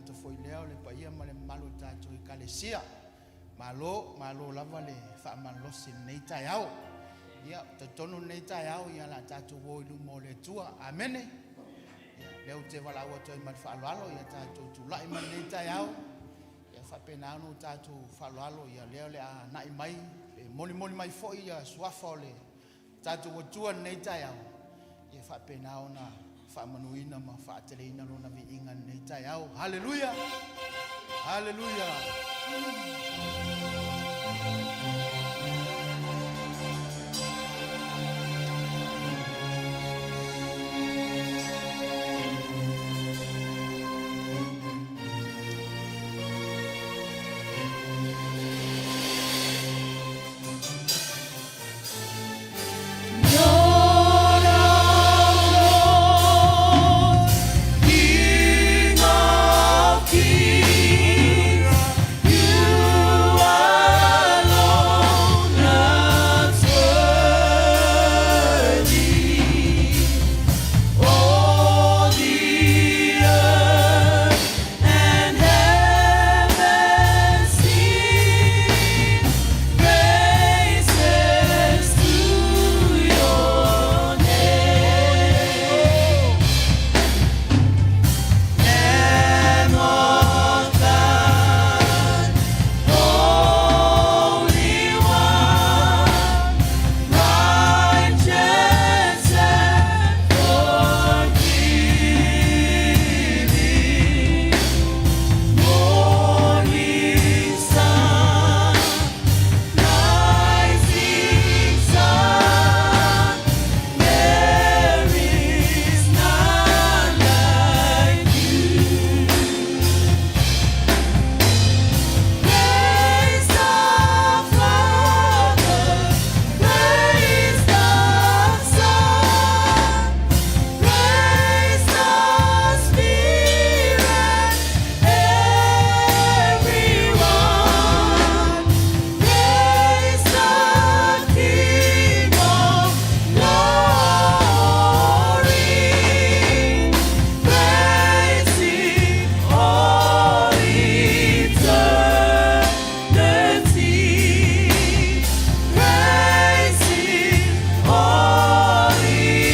gata foi i lea o le paia ma le mamalu o le tatou Ekalesia. Malo, malo lava le faamalolosi i lenei taeao. Ia, ou te talitonu lenei taeao, ia o le a tatou o i luma o le Atua. Amene. Ia, o lea ou te valaau atu ai ma le faaaloalo, ia tatou tulai mai lenei taeao, ia faapena ona tatou faaaloalo, ia lea o le a anai mai, e molimoli mai foi suafa o le tatou Atua i lenei taeao, ia faapena ona faamanuina ma faateleina Lona viiga i lenei taeao. Haleluia! Haleluia! Lord of lords, King of kings, you alone are worthy. All the earth and heaven sing praises to your name. Lamb of God, Holy One, righteous and forgiving, morning star, rising sun, there is none like you. Praise the Father, praise the Son, praise the Spirit, everyone. Praise the King of glory. Praise Him all eternity. Praise Him all eternity.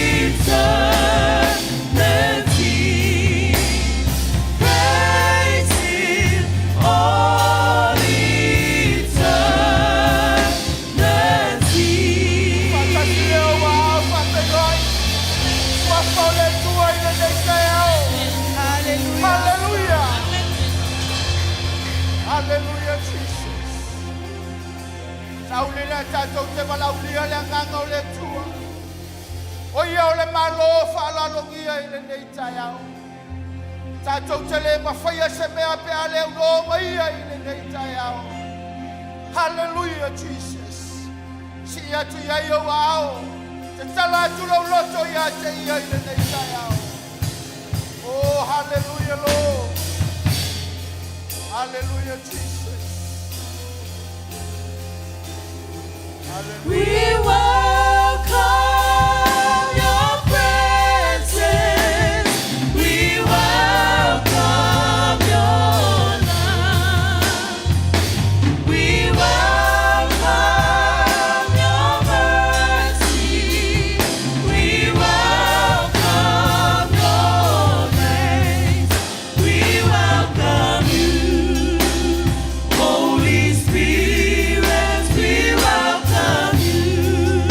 Praise Him all eternity. Faatasi lea o aao faafeiloai suafa o le Atua i lenei taeao. Hallelujah. Haleluia! Haleluia, Jesus. Sauli lea tatou te valaaulia le agaga o le Atua. O ia o le Malo faaaloalogia i lenei taeao. Tatou te le mafaia se mea pe a le aunoa ma ia i lenei taeao. Haleluia, Jesus. Sii atu i ai ou aao. Tatala atu lou loto ia te ia i lenei taeao. Oh, hallelujah, Lord. Hallelujah, Jesus. Hallelujah. We welcome your presence. We welcome your love. We welcome your mercy. We welcome your grace. We welcome you, Holy Spirit. We welcome you.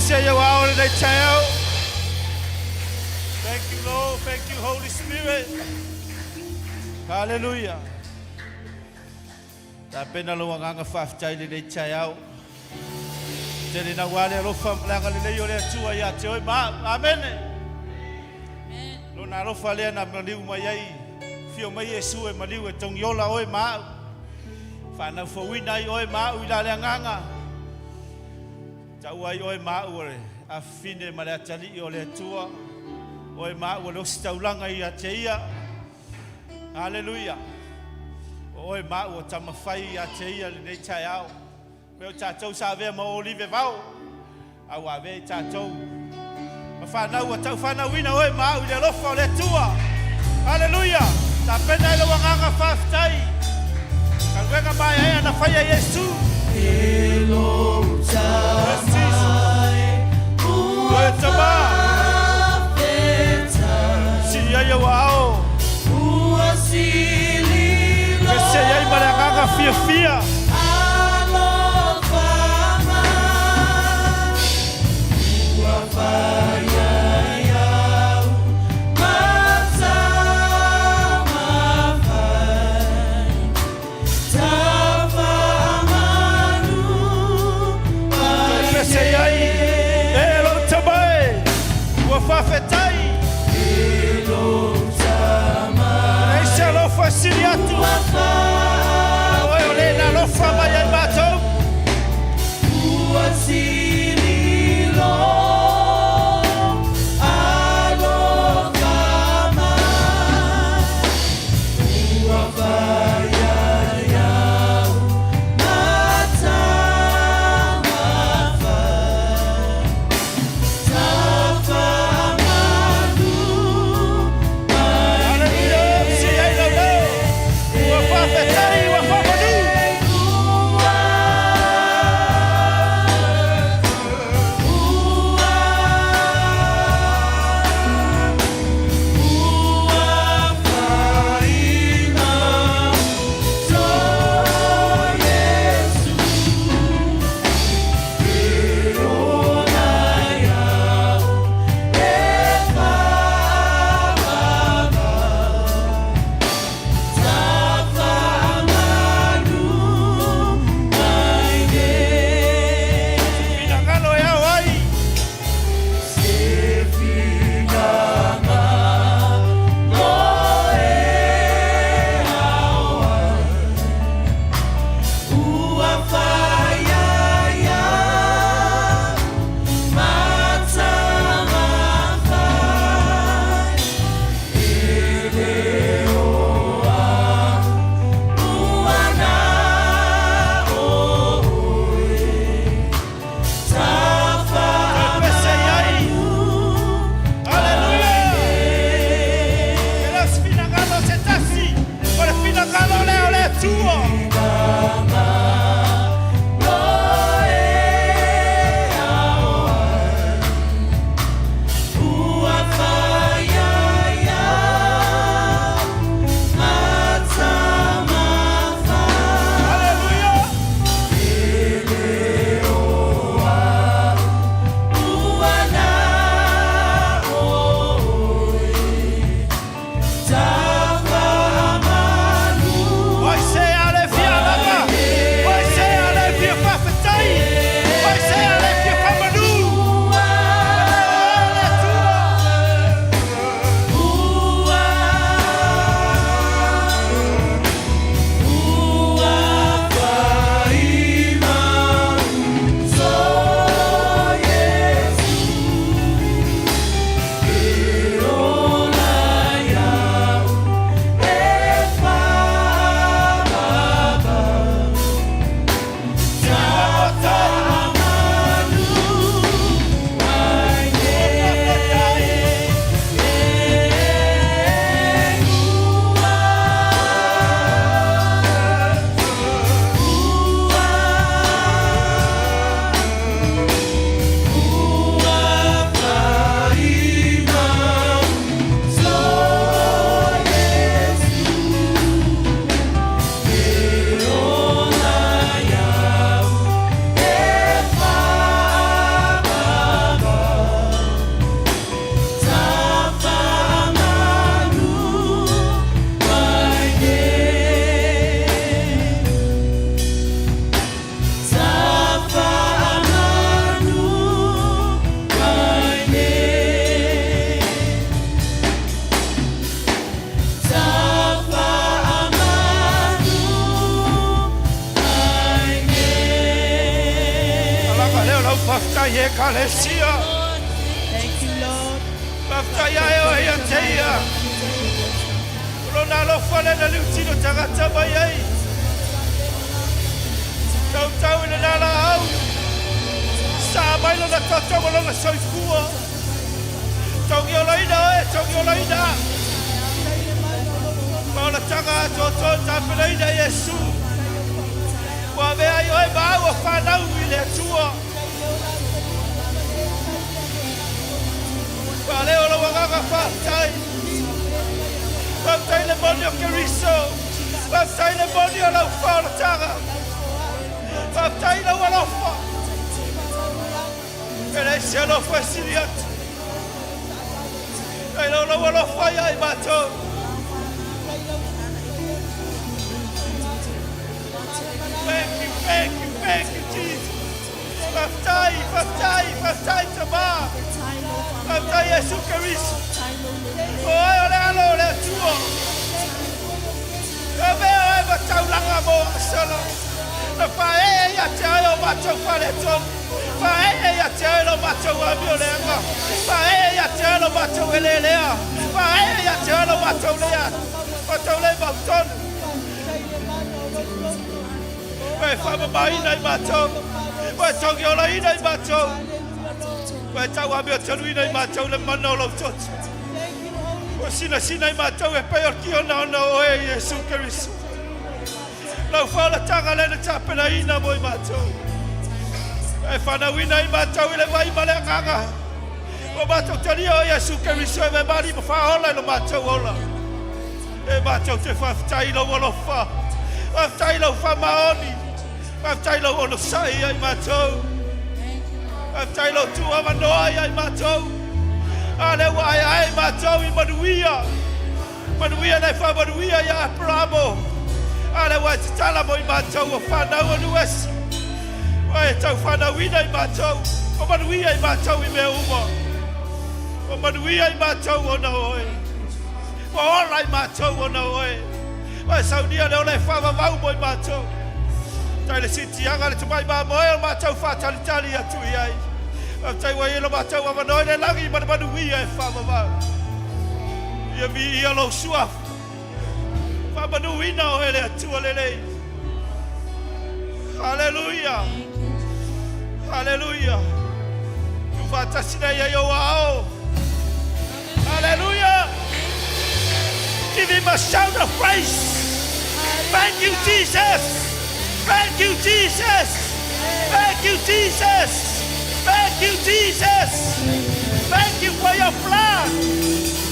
Pese ai au ao lenei taeao. Thank you, Lord. Thank you, Holy Spirit. Hallelujah. Tapena lou agaga faafetai i lenei taeao. Tele naua le alofa ma le agalelei o le Atua ia te oe ma au. Amene. Lona alofa lea na maliu mai ai, afio mai Iesu e maliu e togiola oe ma au. Faanaufauina ai oe ma au i la le agaga. Taua ai oe ma au o le afafine ma le atalii o le Atua. Oe ma au o le ositaulaga ia te ia. Haleluia. O oe ma au o tamafai ia te ia lenei taeao. Mea o tatou sa avea ma olive vao, a ua avea i tatou ma fanau ua taufanauina oe ma au i le alofa o le Atua. Haleluia! Tapena ai lou agaga faafetai. Galuega maeaea na faia e Iesu. Yes, Jesus. Oe Tama. Sii ai ou aao. Pese ai ma le agaga fiafia. Pese ai e lou Tama e. Ua faafetai. Leai se alofa e sili atu. Oe o le na alofa mai ai matou. Haleluia! Sii ai lau leo. Ua faafetai. Faafetai e Ekalesia. Thank you, Lord. Faafetai ae o ia te ia. O lona alofa lea na liutino tagata mai ai. Tautau i lena laau. Sa mai lona toto ma lona soifua. Togiolaina oe, togiolaina. Paolataga atoatoa tapenaina Iesu. Ua avea ai oe ma au o fanau i le Atua. Faaleo lou agaga faafetai. Faafetai le moni o Keriso. Faafetai le moni o lau faaolataga. Faafetai lau alofa. E leai se alofa e sili atu. Nai lo lau alofa ia i matou. Thank you, thank you, thank you, Jesus. Faafetai, faafetai, faafetai Tama. Faafetai Iesu Keriso. O oe o le alo o le Atua. Avea oe ma taulaga mo asala. Na faaee ia te oe o matou faaletonu. Faaee ia te oe lo matou amioleaga. Faaee ia te oe lo matou eleelea. Faaee ia te oe lo matou lea. Matou le mautonu. Ua e faamamaina i matou. Ua e togiolaina i matou. Ua e tauamiotonuina i matou le mana o lou toto. Ua sinasina i matou e pei o le kionaona o oe Iesu Keriso. Lau faaolataga lea na tapenaina mo i matou. E fanauina i matou i le vai ma le agaga. Ua matou talia o Iesu Keriso e vemali ma faaola i lo matou ola. E matou te faafetai i lou alofa. Faafetai i lau faamaoni. Faafetai i lou onosai ia i matou. Faafetai i lou tuuavanoa ia i matou. A lea ua aeae i matou i manuia. Manuia na e faamanuia ia Aperamo. A lea ua e tatala mo i matou o fanau o nuesi. Ua e tau fanauina i matou. O manuia i matou i mea uma. O manuia i matou ona o oe. Ua ola i matou ona o oe. Ua e saunia le ola e faavavau mo i matou. Tai le sitiaga le tamai mamoe o matou faatalitali atu i ai. Faafetai ua i ai lo matou avanoa i le lagi ma le manuia e faavavau. Ia viia lou suafa. Faamanuina oe le Atua lelei. Haleluia. Haleluia. Tuufaatasi nei ai ou aao. Hallelujah. Give him a shout of praise. Thank you, Jesus. Thank you, Jesus. Thank you, Jesus. Thank you, Jesus. Thank you for your blood.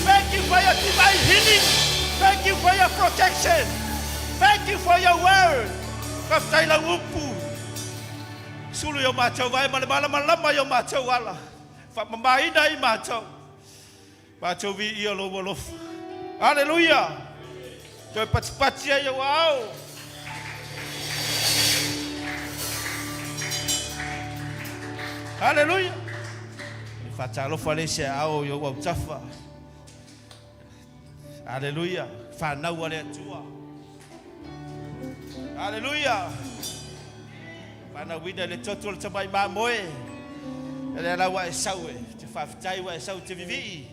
Thank you for your divine healing. Thank you for your protection. Thank you for your word. Faafetai lau upu. Sulu i o matou vae ma le malamalama i o matou ala. Faamamaina i matou. Matou viia lou alofa. Haleluia. Toe patipati ai ou aao. Haleluia. E faatalofa le isi aao i ou autafa. Haleluia. Fanau a le Atua. Haleluia. Fanauina i le toto o le tamai mamoe. E lea la ua e sau e te faafetai ua e sau te vivii.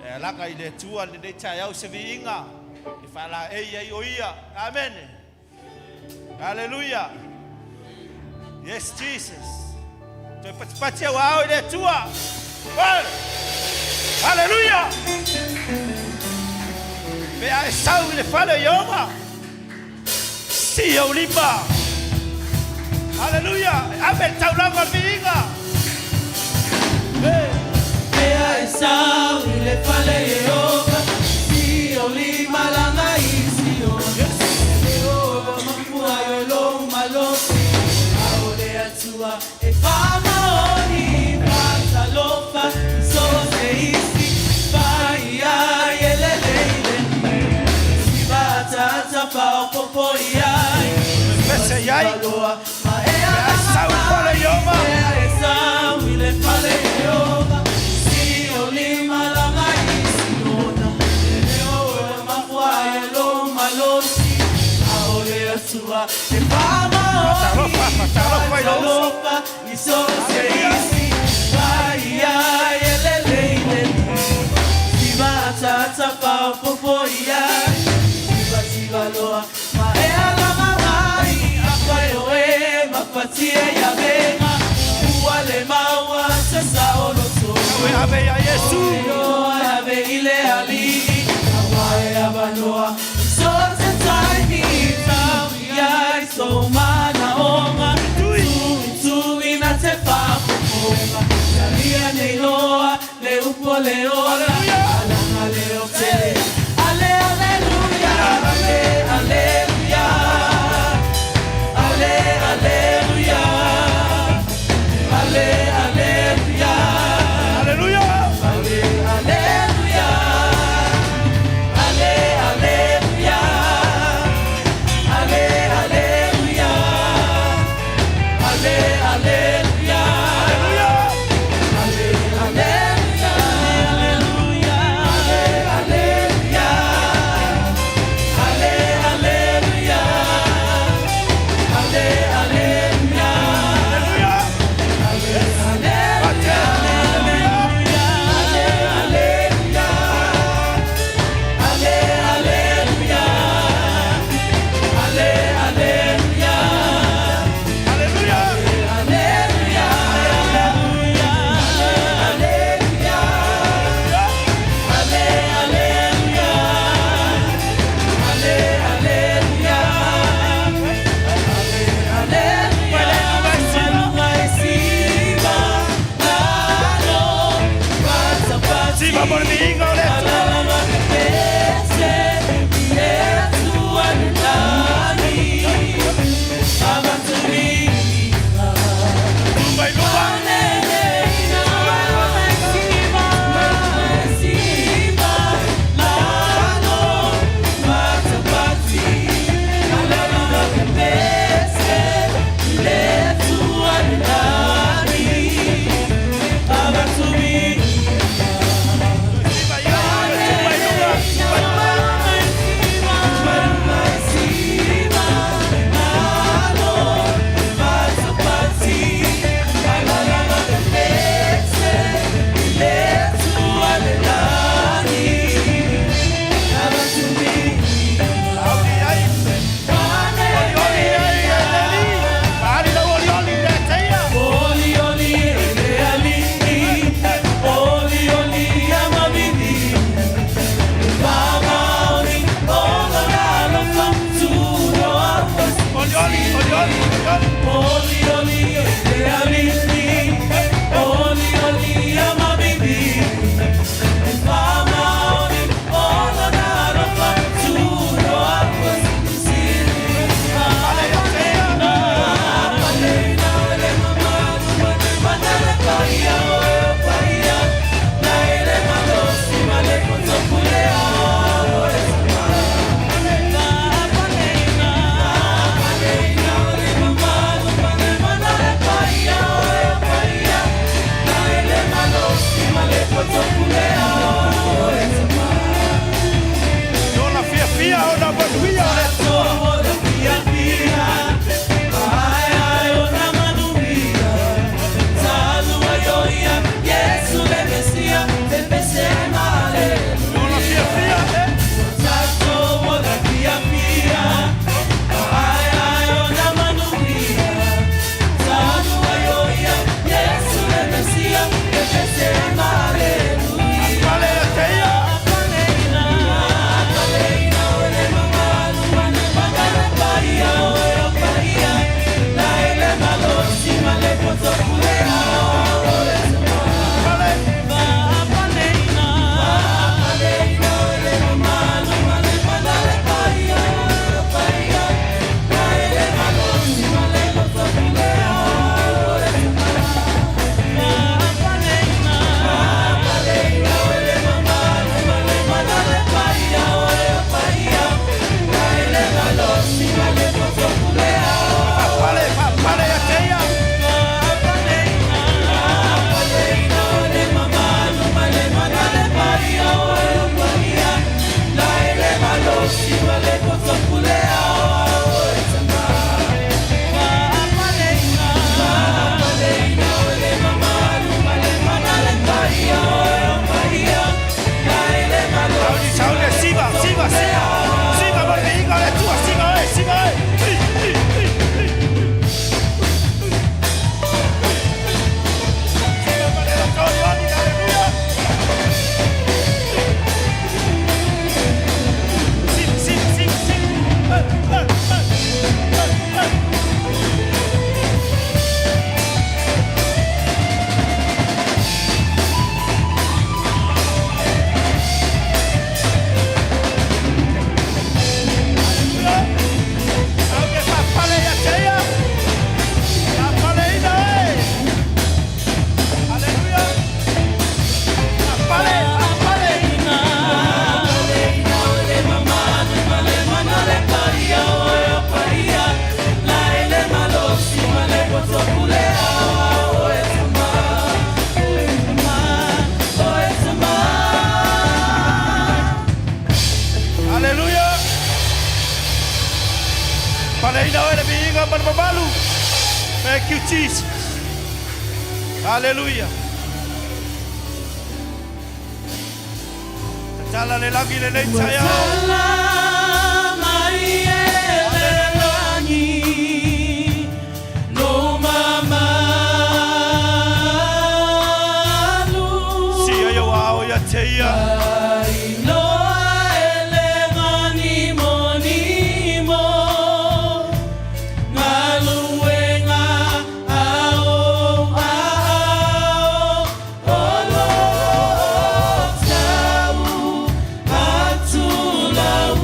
E alaga i le Atua lenei taeao se viiga e faalaei ai o ia. Amene. Haleluia. Yes, Jesus. Toe patipati au aao i le Atua. Well, haleluia. Pe a e sau i le fale o Ieova. Si ou lima. Haleluia. E ave le taulaga o le viiga. Hey. Pea e sau i le fale Ieova, si o lima langa i Siona. Yes. Le o mafua i o lou malosi, a o le Atua e faamaoni, faatalofa i so o se isi, paia e lelei lagi, siva ataata faaopoopo i ai, Pese i ai. Aloa ma e Pe a e sau i le fale o Ieova. Pea e sau i le fale Ieova, si o lima langa i Siona. Le leo e mafua ai lou malosi, a o le Atua Atua e faamaoni. Fatalofa, fatalofa i lou uso. Talofa i so o se isi paia e lelei le siva ataata faaopoopo i ai sivasiva loa ma e alamaai afai o e mafatia ia vega ua le maua se saoloto. Ave, ave ia Iesu. Ave i le alii aua e avanoa i so o se taimi tau i ai sou manaoga tuituina te faafofoga talia nei loa le upu o le ola alaga le otele ale aleluia ale aleluia ale aleluia ale aleluia. Aleluia. Ale, aleluya, ale, aleluya, ale, aleluya, ale, aleluya, Aleluia. Ale, aleluya, aleluya, ale, aleluya, ale, aleluya, ale, aleluya. Aleluia. Aleluia. Siva mo le viiga o le Atua. Luma i luma. Siva i luma, luma i luma. Auli ai. Oli oli ai e le alii. Paali lau oli oli i le ateia. Oli oli e le alii, oli oli ia mavini, faamaoni o lona alofa tuloa Oli oli, oli oli, oli oli. Oli oli e le alii, oli oli ia mavini, faamaoni o lona alofa tuloa. Ale ia teia. Ona fiafia, ona manuia o le Atua. Ona fiafia, eh. Ale ia teia. Ale. Pale, pale ia teia. Faapaleina oe le viiga ma le mamalu. Thank you, Jesus. Hallelujah. Tatala le lagi lenei Ua taeao. tala mai e le lagi lou mamalu. Sia i ou aao ia te ia. Iloa e le manimonimo galuega a ou aao o lo o tau atu lau.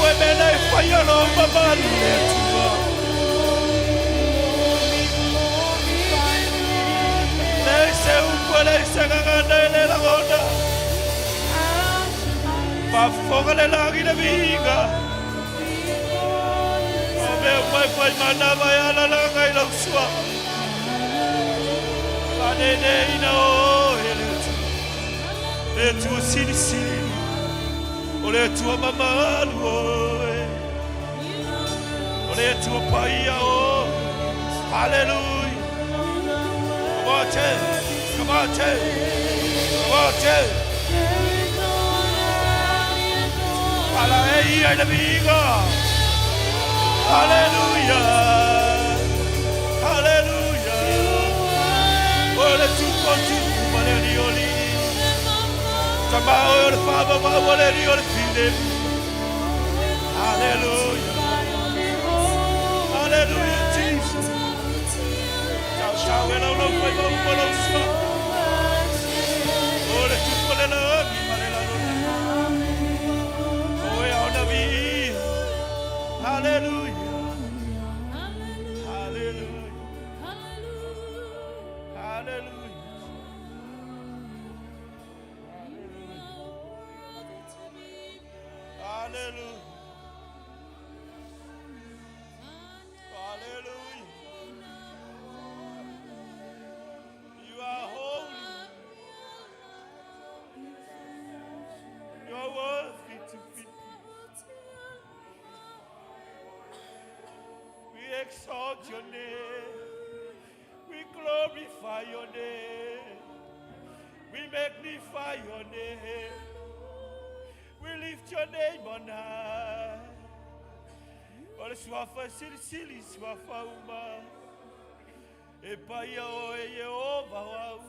tau e mea nei whai alo mamalu le Atua. Leai se upu e leai se gagana e le lagona. Faafofoga le lagi le viiga. O mea uma e fai manava e alalaga i lau suafa. Faaneneina oe le Atua. Le Atua silisili. O le Atua mamalu oe. O le Atua paia oe. Hallelujah. Come on, church. Come on, church. Come on, church. Ala e ia i le viiga. Hallelujah. Hallelujah. O le tupu o tupu ma le alii o alii. Tama oe o le faavavau a le alii o le filemu. Hallelujah. Hallelujah, Jesus. Tau tau e lau lau fai mau ma lau sua. O le tupu o le lagi ma le lalolagi. O e ona viia. Hallelujah. Hallelujah. Hallelujah. Hallelujah. Hallelujah. You are holy. You are worthy to be praised. We exalt your name. We glorify your name. We magnify your name. We lift your name on high. O le suafa silisili suafa uma. E paia oe Iehova o au.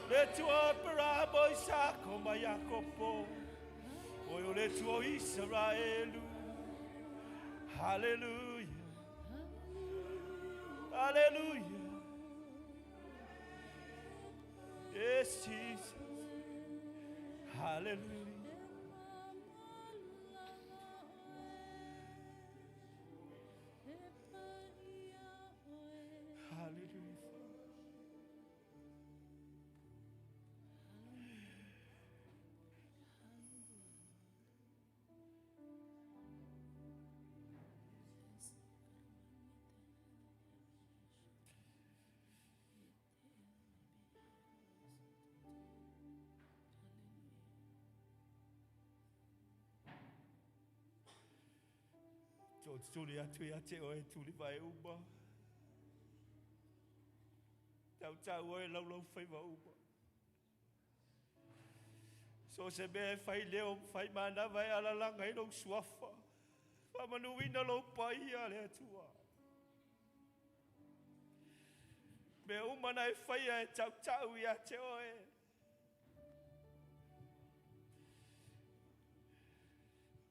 Le Atua o Aperahama o Isako ma Iakopo. Oe o le Atua o Isaraelu. Hallelujah. Hallelujah. Yes, Jesus. Hallelujah. Hallelujah. Tuli atu ia te oe tuli vai uma. Tau tau oe laulau faiva uma. So se mea e fai leo fai manava e alalaga i lou suafa. Faamanuina lou paia le Atua. Mea uma na e faia e tautau ia te oe.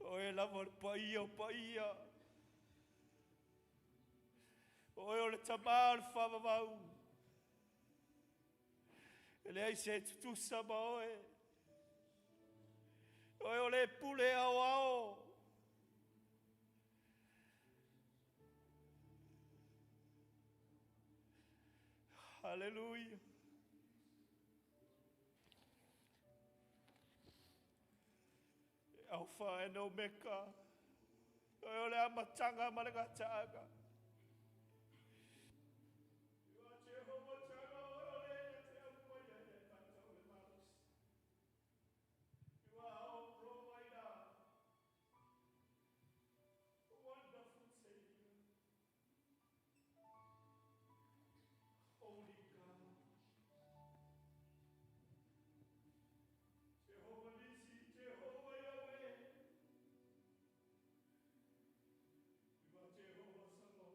Oe lava o le paia o paia. Oe o le tamā o le faavavau. E leai se tutusa ma oe. Oe o le pule ao ao. Hallelujah. Alpha and Omega. Oe o le amataga ma le gataaga. You are Jehovah Jireh, oe o le na te aumaia ia i matou le malosi. You are our provider. Wonderful Savior. Holy God. Jehovah Nissi, Jehovah Yahweh. You are Jehovah Sabaoth.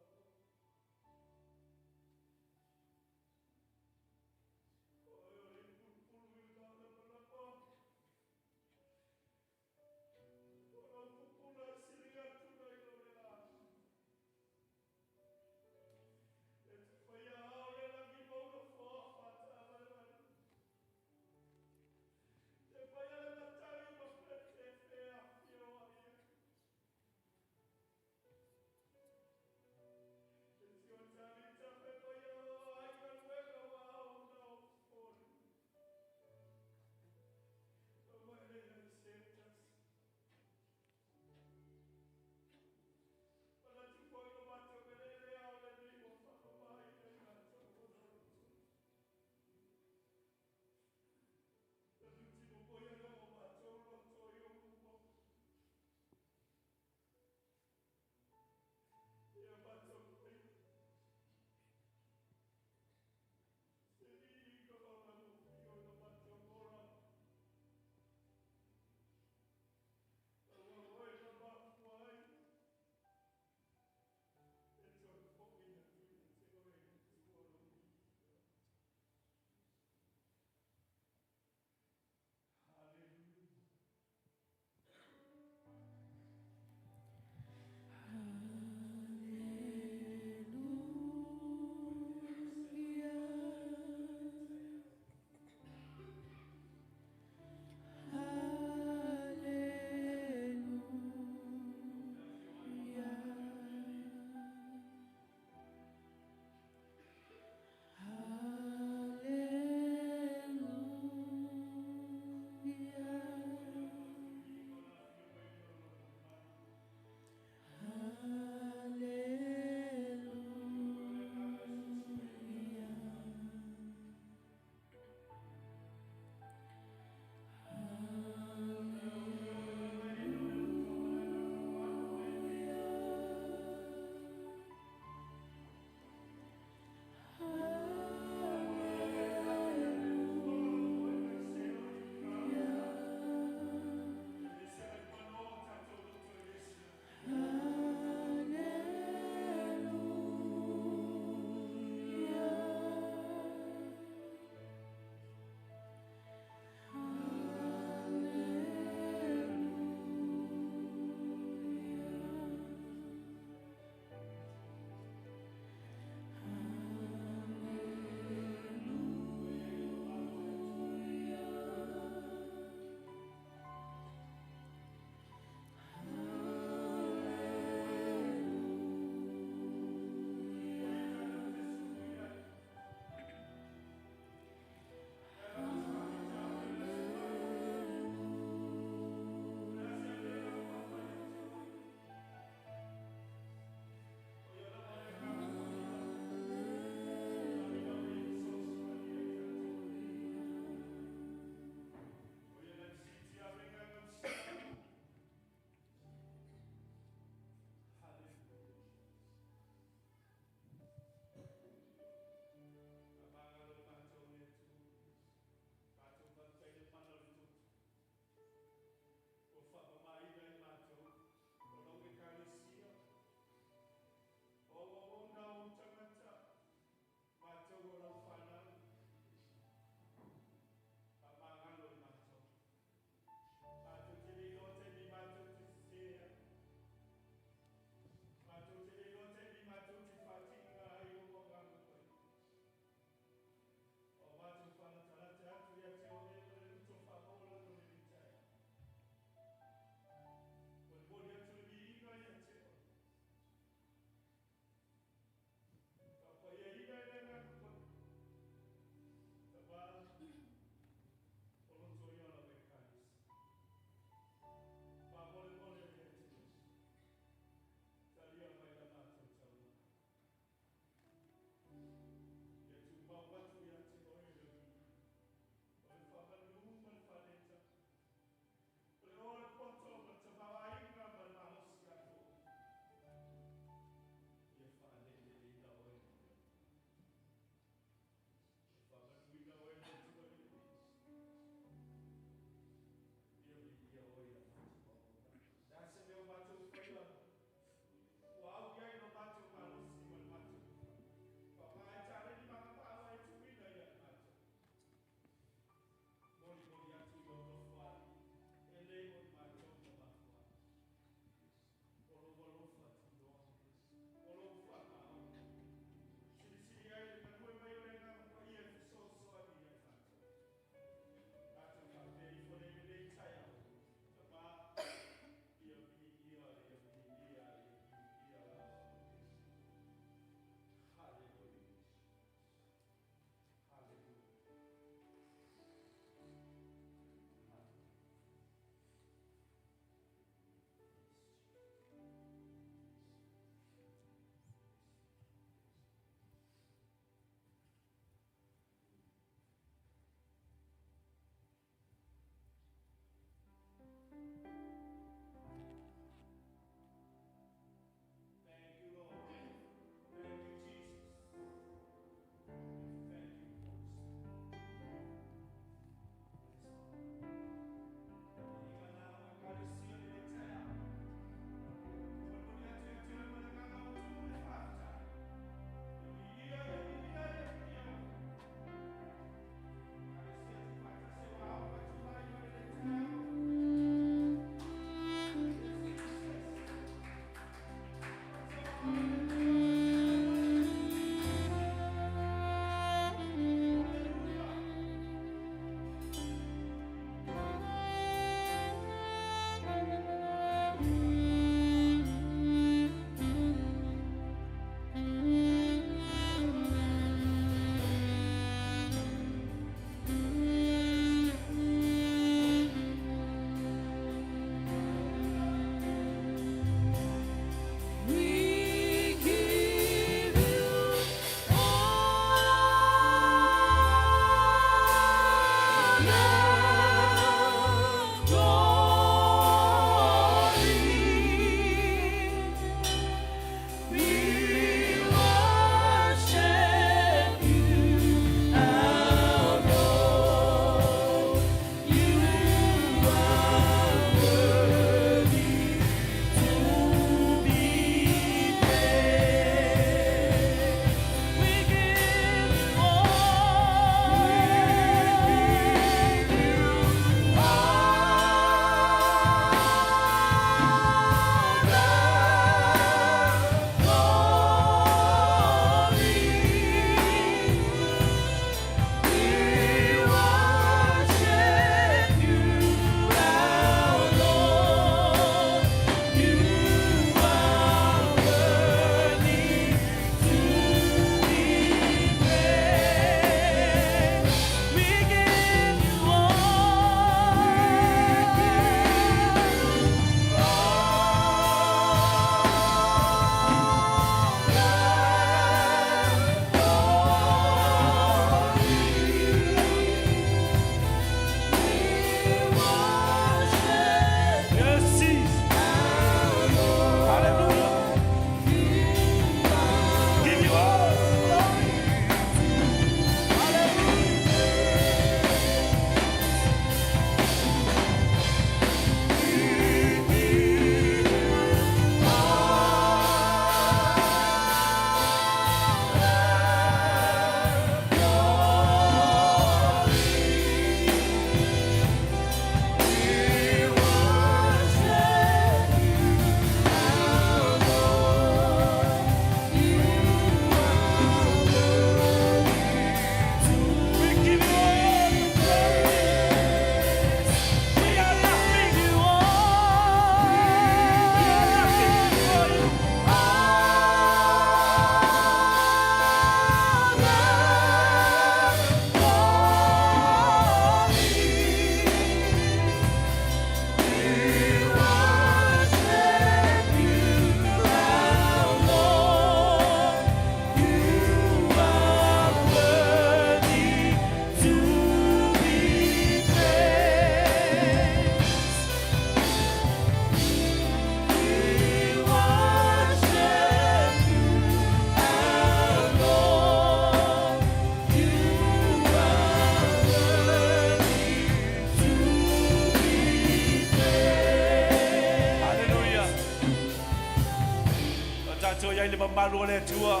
mamalu o le Atua.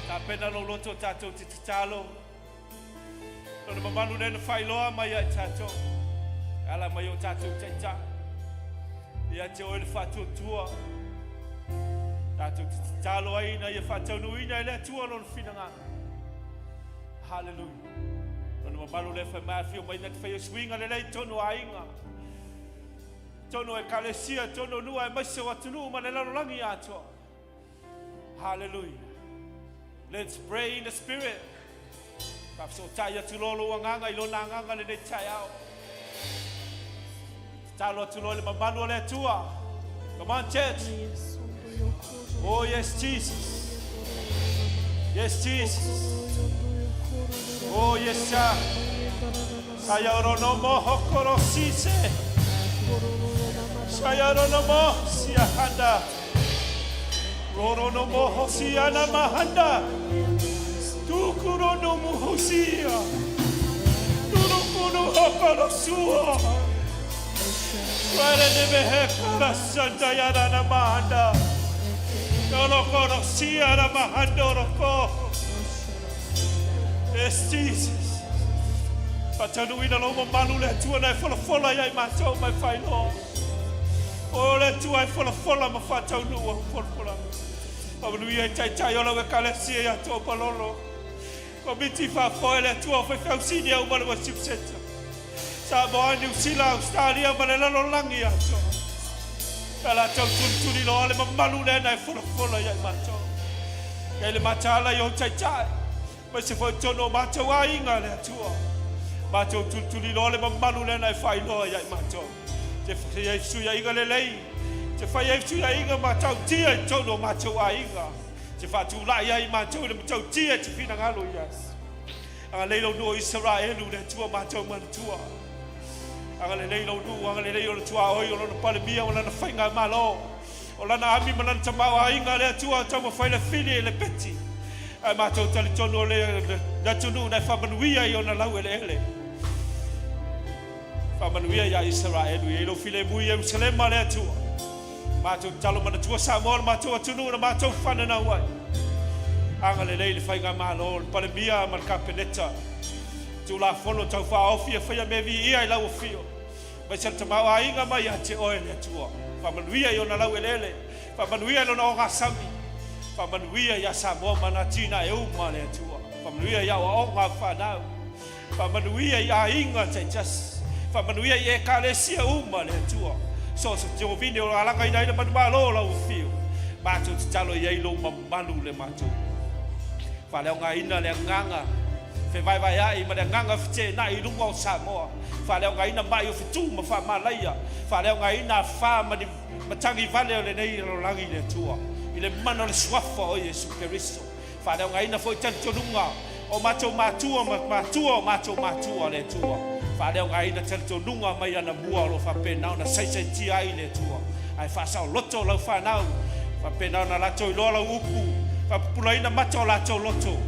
Tapena lou loto tatou te tatalo. Lona mamalu lea na faailoa mai ia i tatou. E ala mai o tatou taitai. Ia te oe le faatuatua. Tatou te tatalo ai ina ia faataunuuina e le Atua lona finagalo. Hallelujah. Lona mamalu lea fai mai afio mai na te faia suiga lelei tonu aiga. Tonu ekalesia, tonu nuu aemaise o atunuu ma le lalolagi atoa. Hallelujah. Let's pray in the spirit. Faafesootai atu loa lou agaga i lona agaga lenei taeao. Tatalo atu loa i le mamalu o le Atua. Come on, church. Oh, yes, Jesus. Yes, Jesus. Oh, yes, sir. Sayaro no mo hokoro sise. Sayaro no mo siahanda. Roro no mo hosiana mahanda. Tukuro no mo hosia. Turukuru hokoro sua. Wera ne mehe kara sanda yara na mahanda. Torokoro sia na mahanda roko. Yes, Jesus. Faataunuuina lou mamalu le Atua na e folafola ia i matou ma e faailoa. O le Atua e folafola ma faataunuu au folafolaga. Faamanuia i taitai o lau ekalesia ia Toa Palolo. Komiti faafoe le Atua o faifeau sinia uma le Worship Center. Samoa, Niu Sila, Australia ma le lalolagi atoa. Ia latou tulituli loa le mamalu lea na e folafola ia i matou. Ia i le mataala i ou taitai, aemaise foi totonu o matou aiga le Atua. Matou tulituli loa le mamalu lea na e faailoa ia i matou. Te fai ai fesuiaiga lelei, te fai ai fesuiaiga matautia i totonu o matou aiga. Te faatulai ai matou i le matautia i te finagalo i ai. Agalelei lou nuu o Isaraelu, le Atua matou manatua. Agalelei lou nuu, agalelei ona tuaoi, o lona palemia ma lana faigamalo, o lana ami ma lana tamaoaiga, le Atua taumafai le fili e le peti. Ae matou talitonu o le atunuu na e faamanuia i ona laueleele. Faamanuia ia Isaraelu, i ai lou filemu i Ierusalema, le Atua. Matou tatalo manatua Samoa le matou atunuu na matou fananau ai. Agalelei le faigamalo, le Palemia ma le Kapeneta. Tulafono tau faaofi e faia mea viia i lau afio. Aemaise le tamaoaiga mai ia te oe le Atua. Faamanuia i ona laueleele, faamanuia i lona ogasami, faamanuia ia Samoa ma ana atinae uma le Atua. Faamanuia i aoaoga a fanau. Faamanuia i aiga taitasi. Faamanuia i Ekalesia uma le Atua. So o se tiovine o alagaina ai le manumalo o lau afio. Matou tatalo i ai lou mamalu le matou. Faaleaogaina le agaga fevaevaeai ma le agaga feteenai i luga o Samoa. Faaleaogaina mai o fetu ma faamalaia. Faaleaogaina afa ma ni matagi vale o lenei lalolagi le Atua. I le mana o le Suafa o Iesu Keriso. Faaleaogaina foi talitonuga o matou matua ma matua o matou matua, le Atua. Faaleaogaina talitonuga mai anamua o lo o faapena ona saisaitia ai le Atua. Ae faasaoloto lau fanau, faapena ona latou iloa lau upu, faapupulaina mata o latou loto,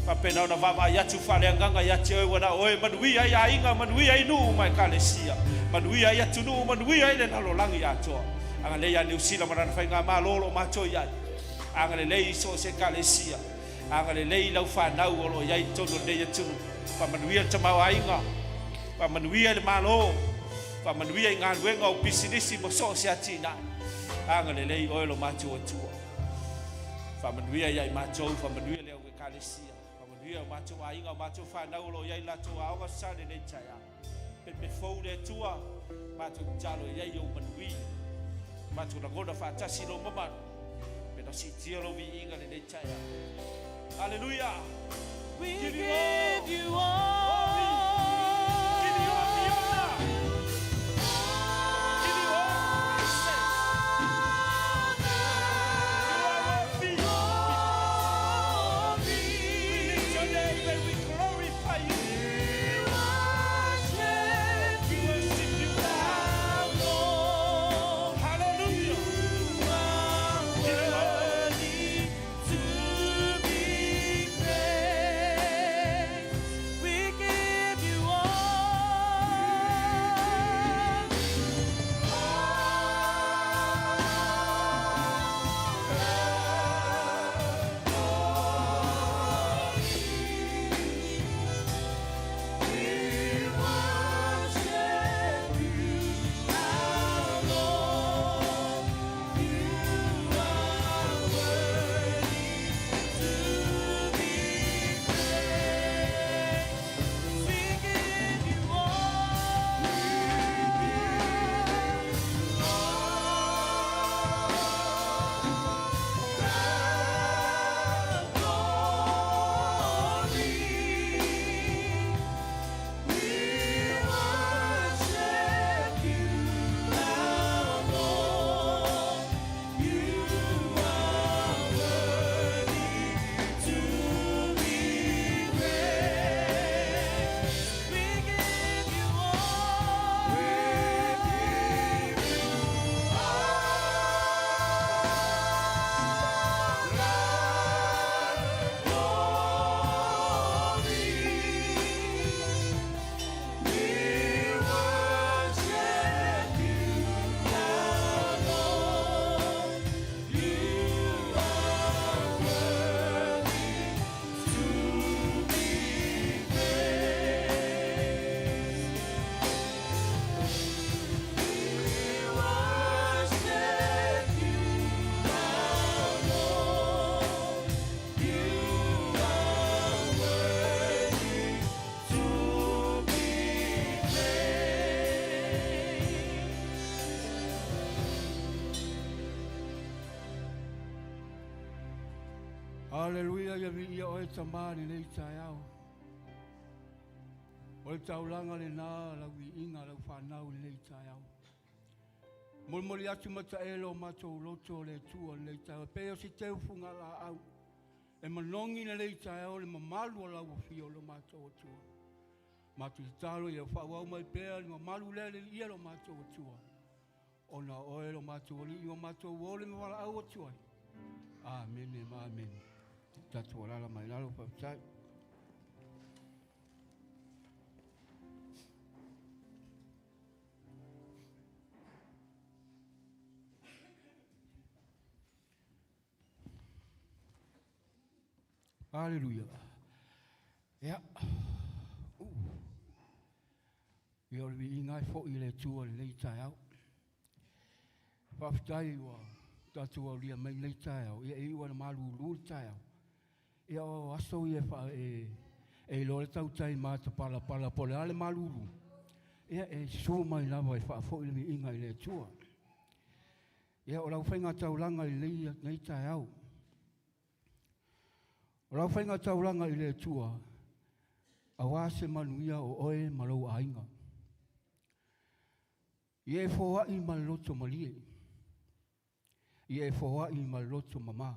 faapena ona vaavaai atu faaleagaga ia te oe ua na o oe manuia ai aiga, manuia ai nuu ma ekalesia, manuia ai atunuu, manuia ai le lalolagi atoa. Agalelei ia Niu Sila ma lana faigamalo o lo o matou i ai. Agalelei i so o se ekalesia. Agalelei i lau fanau o lo o i ai i totonu o lenei atunuu. Faamanuia le tamaoaiga. Faamanuia i le Malo. Faamanuia i galuega o pisinisi ma so o se atinae. Agalelei oe lo matou Atua. Faamanuia ia i matou, faamanuia le au ekalesia. Faamanuia o matou aiga, o matou fanau o lo o i ai i latou aoga sa lenei taeao. Pepe fou le Atua, matou tatalo i ai ou manuia. Matou lagona faatasi lou mamalu, pe na siitia lou viiga lenei taeao. Hallelujah! We Give you all. give you all. Give you all the honor. Give you all praises. You are worthy. We lift your name and we glorify you. We worship you, God. Hallelujah. Give you all. Worthy to be praised. We Aleluia, ia viia oe Tamā i lenei taeao. O le taulaga lenā lau viiga, lau fanau i lenei taeao. Molimoli atu ma taele o matou loto o le Atua i lenei taeao, e pei o se teu fugalaau e manogi i lenei taeao le mamalu o lau afio o lo matou Atua. Matou tatalo ia faaauau mai pea le mamalu lea le viia lo matou Atua, ona o oe lo matou Alii ua matou o le ma valaau atu ai. Amene ma amene. Tatou alala mai lalo, faafetai. Aleluia. Ia. Ia o le viiga e foi i le Atua i lenei taeao. Faafetai ua tatou aulia mai lenei taeao. Ia e iu lava ina malulu le taeao. Ia o aso ia e, e iloa le tautai matapalapala po o le a le malulu. Ia e susu mai lava e faafoi le viiga i le Atua. Ia o lau faiga taulaga i lenei taeao. O lau faiga taulaga i le Atua, aua se manuia o oe ma lou aiga. Ia e foai ma le loto malie. Ia e foai ma le loto mamā.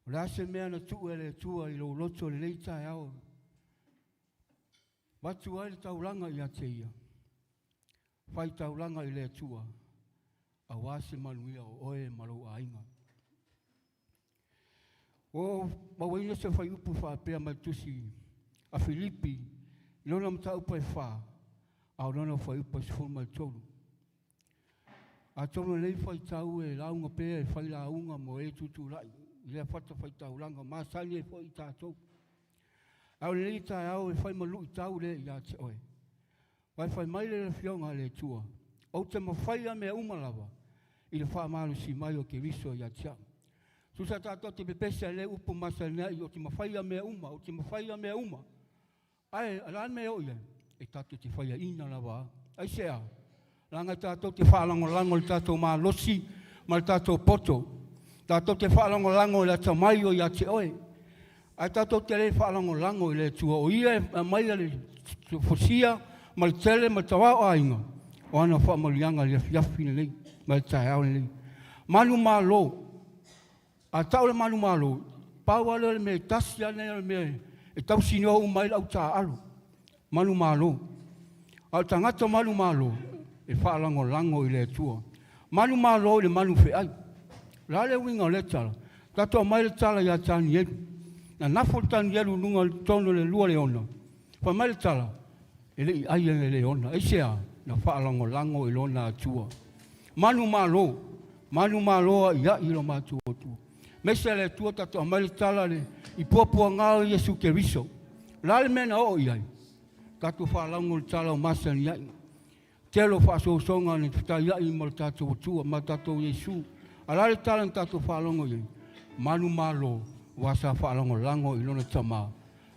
O le a se mea na tuu e le Atua i lou loto i lenei taeao, avatu ai le taulaga ia te ia, fai taulaga i le Atua, aua se manuia o oe ma lou aiga. Ua ou mauaina se fuaiupu faapea mai tusi a Filipi i lona mataupu e 4, a o lona fuaiupu e 13. Atonu o lenei faitau e lauga pea e fai lauga mo e tutulai i lea fatafaitaulaga masani ai foi i tatou. A o lenei taeao e fai ma luitau lea ia te oe. Vai fai mai le Afioga a le Atua, ou te mafaia mea uma lava i le faamalosi mai o Keriso ia te au. Tusa tatou te pepesi ai le upu masani ai, ou te mafaia mea uma, ou te mafaia mea uma. Ae o le a le mea e oo i ai? E tatou te faiaina lava. Aisea? Leaga tatou te faalagolago i le tatou malosi ma le tatou poto. Tatou te faalagolago i le atamai o ia te oe. Ae tatou te le faalagolago i le Atua, o Ia e aumaia le fosia ma le tele ma le tamaoaiga o ana faamanuiaga i le afiafi lenei ma le taeao lenei. Manumalo. A tau le manumalo, pau lava lea o le mea e tasi lava lea o le mea e tausinoa uma ai le au taaalo, manumalo. A o le tagata manumalo, e faalagolago i le Atua. Manumalo i le manufeai. O le a le uiga o lea tala? Tatou aumai le tala ia Tanielu. Nanafo le Tanielu i luga o le totonu o le lua leona. Fai mai le tala, e le i ai e leona. Aisea? Na faalagolago i lona Atua. Manumalo, manumalo aiai i lo matou Atua. Maise le Atua tatou aumai le tala le i puapuaga o Iesu Keriso. O le a le mea na oo i ai? Tatou faalogo i le tala o masani ai. Tele o faasoasoga na fetaiai ma le tatou Atua ma tatou Iesu. A o le a le tala na tatou faalogo i ai? Manumalo, aua sa faalagolago i lona Tama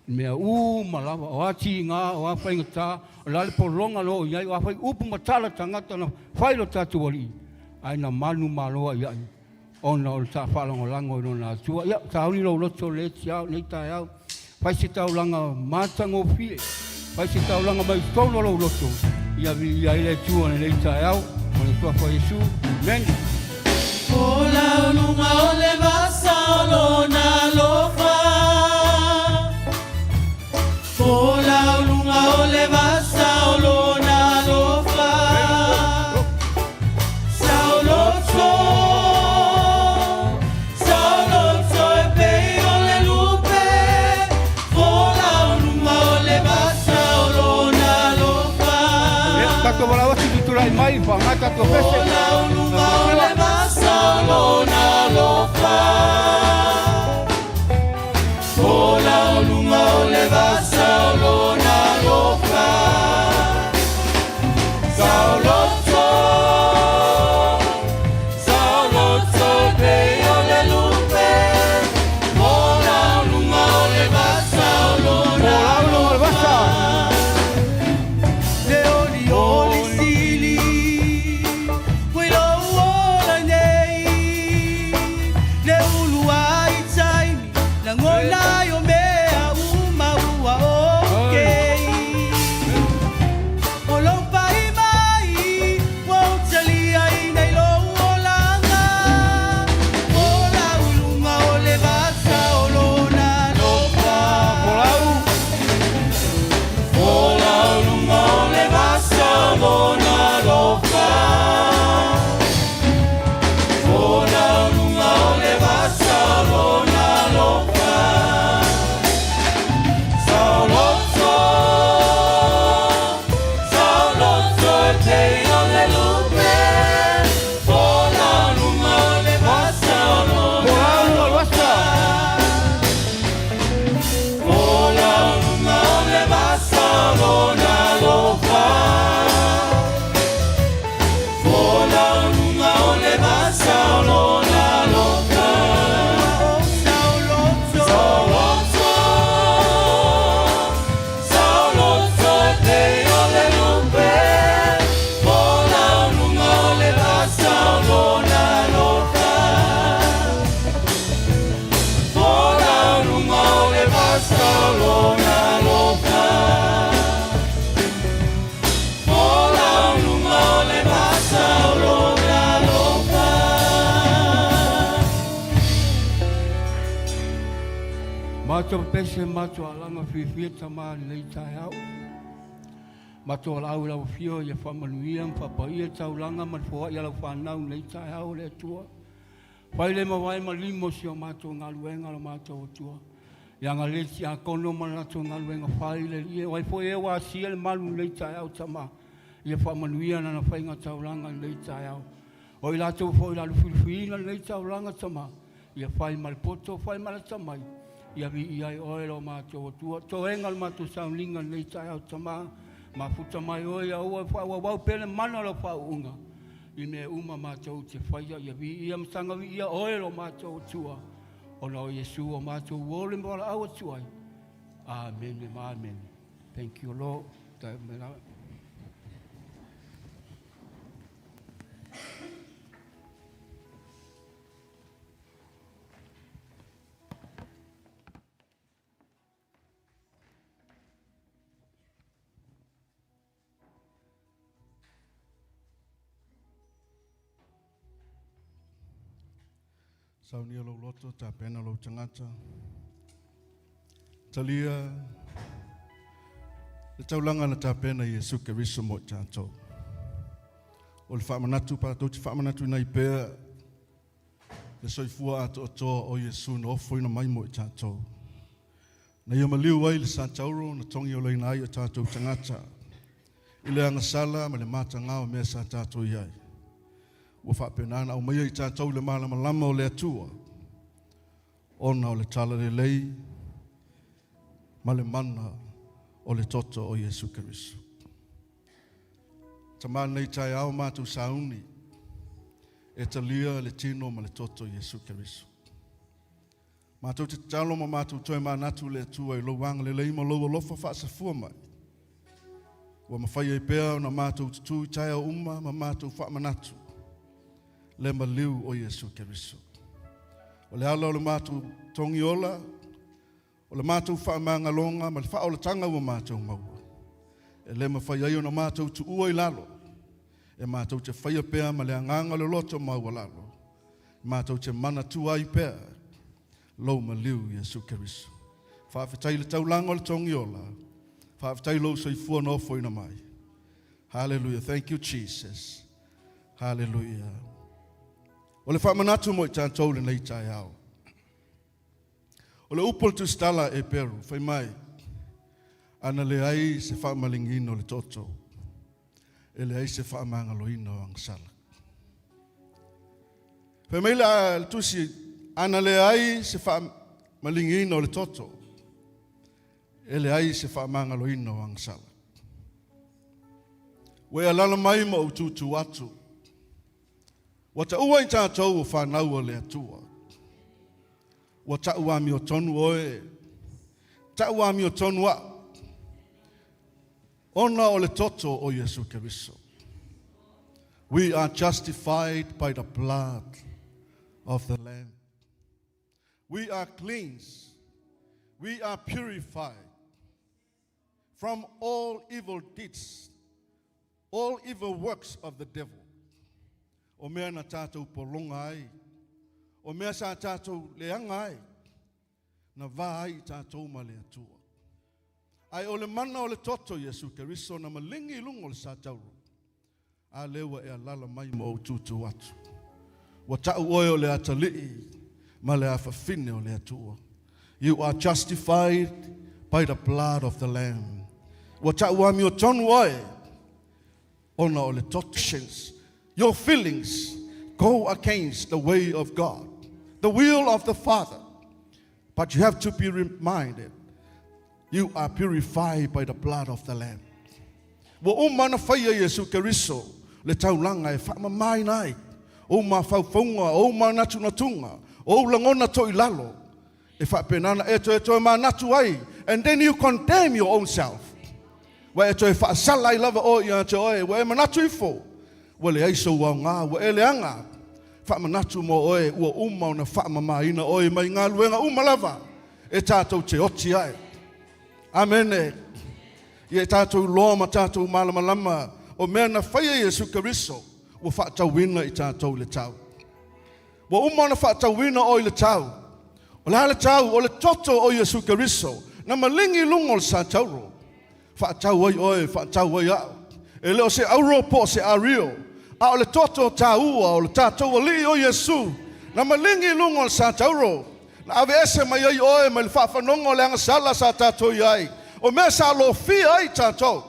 i mea uma lava, o a tiga, o a faigata, o le a le pologa na oo i ai, o a foi upu ma tala tagata na fai i lo tatou Alii, ae na manumalo aiai ona o le sa faalagolago i lona Atua. Ia, sauni lou loto i lenei taeao, fai se taulaga matagofie, fai se taulaga mai totonu o lou loto, ia viia ai le Atua i lenei taeao. O le Suafa o Iesu. Amene. O lauluga o le vasa o lona alofa. O lauluga o le vasa o lona alofa. Saoloto, saoloto e pei o le lupe. O lauluga o le vasa o lona alofa. Ia, tatou valaau atu tutulai mai, faaaoga tatou pese. O lauluga o le vasa o lona alofa. O lauluga o le vasa o lona alofa. Saoloto, saoloto e pei o le lupe. O lauluga o le vasa o lona O lauluga o le vasa. Le oli oli sili, ua i lou ola nei, le ulu Matou pese matou alaga fiafia tama lenei taeao. Matou alaau i lau afio ia faamanuia ma faapaia taulaga ma le foai a lau fanau lenei taeao le Atua. Fai le mavae ma lima o si o matou galuega lo matou Atua. Ia agalelei tiakono ma le latou galuega fai le Alii o ai foi e ua asia le malu i lenei taeao tama. Ia faamanuia lana faiga taulaga i lenei taeao. O i latou foi o le a lufilufiina lenei taulaga tama, ia fai ma le poto, fai ma le atamai, ia viia ai oe lo matou Atua. Toega le matou sauniga i lenei taeao tama, mafuta mai oe ia aua e faaauauau pea le mana o lau faauuga i mea uma matou te faia, ia viia ma saga viia oe lo matou Atua, ona o Iesu o matou uo le valaau atu ai. Amene ma amene. Thank you, Lord. Saunia lou loto, tapena lou tagata. Talia le taulaga na tapena i Iesu Keriso mo i tatou. O le faamanatu tatou te faamanatuina ai pea le soifua atoatoa o Iesu na ofoina mai mo i tatou. Na ia maliu ai le satauro na togiolaina ai o tatou tagata i le agasala ma le matagā o mea sa tatou i ai. Ua faapena ona aumaia i tatou i le malamalama o le Atua, ona o le talalelei ma le mana o le toto o Iesu Keriso. Tama lenei taeao matou sauni e talia le tino ma le toto o Iesu Keriso. Matou te tatalo ma matou toe manatu le Atua i lou agalelei ma lou alofa faasafua mai. Ua mafai ai pea ona matou tutū i taeao uma ma matou faamanatu le maliu o Iesu Keriso. O le ala o le matou togiola, o le matou faamagaloga ma le faaolataga ua matou maua. E le mafai ai ona matou tuua i lalo, e matou te faia pea ma le agaga o le loto maualalo, matou te manatua ai pea lou maliu Iesu Keriso. Faafetai i le taulaga o le togiola, faafetai lou soifua na ofoina mai. Hallelujah. Thank you, Jesus. Hallelujah. O le faamanatu mo i tatou lenei taeao. O le upu o le tusitala e Peru, fai mai, ana leai se faamaligina o le toto, e leai se faamagaloina o agasala. Fai mai le tusi, ana leai se faamaligiina o le toto, e leai se faamagaloina o agasala. Ua e alala mai ma ou tūtū atu. Ua taua i tatou o fanau a le Atua. Ua ta'u amiotonu oe, ta'u amiotonu a'u, ona o le toto o Iesu Keriso. We are justified by the blood of the Lamb. We are cleansed. We are purified from all evil deeds, all evil works of the devil. O mea na tātou pologa ai, o mea sa tātou leaga ai, na va ai i tātou ma le Atua. Ae o le mana o le toto Iesu Keriso na maligi i luga o le satauro, a lea ua e alala mai ma ou tūtū atu. Ua ta'u oe o le atalii ma le afafine o le Atua. You are justified by the blood of the Lamb. Ua ta'u amiotonu oe ona o le toto. Your feelings go against the way of God, the will of the Father. But you have to be reminded, you are purified by the blood of the Lamb. Ua uma ona faia Iesu Keriso le taulaga e faamamaina ai ou mafaufauga, ou manatunatuga, ou lagona toilalo, e faapena ona e toe toe manatu ai, and then you condemn your own self. Ua e toe faasala ai lava oe ia te oe, ua e manatu ifo, ua leai sou aoga, ua e leaga. Faamanatu mo oe, ua uma ona faamamaina oe mai galuega uma lava e tatou te oti ai. Amene. Ia e tatou iloa ma tatou malamalama o mea na faia Iesu Keriso ua faatauina i tatou i le tau. Ua uma ona faatauina oe i le tau. O le a le tau o le toto o Iesu Keriso na maligi i luga o le satauro. Faatau ai oe, faatau ai a'u. E le o se auro po o se ario, a o le toto taua o le tatou Alii o Iesu na maligi i luga o le satauro, na aveese mai ai oe mai le faafanoga o le agasala sa tatou i ai, o mea sa lofia ai tatou,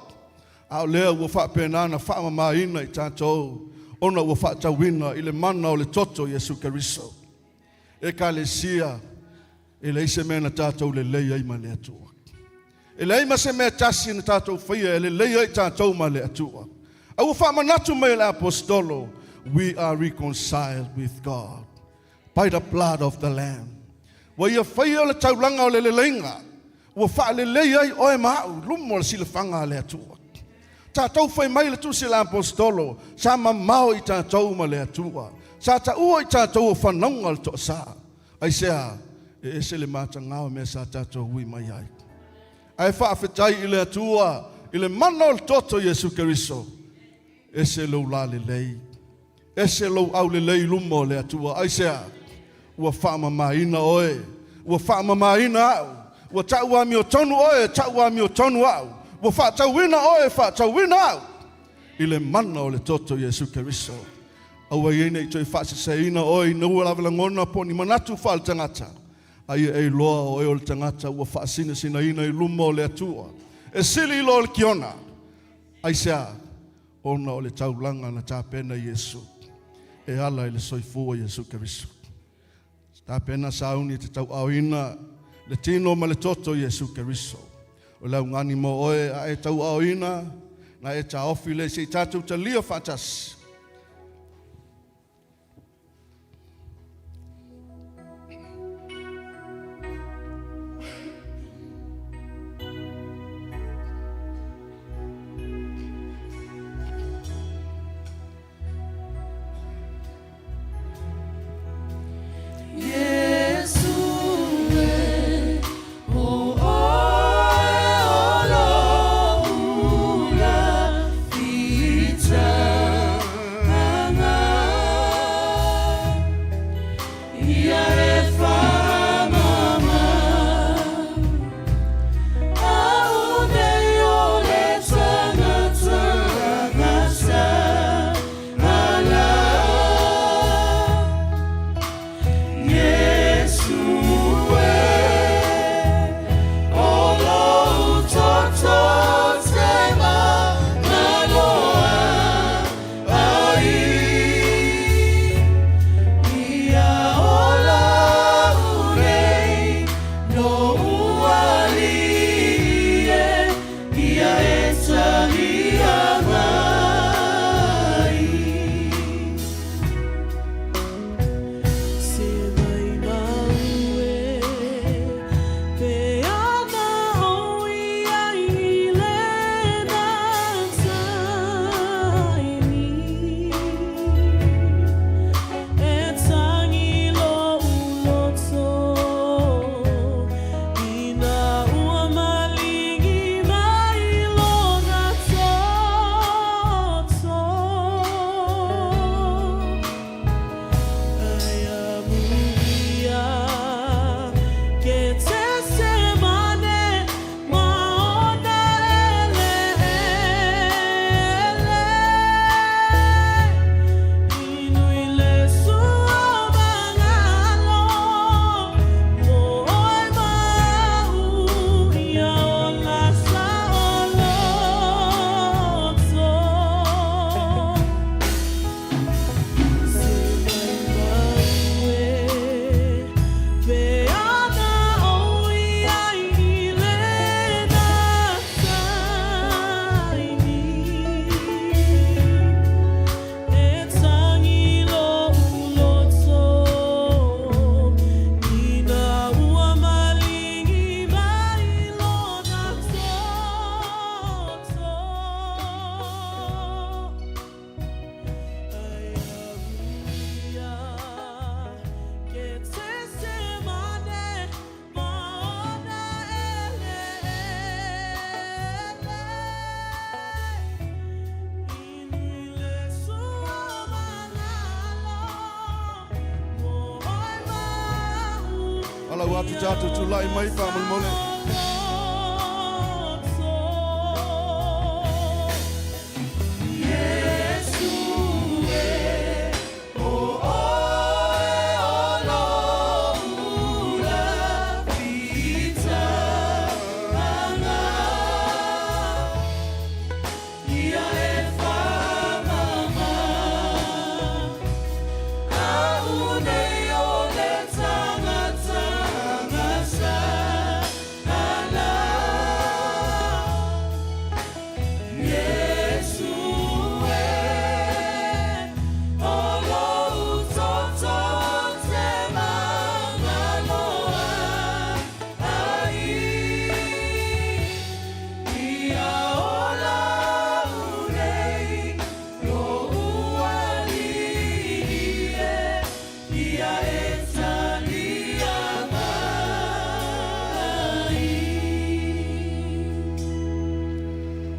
a o lea ua faapena na faamamaina i tatou ona ua faatauina i le mana o le toto o Iesu Keriso. Ekalesia, e leai se mea na tatou lelei ai ma le Atua. E leai ma se mea tasi na tatou faia e lelei ai tatou ma le Atua. A ua faamanatu mai e le Aposetolo, we are reconciled with God by the blood of the Lamb. Ua ia faia le taulaga o le leleiga, ua faalelei ai oe ma a'u i luma o le silafaga a le Atua. Tatou fai mai le tusi a le Aposetolo, sa mamao i tatou ma le Atua. Sa taua i tatou o fanauga o le toasa. Aisea? E ese le matagā o mea sa tatou ui mai ai. Ae faafetai i le Atua i le mana o le toto o Iesu Keriso. Ese lou lalelei, ese lou aulelei i luma o le Atua. Aisea? Ua faamamaina oe, ua faamamaina a'u, ua ta'u amiotonu oe, ta'u amiotonu a'u, ua faatauina oe, faatauina a'u i le mana o le toto o Iesu Keriso. Aua ia ne i toe faaseseina oe ina ua lava lagona po o ni manatu faaletagata, a ia e iloa o oe o le tagata ua faasinasinaina i luma o le Atua, e sili i lo le kiona. Aisea? Ona o le taulaga na tapena Iesu e ala i le soifua Iesu Keriso. Tapena sauni e te tauaaoina le tino ma le toto o Iesu Keriso. O le augani mo oe a e tauaaoina, na e taofi lea se i tatou talia faatasi. Ua atu tatou tulai mai faamolemole.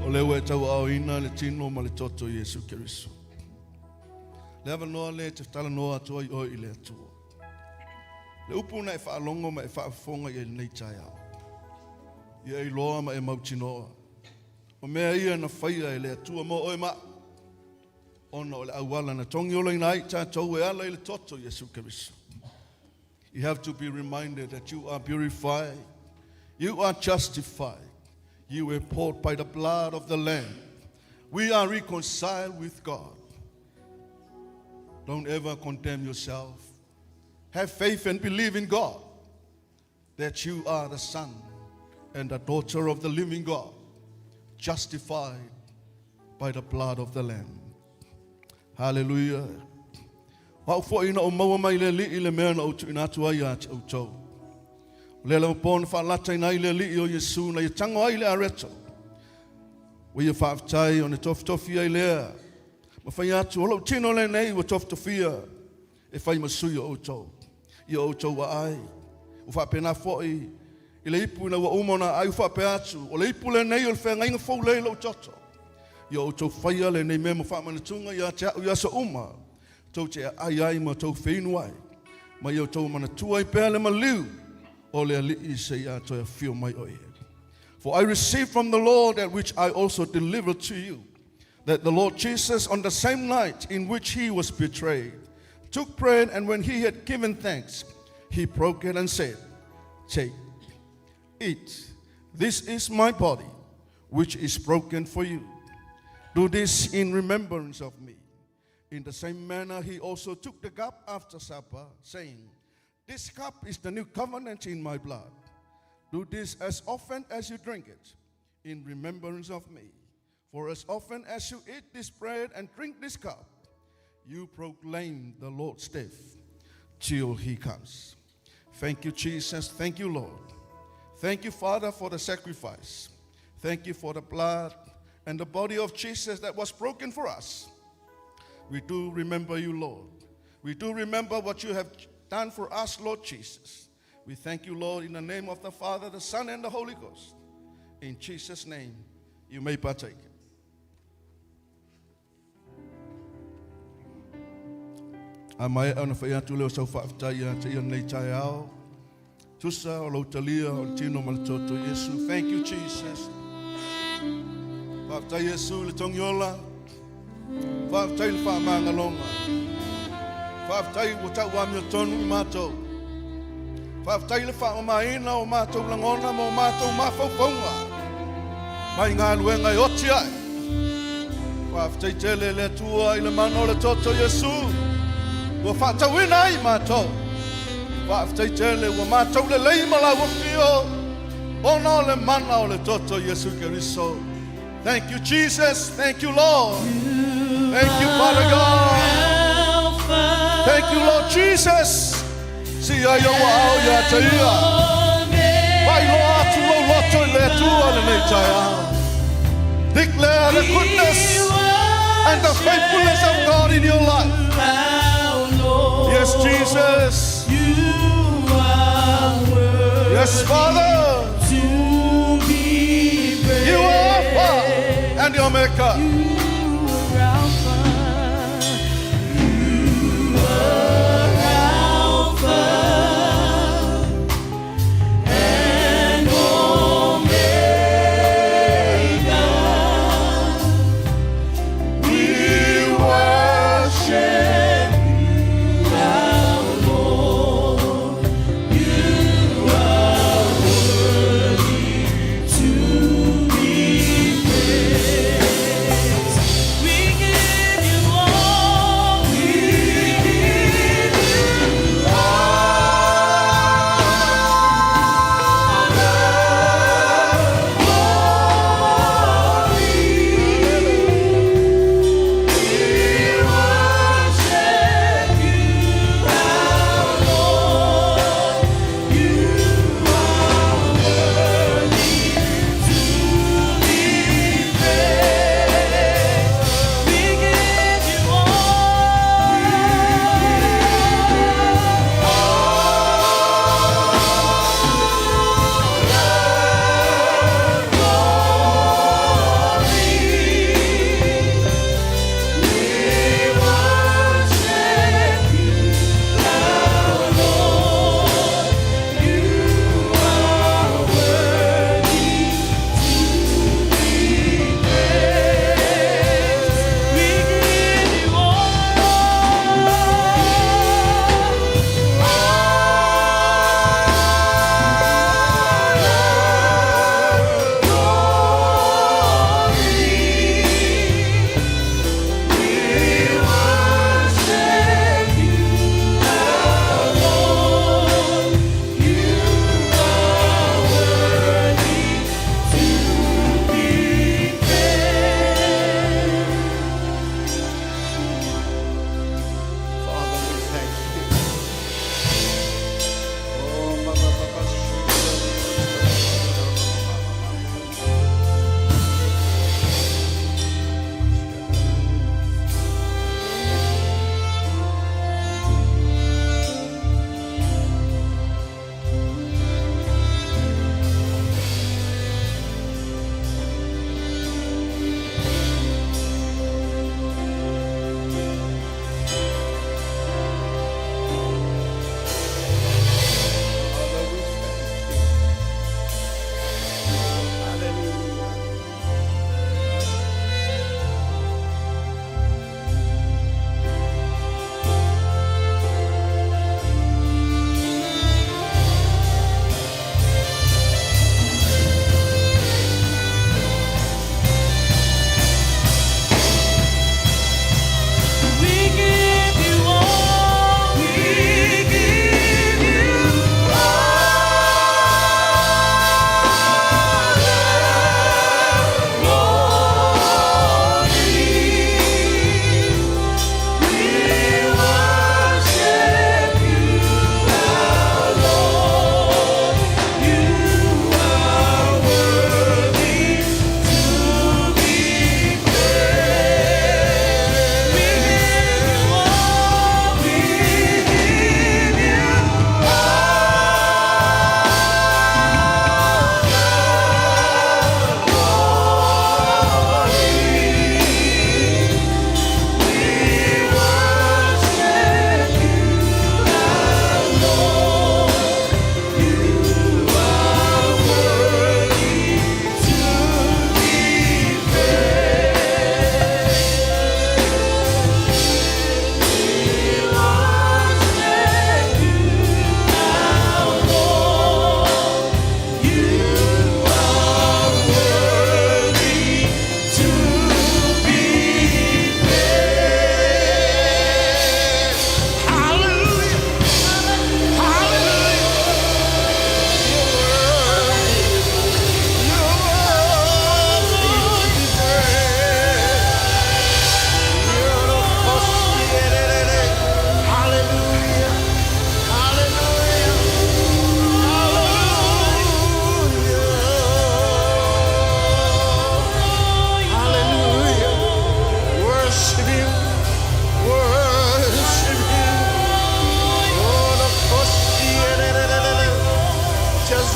O lea ua e tauaaoina le tino ma le toto o Iesu Keriso. Le avanoa lea e te talanoa atu ai oe i le Atua. Le upu na e faalogo ma e faafofoga i ai lenei taeao. Ia e iloa ma e mautinoa. O mea ia na faia e le Atua mo oe ma au. Ona o le auala na togiolaina ai tatou e ala i le toto o Iesu Keriso. You have to be reminded that you are purified. You are justified. You were bought by the blood of the Lamb. We are reconciled with God. Don't ever condemn yourself. Have faith and believe in God that you are the son and the daughter of the living God, justified by the blood of the Lamb. Hallelujah. O au foi na ou maua mai le Alii le mea na ou tuuina atu ai ia te outou. O lea lava po na faalataina ai le Alii o Iesu na ia tago ai le areto. Ua ia faafetai ona tofitofi ai lea ma fai atu, o lou tino lenei ua tofitofia e fai ma sui o outou i o outou aai. Ua faapena foi i le ipu ina ua uma ona aai, ua faapea atu, o le ipu lenei o le feagaiga fou lea i lou toto. Ia outou faia lenei mea ma faamanatuga ia te au i aso uma, tou te aai ai ma tou feinu ai, ma ia outou manatua ai pea le maliu o le Alii seia toe afio mai o ia. For I received from the Lord that which I also delivered to you, that the Lord Jesus, on the same night in which he was betrayed, took bread, and when he had given thanks, he broke it and said, Take, eat. This is my body, which is broken for you. Do this in remembrance of me. In the same manner, he also took the cup after supper, saying, This cup is the new covenant in my blood. Do this as often as you drink it, in remembrance of me. For as often as you eat this bread and drink this cup, you proclaim the Lord's death till he comes. Thank you, Jesus. Thank you, Lord. Thank you, Father, for the sacrifice. Thank you for the blood and the body of Jesus that was broken for us. We do remember you, Lord. We do remember what you have done for us, Lord Jesus. We thank you, Lord, in the name of the Father, the Son, and the Holy Ghost. In Jesus' name, you may partake. A maea ona fai atu lea o sau faafetai ia te ia nei taeao. Tusa o lou talia o le tino ma le toto Iesu. Thank you, Jesus. Faafetai Iesu i le togiola. Faafetai le faamagaloga. Faafetai ua tau amiotonu i matou. Faafetai i le faamamaina o matou lagona ma o matou mafaufauga mai galuega e oti ai. Faafetai tele le Atua i le mana o le toto Iesu ua faatauina ai matou. Faafetai tele ua matou lelei ma lau afio ona o le mana o le toto Iesu Keriso. Thank you, Jesus. Thank you, Lord. Thank you, Father God. Thank you, Lord Jesus. Si ai au ao ia te ia. Vai loa atu lou loto i le Atua lenei taeao. Declare the goodness and the faithfulness of God in your life. Yes, Jesus. Yes, Father. You are Alpha and the Omega.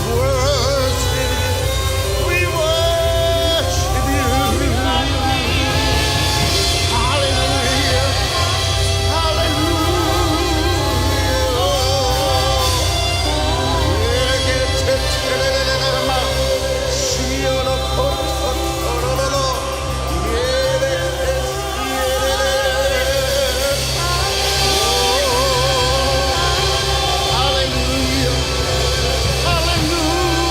Worship. We worship you. Hallelujah. Hallelujah. Hallelujah.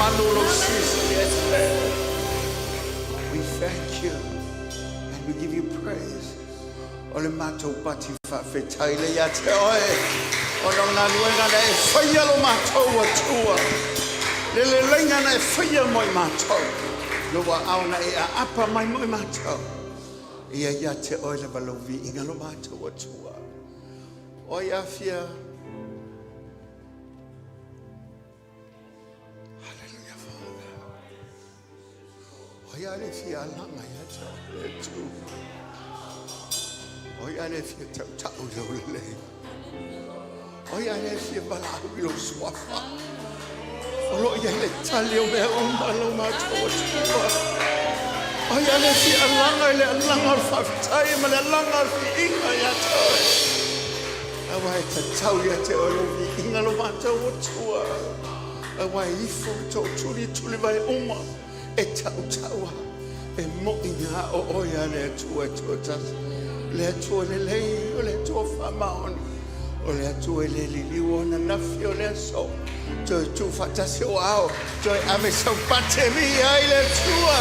malu o lou silisili Ese. We thank you and we give you praise. O le matou pati faafetai lea ia te oe, ona o le galuega na e faia lo matou Atua, le leleiga na e faia mo i matou, lou aao na e aapa mai mo i matou. Ia ia te oe lava lou viiga lo matou Atua. O ai afia Hallelujah, Father. O ai a le fia alaga ia te oe le Atua. O ai a le fia tautau i lou lelei. O ai a le fia valaau i lou suafa. O lo o i ai le tali o mea uma lo matou Atua. O ai a le fia alaga i le alaga o le faafetai ma le alaga o le viiga ia te oe. Aua e tatau ia te oe lou viiga lo matou Atua. Aua e ifo tootulituli vai uma e tautaua e moʻi ngā o oe a le Atua e toatasi. Le Atua lelei, o le Atua faamaoni, o le Atua e le liliu ona nafi o le aso. Toe tu faatasi o ao, toe ave saupate mi ai le Atua.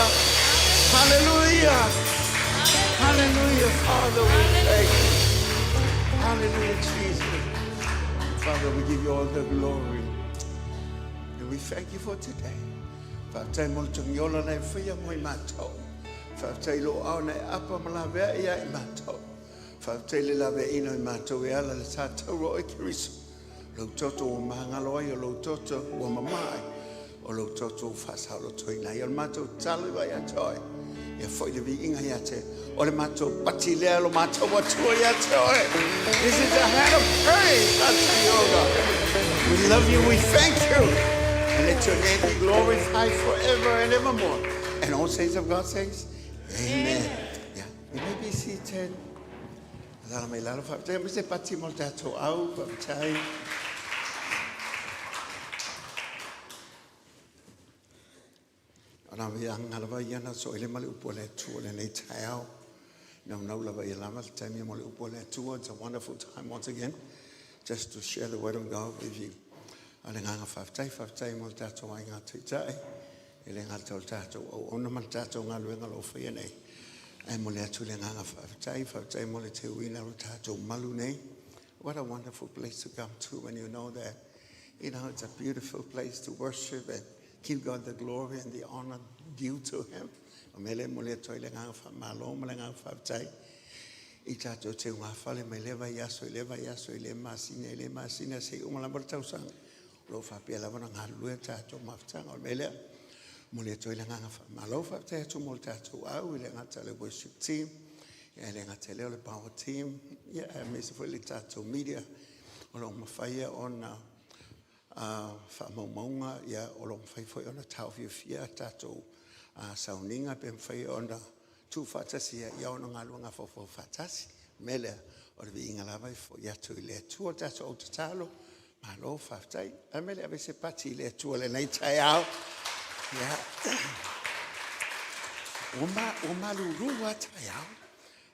Hallelujah. Hallelujah, Father, we thank you. Hallelujah, Jesus. Father, we give you all the glory. And we thank you for today. Faafetai mo le togiola na e faia mo i matou. Faafetai lo ao na e apa ma lavea ia i matou. Faafetai le laveaina o i matou e ala le sa tauro o e Keriso. Lou toto ua magalo ai, o lou toto ua mamā ai, o lou toto ua faasaolotoina ai. O le matou tatalo i vai ia te oe, ia foi le viiga ia te o le matou pati lea lo matou Atua ia te oe. This is a hand of praise unto you, O God. We love you, we thank you. And let your name be glorified forever and evermore. And all saints of God says, Amen. Yeah. You may be seated. Lala mai lalo faafetai ma se pati mo le tatou au faafetai. Ona me anga lava ia na so ele ma le upu a le Atua lenei taeao. Naunau lava ia lava le taimi mo le upu a le Atua. It's a wonderful time once again just to share the word of God with you. A le nganga faafetai, faafetai mo le tatou ai ngā taitai. E le ngata o le tatou auauna ma le tatou galuega o lo o faia nei. Ae momoli atu le agaga faafetai, faafetai mo le teuina o le tatou malu nei. What a wonderful place to come to when you know that, it's a beautiful place to worship and give God the glory and the honor due to Him. O mea lea e momoli atu ai le agaga faamalo ma le agaga faafetai i tatou teugafale mai lea vaiaso i lea vaiaso i lea masina i lea masina seia uma lava le tausaga. O lo o faapea lava ona galulue le tatou mafutaga. O le mea lea, momoli atu ai le agaga faamalo. Faafetai atu mo le tatou au i le gata o le worship team, ia, e le gata i lea o le power team, ia, aemaise foi le tatou media o lo o mafai ona faamaumauga, ia, o lo o mafai foi ona taofiofia tatou sauniga pe mafai ona tuufaatasi ia ona galuega faufau faatasi. O le mea lea, o le viiga lava e foi atu i le Atua. Tatou au tatalo, malo faafetai. A mea le ave se pati i le Atua lenei taeao. Ia. Ua malulu lava taeao.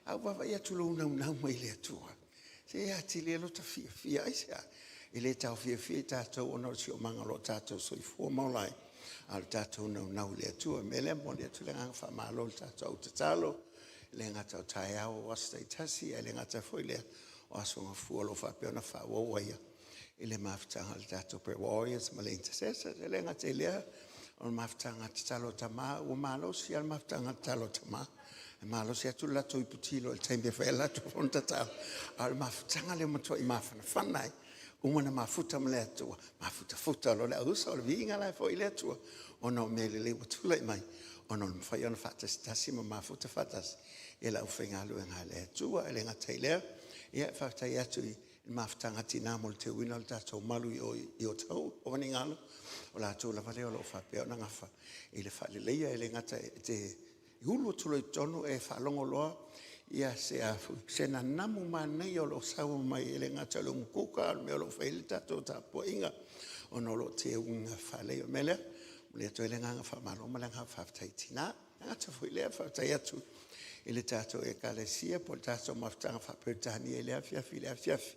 A ua vaavaai atu lou naunau mai i le Atua. Se e atili ai lota fiafia. Aisea? E le taofiofia i tatou ona o le siomaga o lo o tatou soifua ma ola ai. A o le tatou naunau i le Atua. O le mea lea, momoli atu le agaga faamalo i le tatou au tatalo. E le gata o taeao o aso taitasi, ae le gata foi lea o aso gafua o lo o faapea ona faaauau ai i le mafutaga a le tatou prayer warriors ma le intercessors. E le gata i lea, o le mafutaga tatalo tama, ua malosi lava le mafutaga tatalo tama. E malosi atu le latou iputilo i le taimi e fai ai le latou fono tatalo. A o le mafutaga lea ua matuai mafanafana ai. Uma ona mafuta ma le Atua, mafutafuta loa le auusa o le viiga la e foi i le Atua, ona o mea lelei ua tulai mai, ona o le mafai ona faatasitasi ma mafuta faatasi i le aufaigaluega a le Atua. E le gata i lea, ia, e faafetai atu i le mafutaga tinā mo le teuina o le tatou malu i o i Otahuhu, o Vanigalo, o latou lava lea o lo o faapea ona gafa i le faaleleia, e le gata e te ulu atu loa i totonu e faalogo loa ia se afu, se nanamu manaia o lo o saua mai, e le gata o le umukuka, a o le mea o lo o fai ai le tatou tapuaiga, ona o lo o teuga faalei. O le mea lea, momoli atu ai le agaga faamalo ma le agaga faafetai i tinā. E gata foi i lea, faafetai atu i le tatou Ekalesia po o le tatou mafutaga faa-Peretania i lea afiafi i le afiafi,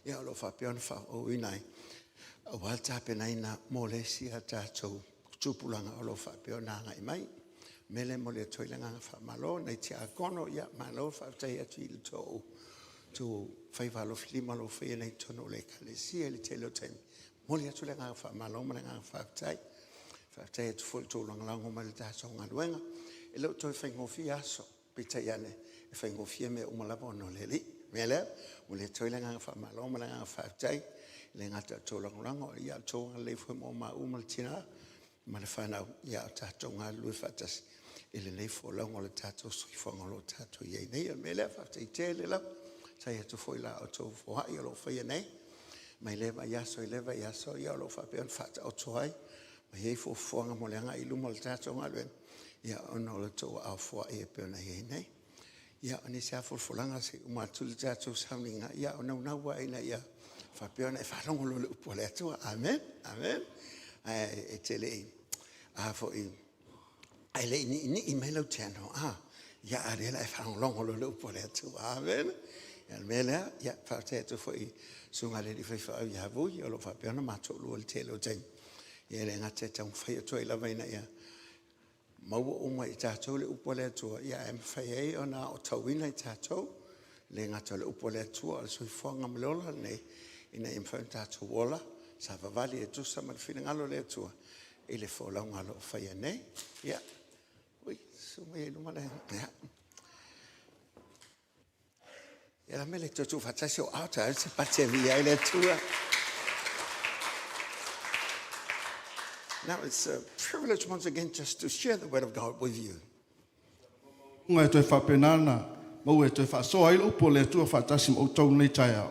ia, o lo o faapea ona faaauauina ai aua le tapenaina mo le isi a tatou tupulaga o lo o faapea ona agai mai. O le mea lea e momoli atu ai le agaga faamalo nai tiakono, ia malo faafetai atu i le tou tu faiva alofilima o lo o faia nei i totonu o le Ekalesia i le tele o taimi. Momoli atu le agaga faamalo ma le agaga faafetai. Faafetai atu foi i le tou lagolago mai i le tatou galuega. E le o toe faigofie aso, peitai ane e faigofie mea uma lava ona o le Alii. O le mea lea, momoli atu ai le agaga faamalo ma le agaga faafetai, e le gata i le tou lagolago, a o le tou agalelei foi mo maua ma le tina ma le fanau, a o tatou galulue faatasi i lenei folauga o le tatou soifuaga o lo o tatou i ai nei. O le mea lea, faafetai tele lava. Faafetai atu foi i la outou foai o lo o faia nei mai lea vaiaso i lea vaiaso, ia o lo o faapea ona faataoto ai ma i ai fuafuaga mo le agai i luma o le tatou galuega, ia ona o le tou aao foai e pei ona i ai nei. Ia, o nisi lava folafolaga se i uma atu le tatou sauniga, ia o naunau lava ina ia faapea ona e faalogo loa i le upu a le Atua. Amen, amen. Ae e te le i, a foi, ae le i niinii mai lau tiano, a, ia a lea la e faalogologo loa i le upu a le Atua. Amen. Ia, o le mea lea, ia, faafetai atu foi i susuga i le alii faifeau ia Vui, o lo o faapea ona matou lua i le tele o taimi. Ia e le gata e taumafai atu ai lava ina ia maua uma e i tatou le upu a le Atua, ia ae mafai ai ona aotauina i tatou, e le gata o le upu a le Atua, o le soifuaga ma le ola lenei, ina ia mafai ona tatou ola savavali e tusa ma le finagalo o le Atua i le folauga o lo o faia nei. Ia, ui, susu mai i luma le, ia. Ia la mele tutu faatasi o ao ta se pate via i le Atua. Now it's a privilege once again just to share the word of God with you. Unga e toe faapena maua e toe faasoa ai le upu o le Atua faatasi ma outou nei taeao.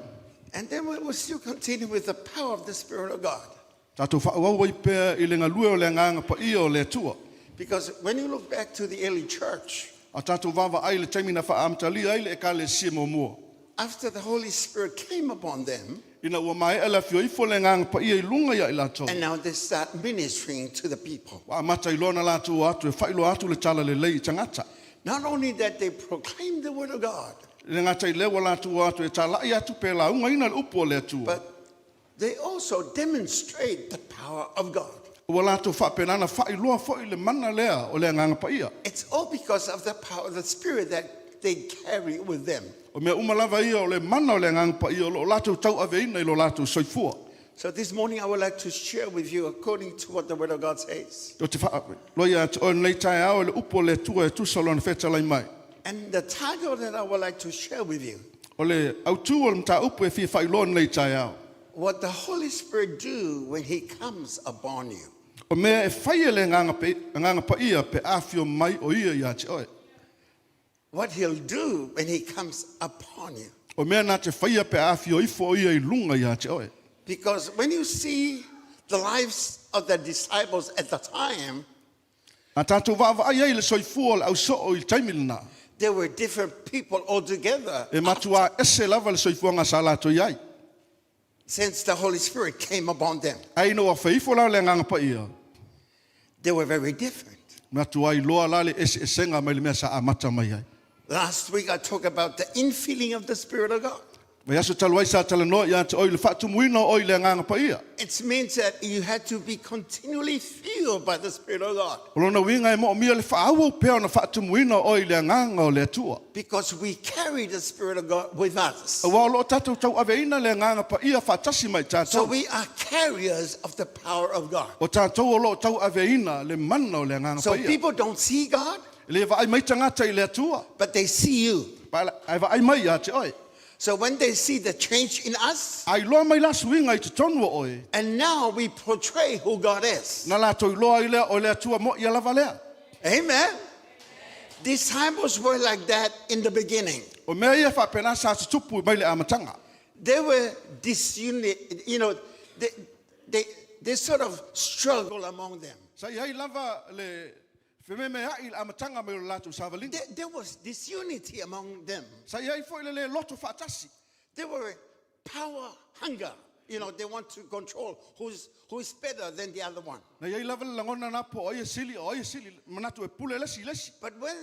And then we will still continue with the power of the Spirit of God. Tatou faaauau ai pea i le galue o le agaga paia o le Atua. Because when you look back to the early church, A tatou vaavaai i le taimi na faaamatalia ai le ekalesia muamua. after the Holy Spirit came upon them, Ina ua maea le afio ifo le agaga paia i luga ia i latou. and now they start ministering to the people. Ua amata ai loa ona latou o atu e faailoa atu le tala lelei i tagata. Not only that, they proclaimed the word of God, E le gata i lea ua latou o atu e talai atu pe laugaina le upu o le Atua. but they also demonstrate the power of God. Ua latou faapena ona faailoa foi le mana lea o le agaga paia. It's all because of the power of the Spirit that they carry with them. O mea uma lava ia o le mana o le agaga paia o lo o latou tauaveina i lo latou soifua. So this morning I would like to share with you according to what the Word of God says. O te faailoa ia te oe nei taeao i le upu o le Atua e tusa lona fetalai mai. And the title that I would like to share with you, O le autū o le mataupu e fia faailoa nei taeao. what the Holy Spirit do when He comes upon you. O mea e fai e le agaga paia pe afio mai o ia ia te oe. What He'll do when He comes upon you. O mea na te faia pe afio ifo o ia i lunga ia te oe. Because when you see the lives of the disciples at the time, A tātou vaavaai ai le soifua o le ausoo i le taimi lena. they were different people altogether E matua ese lava le soifuaga sa latou i ai. since the Holy Spirit came upon them. Ai ina ua feifo la le agaga paia. They were very different. Matua iloa la le eseesega mai le mea sa amata mai ai. Last week I talked about the infilling of the Spirit of God. Mai aso talu ai sa talanoa ia te oe le faatumuina o oe i le agaga paia. It means that you had to be continually filled by the Spirit of God O lona uiga e moomia le faaauau pea ona faatumuina o oe i le agaga o le Atua. because we carry the Spirit of God with us. Aua o loo tatou tauaveina le agaga paia faatasi mai So tatou. we are carriers of the power of God. O tatou o loo tauaveina le mana o le agaga So paia. people don't see God, E le vaai mai tagata i le Atua. but they see you. Pa ai vaai mai ia te oe. So when they see the change in us, A iloa mai la suiga i totonu o oe. and now we portray who God is. Na latou iloa ai lea o le Atua mo ia lava lea. Amen. Disciples were like that in the beginning. O mea ia faapena sa tutupu mai le amataga. They were disunit, you know, they sort of struggle among them. Sa i ai lava le fememeai i le amataga mai o le latou savaliga. There was disunity among them. Sa i ai foi le le loto faatasi. They were power hunger. You know, they want to control who's better than the other one. Na i ai lava le lagona na po o ai e sili, o ai e sili, manatu e pule le isi i le isi. But when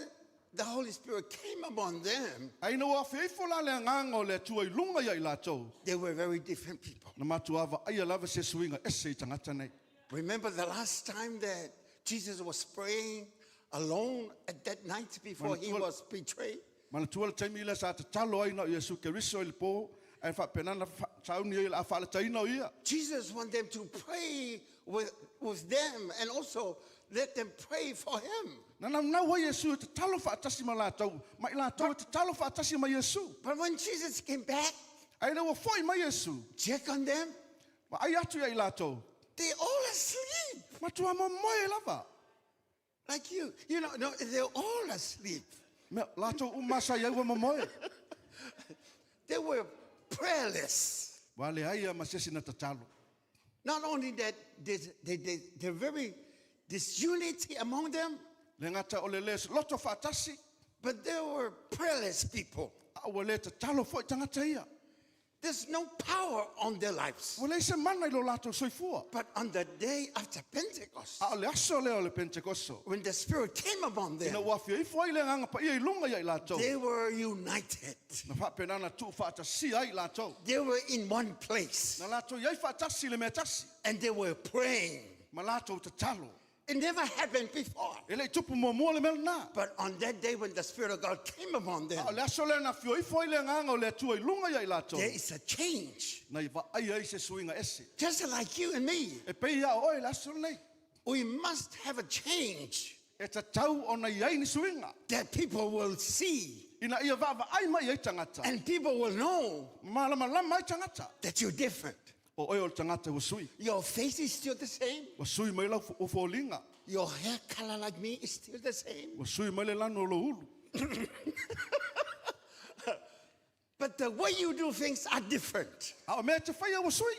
the Holy Spirit came upon them, Ai ina ua feifo la le agaga o le Atua i lunga ia i latou. they were very different people. Na matua vaaia lava se suiga ese i tagata nei. Remember the last time that Jesus was praying alone at that night before he was betrayed? Manatua le taimi lea sa tatalo ai na o Iesu Keriso i le pō, ae faapena na sauni ai o le a faalataina o ia. Jesus wanted them to pray with, with them and also let them pray for him. Na naunau ai Iesu e tatalo faatasi ma latou, ma i latou e tatalo faatasi ma Iesu. But when Jesus came back, Ae ina ua foi mai Iesu, check on them, vaai atu ia i latou, they all asleep. matua momoe lava. Like you. You know, no, they're all asleep. Mea, latou uma sa i ai ua momoe. They were prayerless. Ua leai lava ma se isi na tatalo. Not only that, they, they, they, they're very disunity among them, Le gata o le le loto faatasi, but they were prayerless people. a ua le tatalo foi tagata ia. There's no power on their lives. Ua leai se mana i lo latou soifua. But on the day after Pentecost, A o le aso lea o le Pentekoso, when the Spirit came upon ina them, ua afio ifo ai le Agaga Paia i luga ia i latou, they were united. na faapena ona tuufaatasia ai i latou. They were in one place Na latou i ai faatasi i le mea tasi, and they were praying. ma latou tatalo. It never happened before. E le i tupu muamua le mea lena. But on that day when the Spirit of God came upon them, A o le aso lea na afio ifo ai le Agaga o le Atua i luga ia i latou, there is a change. na i vaai ai se suiga ese. Just like you and me, E pei ia o oe i le aso lenei. we must have a change E tatau ona i ai ni suiga, that people will see ina ia vaavaai mai ai tagata, and people will know malamalama ai tagata, that you're different. o oe o le tagata ua sui. Your face is still the same. Ua sui mai lau foliga. Your hair color like me is still the same. Ua sui mai le lanu o lou ulu. But the way you do things are different. A o mea e te faia ua sui.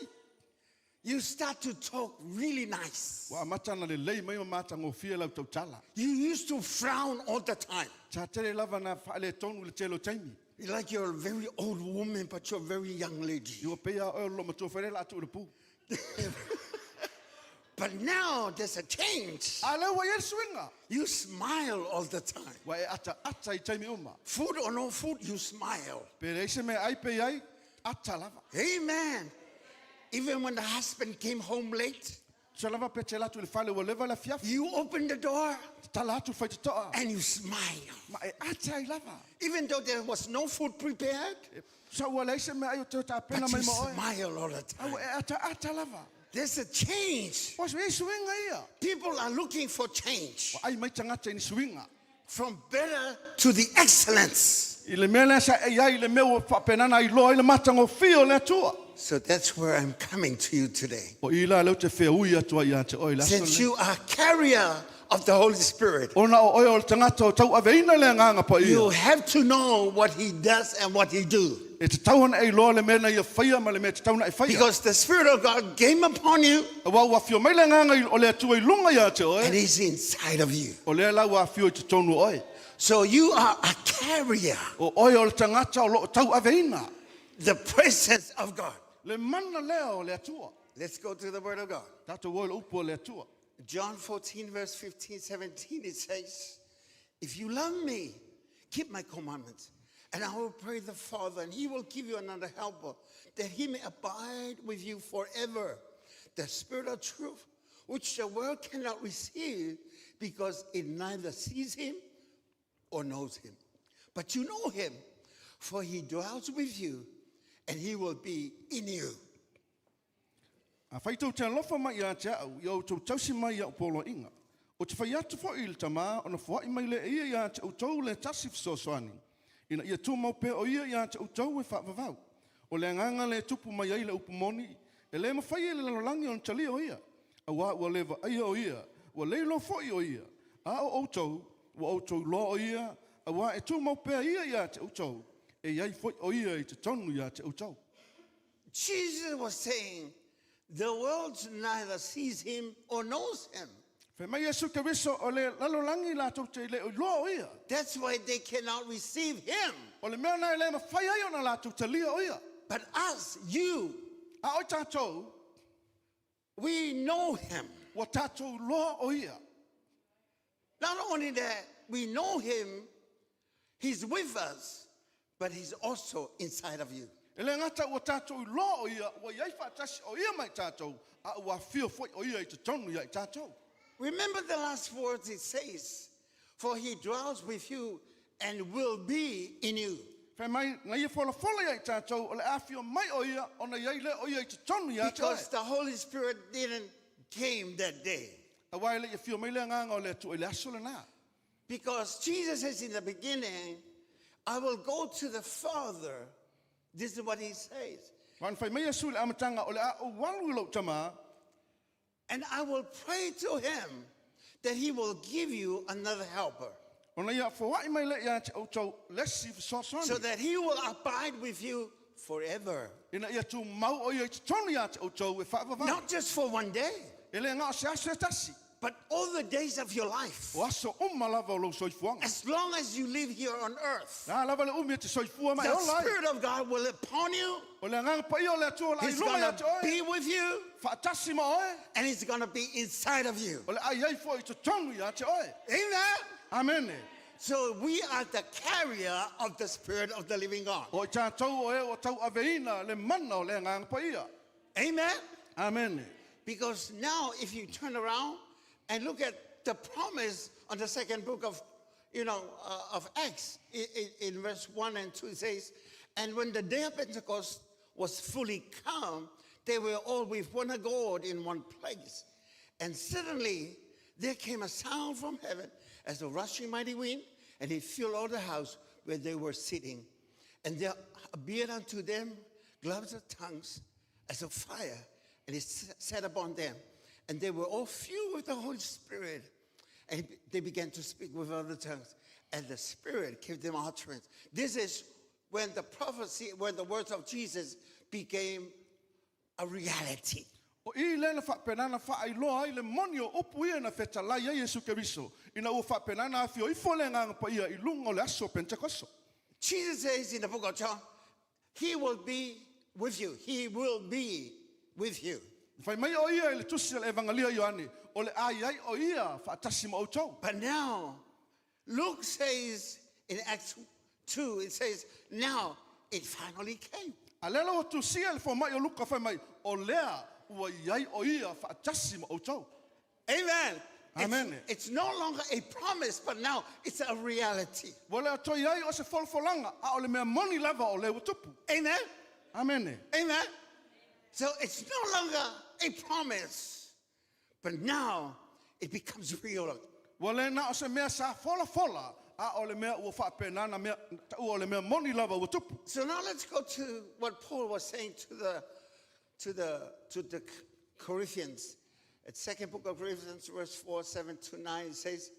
You start to talk really nice. Ua amata ona lelei mai ma matagofie lau tautala. You used to frown all the time. Sa tele lava na faaletonu i le tele o taimi. You're like you're a very old woman, but you're a very young lady. Ua pei lava oe o le loomatua fai le la atu i le pu. But now there's a change. A lea ua i ai le suiga. You smile all the time. Ua e ataata i taimi uma. Food or no food, you smile. Pe leai se meaai pe i ai, ata lava. Amen. Even when the husband came home late, Tusa lava pe te alu atu i le fale ua leva le afiafi. you open the door Tatala atu le faitotoa. and you smile. Ma e ata ai lava. Even though there was no food prepared, E, tusa ua leai se meaai o toe tapena but mai you ma oe. smile all the A time. ua e ataata lava. There's a change. Ua i ai suiga ia. People are looking for change Ua ai mai tagata i ni suiga. from better to the excellence. I le mea lea sa e i ai i le mea ua faapena ona iloa ai le matagofie o le Atua. So that's where I'm coming to you today. O i la lea ou te feaui atu ai ia te oe i le aso Since lenei. you are carrier of the Holy Spirit, Ona o oe o le tagata o tauaveina le Agaga Paia. you have to know what he does and what he do. E tatau ona e iloa le mea na ia faia ma le mea e tatau ona e faia. Because the Spirit of God came upon you Aua ua afio mai le Agaga o le Atua i luga ia te oe. and he's inside of you. O lea la ua afio i totonu o oe. So you are a carrier, O oe o le tagata o loo tauaveina the presence of God. le mana lea o le Atua. Let's go to the Word of God. Tatou o i le upu a le Atua. John 14, verse 15, 17, it says, If you love me, keep my commandments, and I will pray the Father, and he will give you another helper, that he may abide with you forever. The Spirit of truth, which the world cannot receive, because it neither sees him or knows him. But you know him, for he dwells with you, and he will be in you. Afai tou te alofa mai ia te au, ia outou tausi mai i au poloaiga, ou te fai atu foi i le Tama ona foai mai lea e ia ia te outou le tasi fesoasoani, ina ia tumau pea o ia ia te outou e faavavau. O le Agaga lea e tupu mai ai le upu moni, e le mafai e le lalolagi ona talia o ia, auā ua le vaaia o ia, ua le iloa foi o ia, a o outou, ua outou iloa o ia, auā e tumau pea ia ia te outou, e i ai foi o ia i totonu ia te outou. Jesus was saying, the world neither sees him or knows him. Fai mai Iesu Keriso, o le lalolagi latou te le o iloa o ia. That's why they cannot receive him. O le mea lena e le mafai ai ona latou talia o ia. But us, you, A o tatou, we know him. ua tatou iloa o ia. Not only that, we know him, he's with us, but he's also inside of you. E le gata ua tātou iloa o ia, ua iai faatasi o ia ma i tātou, a ua afio foi o ia i totonu ia i tātou. Remember the last words it says, For he dwells with you and will be in you. Fai mai, na ia folafola ia i tātou, o le afio mai o ia, ona iai lea o ia i totonu ia te oe. Because the Holy Spirit didn't came that day. Auā e le i afio mai le Agaga o le Atua i le aso lenā. Because Jesus says in the beginning, I will go to the Father. This is what he says. Aua na fai mai Iesu i le amataga, O le a ou alu i lou Tamā, And I will pray to him that he will give you another helper. Ona ia foai mai lea ia te outou le isi fesoasoani. So that he will abide with you forever. Ina ia tumau o ia i totonu ia te outou e faavavau. Not just for one day. E le na o se aso e tasi. But all the days of your life. O aso uma lava o lou soifuaga. As long as you live here on earth. A lava le umi e te soifua ma e The ola ai. Spirit of God will upon you. O le Agaga Paia o le Atua o le a He's i luga ia going te to oe. be with you. Faatasi ma oe. And he's going to be inside of you. O le a i ai foi i totonu ia te oe. Amen. Amene. So we are the carrier of the Spirit of the living God. O i tātou o e ua tauaveina le mana o le Agaga Paia. Amen. Amene. Because now if you turn around and look at the promise on the second book of, you know, of Acts, in, in verse 1 and 2, it says, And when the day of Pentecost was fully come, they were all with one accord in one place. And suddenly there came a sound from heaven as a rushing mighty wind, and it filled all the house where they were sitting. And there appeared unto them gloves of tongues as of fire, and it sat upon them. And they were all filled with the Holy Spirit. And they began to speak with other tongues. And the Spirit gave them utterance. This is when the prophecy, when the words of Jesus became a reality. O i lea na faapena ona faailoa ai le moni o upu ia na fetalai ai Iesu Keriso, ina ua faapena ona afio ifo le Agaga Paia i luga o le aso o Penetekoso. Jesus says in the book of John, He will be with you. He will be with you. Na fai mai o ia i le tusi a le Evangalia Ioane, O le a i ai o ia faatasi ma outou. But now, Luke says in Acts 2, it says, now it finally came. A lea la ua tusia le fomai o Luka fai mai, O lea ua i ai o ia faatasi ma outou. Amen. Amene. It's, it's no longer a promise, but now it's a reality. Ua le toe i ai o se folafolaga, a o le mea moni lava o lea ua tupu. Amen. Amene. Amen. So it's no longer a promise, but now it becomes real. Ua le na o se mea sa folafola, a o le mea ua faapena na mea, taua o le mea moni lava ua tupu. So now let's go to what Paul was saying to the, to the, to the Corinthians. At second book of Corinthians, verse 4, 7 to 9, it says,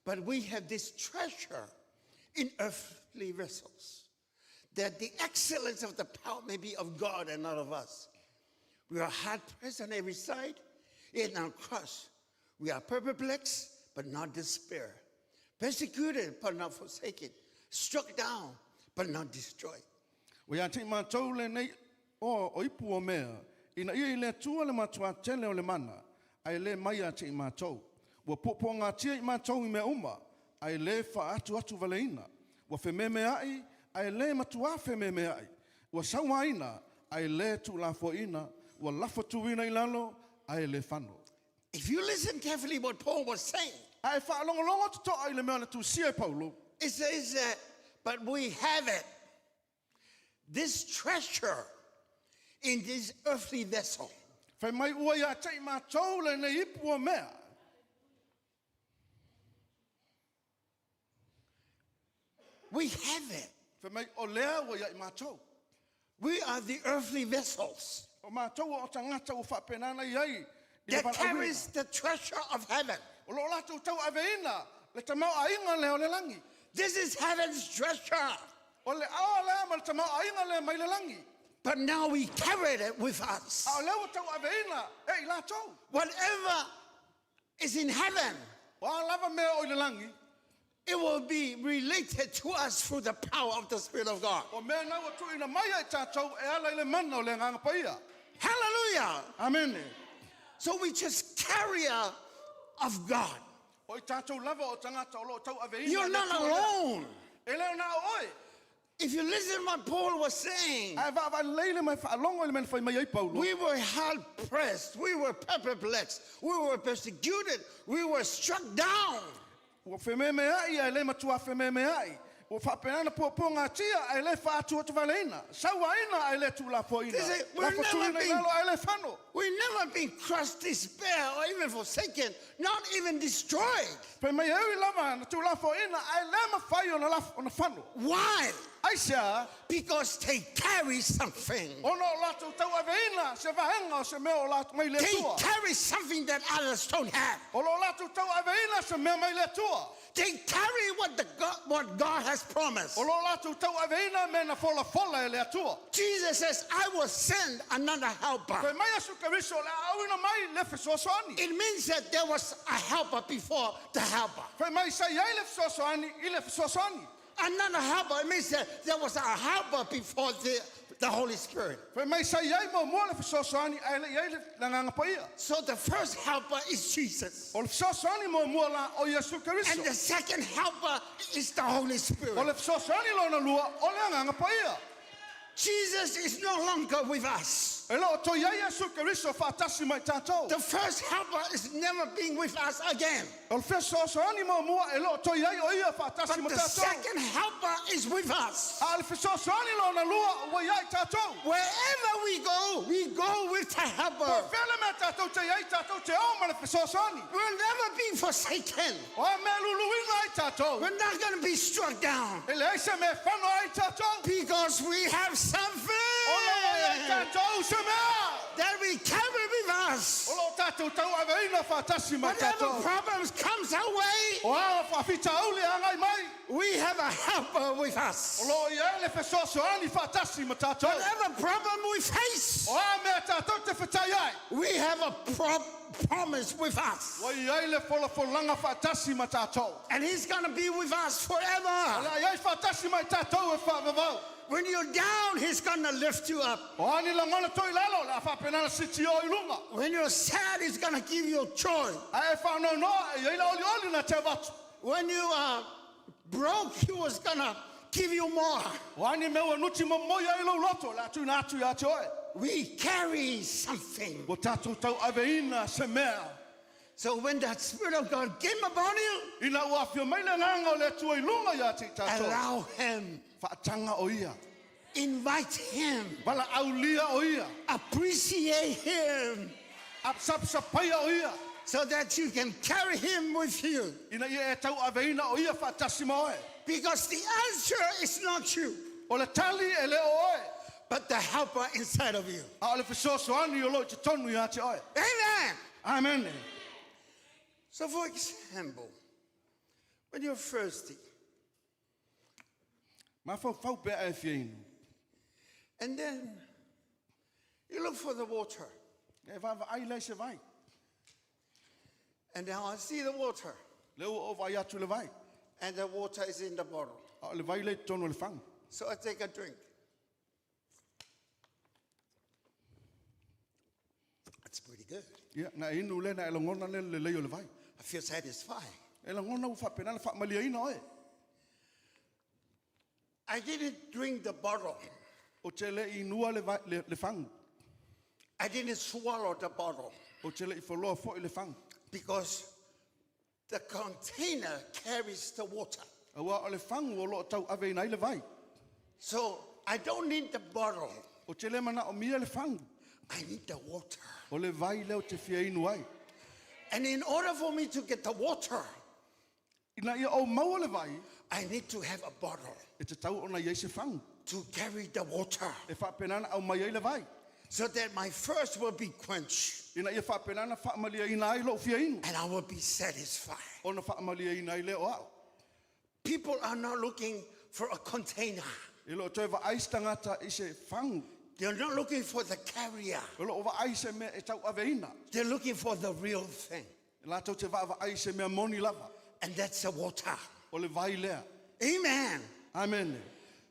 But we have this treasure in earthly vessels, that the excellence of the power may be of God and not of us. We are hard pressed on every side, yet not crushed. We are perplexed, but not despair. Persecuted, but not forsaken. Struck down, but not destroyed. Ua ia te i matou lenei o o ipu o mea, ina ia i le Atua le matuā tele o le mana, a e le mai ia te i matou. Ua puapuagatia i matou i mea uma, a e le faaatuatuvaleina. Ua fememeaʻi, a e le matuā fememeaʻi. Ua sauaina, a e le tuulafoaiina. Ua lafotuina i lalo, a e le fano. If you listen carefully what Paul was saying, A e faalogologo totoa i le mea na tusia e Paulo, it says that, but we have it, this treasure in this earthly vessel. Fai mai ua ia te i matou lenei ipu o mea. We have it. Fai mai o lea ua ia i matou. We are the earthly vessels. O matou o tagata ua faapena ona i ai i le That valaauina. carries the treasure of heaven. O lo o latou tauaveina le tamaoaiga lea o le lagi. This is heaven's treasure. O le ao lea ma le tamaoaiga lea mai le lagi. But now we carry it with us. A o lea ua tauaveina e i latou. Whatever is in heaven. O a lava mea o i le lagi. It will be related to us through the power of the Spirit of God. O mea na ua tuuina mai ia i tatou e ala i le mana o le Agaga Paia. Hallelujah! Amene. So we just carrier of God. O i tatou lava o tagata o lo o tauaveina You're le not Atua lea. alone. E le o na o oe. If you listen what Paul was saying, Ae vaavaai lelei le mea e faalogo i le mea na fai mai ai Paulo. we were hard pressed, we were perplexed, we were persecuted, we were struck down. Ua fememea'i ae le matuā fememea'i. Ua faapena ona puapuagatia ae le faaatuatuvaleina. Sauaina ae le tuulafoaina. They say, "We'll never Lafotuina i be- lalo ae le fano. We never been crushed, despair, or even forsaken, not even destroyed. Fai mai e ui lava na tuulafoaina ae le mafai ona laf- ona fano. Why? Aisea, Because they carry something. ona o latou tauaveina se vaega o se mea o latou mai le They Atua. carry something that others don't have. O lo latou tauaveina se mea mai le Atua. They carry what, the God, what God has promised. O lo latou tauaveina mea na folafola e le Atua. Jesus says, I will send another helper. Fai mai Iesu Keriso o le a auina mai le fesoasoani. It means that there was a helper before the helper. Fai mai sa iai le fesoasoani i le fesoasoani. Another helper, it means that there was a helper before the, the Holy Spirit. Fai mai sa iai muamua le fesoasoani ae le i ai le Agaga Paia. So the first helper is Jesus. O le fesoasoani muamua la o Iesu And Keriso. the second helper is the Holy O Spirit. le fesoasoani lona lua o le Agaga Paia. Jesus is no longer with us. E le o toe i ai Iesu Keriso faatasi ma i tatou. The first helper is never being with us again. O le fesoasoani muamua e le o toe i ai o ia faatasi But ma the tatou. second helper is with us. A o le fesoasoani lona lua ua i ai tatou. Wherever we go, we go with the Po helper. fea le mea tatou te i ai tatou te o ma le fesoasoani. We'll never be forsaken. O a mea luluina ai tatou. We're not going to be struck down E leai se mea e fano ai tatou. because we have Ona ua i ai something tatou se mea. that we carry with us. O lo tatou tauaveina faatasi ma Whatever tatou. problems comes our way, O a faafitauli e agai mai. we have a helper with us. O lo o i ai le fesoasoani faatasi ma tatou. Whatever problem we face, O a mea tatou te fetai ai. we have a promise with us. Ua i ai le folafolaga faatasi ma tatou. And he's going to be with us O forever. le a i ai faatasi ma i tatou e faavavau. When you're down, he's going to lift you up. O a ni lagona toi lalo, le a faapenana siti o i luga. When you're sad, he's going to give you joy. Ae e faanoanoa, e i ai le olioli na te avatu. When you are broke, he was going to give you more. O a ni mea ua nuti momoi ai lou loto, le a tuuina atu ia te oe. We carry something. Ua tatou tauaveina se mea. So when that Spirit of God came upon you, Ina ua afio mai le Agaga o le Atua i luga ia te i tatou. allow him, Faataga o ia. invite him, Valaaulia o ia. appreciate him, Apasapsapaia o ia. so that you can carry him with you. Ina ia e tauaveina o ia faatasi ma oe. Because the answer is not you, O le tali e le o oe. but the helper inside of you. A o le fesoasoani o lo i totonu ia te oe. Amen. Amen. So, for example, when you're thirsty Mafaufau pe a e fia inu. and then you look for the water, E vaavaai lea i se vai. and now I see the water, Lea ua ou vaai atu i le vai. and the water is in the bottle. A o le vai lea i totonu o le fagu. So I take a drink. It's pretty good. Ia, na e inu lea na e lagona lea le lelei o le vai. I feel satisfied. E lagona ua faapena ona faamaliaina oe. I didn't drink the bottle. Ou te le i inua le, vai, le, le fagu. I didn't swallow the bottle Ou te le i foloa foi le fagu. because the container carries the water. Auā o le fagu o lo o tauaveina ai le vai. So I don't need the bottle. Ou te le manaomia le fagu. I need the water. O le vai lea ou te fia inu ai. And in order for me to get the water, Ina ia ou maua le vai, I need to have a bottle e tatau ona i ai se fagu. to carry the water E faapena ona aumai ai le vai. so that my thirst will be quenched Ina ia faapena ona faamaliaina ai lou fia inu. and I will be satisfied. Ona faamaliaina ai lea o au. People are not looking for a container. E le o toe vaai se tagata i se fagu. They're not looking for the carrier. O lo o vaai se mea e tauaveina. They're looking for the real thing. E latou te vaavaai i se mea moni lava. And that's the water. O le vai lea. Amen. Amen.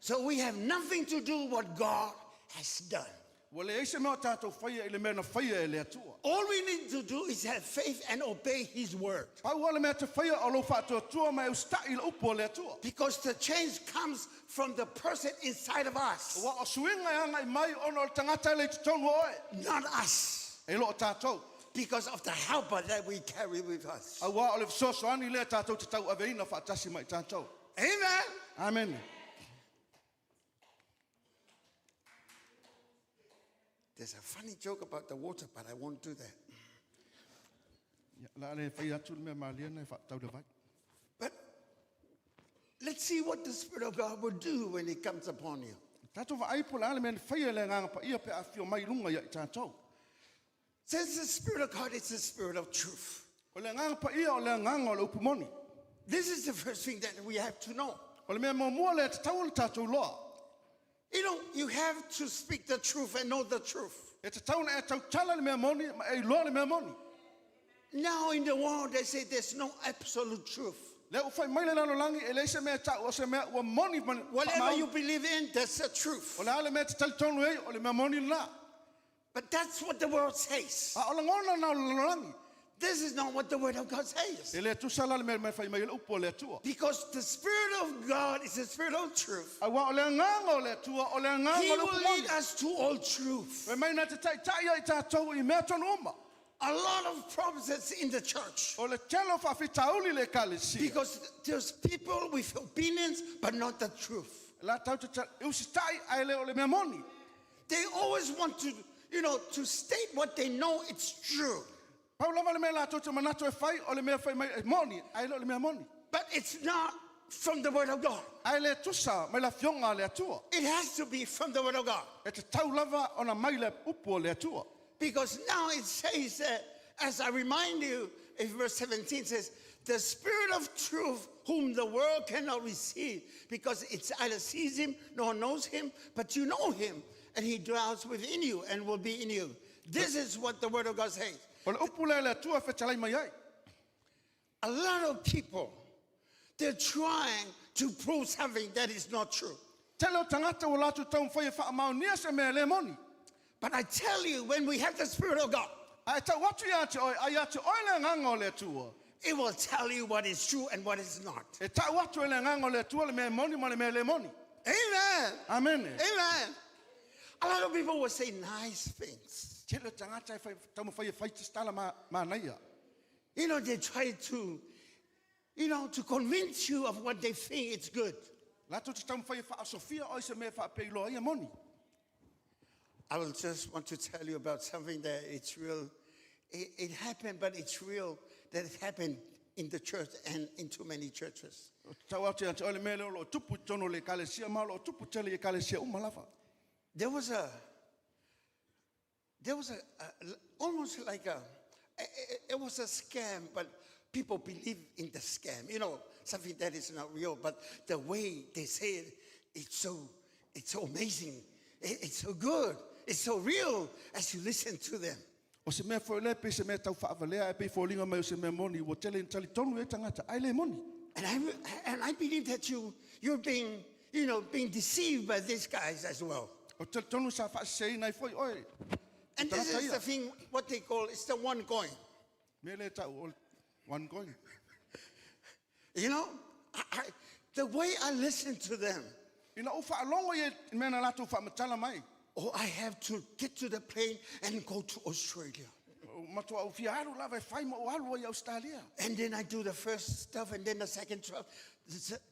So we have nothing to do what God has done. Ua leai se mea o tātou faia i le mea na faia e le Atua. All we need to do is have faith and obey His word. Pau lava le mea e te faia o lou faatuatua ma e usitai i le upu a le Atua. Because the change comes from the person inside of us, Aua o suiga e agai mai ona o le tagata lea i totonu o oe, not us, e le o tātou. Because of the helper that we carry with us. Aua o le fesoasoani lea tātou te tauaveina faatasi ma i tātou. Amen. Amene. There's a funny joke about the water, but I won't do that. Ia, o le a le faia atu le mea malie na e faatatau i le vai. But let's see what the Spirit of God will do when it comes upon you. Tatou vaai po o le a le mea na faia e le Agaga Paia pe a afio mai i luga ia i tatou. Since the Spirit of God is the Spirit of truth. O le Agaga Paia o le Agaga o le upu moni. This is the first thing that we have to know. O le mea muamua lea e tatau ona tatou iloa. You have to speak the truth and know the truth. E tatau ona e tautala le mea moni ma e iloa le mea moni. Now in the world they say there's no absolute truth. Lea ua fai mai le lalolagi e leai se mea e tau o se mea ua moni ma Whatever faamaoni. you believe in, that's the truth. O le a le mea e te talitonu ai, o le mea moni lena. But that's what the world says. A o lagona na o le lalolagi. This is not what the word of God says. E le tusa la le mea mai fai mai le upu o le Atua. Because the Spirit of God is the Spirit of truth. Aua o le Agaga o le Atua, o le Agaga He o le will upu moni. lead us to all truth. Fai mai na te taitai ai tātou i mea tonu uma. A lot of problems that's in the church. O le tele o faafitauli i le ekalesia. Because there's people with opinions but not the truth. Latou te usitai ae le o le mea moni. They always want to state what they know it's true. Pau lava le mea latou te manatu e fai, o le mea fai mai e moni, ae le o le mea moni. But it's not from the word of God. Ae le tusa mai le afioga a le Atua. It has to be from the word of God. E tatau lava ona mai le upu o le Atua. Because now it says that, as I remind you, in verse 17 says, the Spirit of truth whom the world cannot receive, because it either sees him nor knows him, but you know him, and he dwells within you and will be in you. This is what the word of God says. O le upu lea a le Atua e fetalai mai ai. A lot of people, they're trying to prove something that is not true. Tele o tagata ua latou taumafai e faamaonia se mea e le moni. But I tell you, when we have the Spirit of God, Ae tau atu ia te oe, a ia te oe le Agaga o le Atua. It will tell you what is true and what is not. E tau atu e le Agaga o le Atua le mea e moni ma le mea e le moni. Amen. Amene. Amen. A lot of people will say nice things. Tele o tagata e fai, taumafai e fai se tala ma, manaia. They try to convince you of what they think is good. Latou te taumafai e faaosofia oe i se mea e faapea iloa ai e moni. I will just want to tell you about something that it's real. It happened, but it's real that it happened in the church and in too many churches. Tau atu ia te oe le mea lea o lo o tupu i totonu o le ekalesia ma o lo o tupu tele i ekalesia uma lava. There was a, almost like a, it, it was a scam, but people believe in the scam. Something that is not real, but the way they say it, it's so amazing. It's so good. It's so real as you listen to them. O se mea foi lea pei se mea tau faavalea e pei foliga mai o se mea moni ua tele ina talitonu ai tagata ae le moni. And I believe that you're being deceived by these guys as well. O talitonu sa faaseseina ai foi oe. And this Tagata is ia. the thing, what they call, it's the one coin. Mea lea tau o le one coin. The way I listen to them. Ina ou faalogo ia i mea na latou faamatala mai. Oh, I have to get to the plane and go to Australia. O matua au fia alu lava e fai ma o alu ai i Australia. And then I do the first stuff and then the second stuff.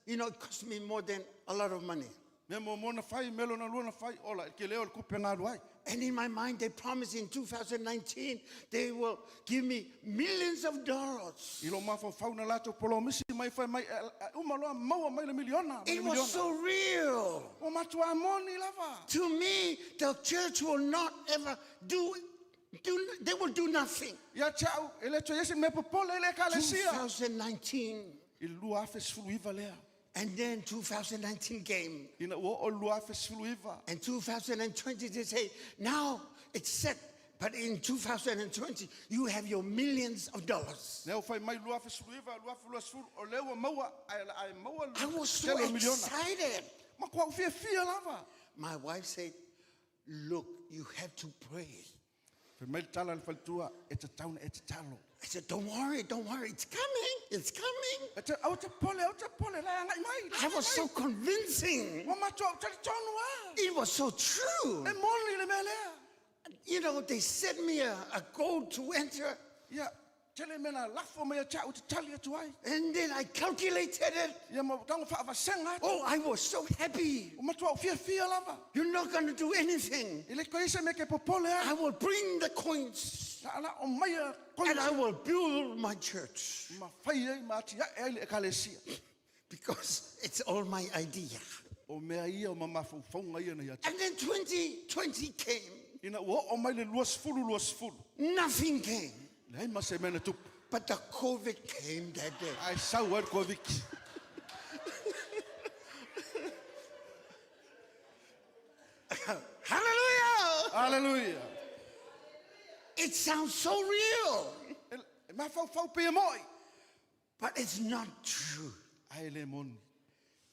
It cost me more than a lot of money. Mea muamua na fai, mea lona lua na fai, ola, ke leo le kupe ngā alu ai. And in my mind, they promised in 2019, they will give me millions of dollars. I lo mafaufau na latou polomisi mai fai mai, e, e, uma loa maua mai le miliona, mai It le was miliona. so real. O matua moni lava. To me, the church will not ever do, do, they will do nothing. Ia te au, e le toe ese mea popole i le ekalesia. 2019. I le lua afe sefulu iva lea. And then 2019 came. Ina ua oo le lua afe sefulu iva. And 2020, they say, now it's set. But in 2020, you have your millions of dollars. Lea ua fai mai lua afe sefulu iva, lua afe lua sefulu, o lea ua maua, ai maua I was so tele o miliona. excited. Ma kua au fiafia lava. My wife said, Look, you have to pray. Fai mai le tala a le faletua, e tatau ona e tatalo. I said, Don't worry, don't worry. It's coming. It's coming. E te, aua te popole, aua te popole, la e agai mai. La e I agai was mai. so convincing. Ua matua ou talitonu lava. It was so true. E moni le mea lea. You know, they set me a, a goal to enter, Ia, tele mea na lafo mai ia te au e te tali atu ai. and then I calculated it. Ia ma tago faavasega atu. Oh, I was so happy. Ua matua ou fiafia lava. You're not going to do anything. E le toe i ai se mea e ke popole I ai. will bring the coins La a aumaia and I koina will build my church ma fai ai ma atiae ai le ekalesia. because it's all my idea. O mea ia o ma mafaufauga ia na ia te. And then 2020 came, Ina ua oo mai le 2020. nothing came, Leai ma se mea na tupu. but the COVID came that day. Ae sau ai le Koviti. Hallelujah! Aleluia. It sounds so real, E, e mafaufau pei e mo'i. but it's not true. Ae le moni.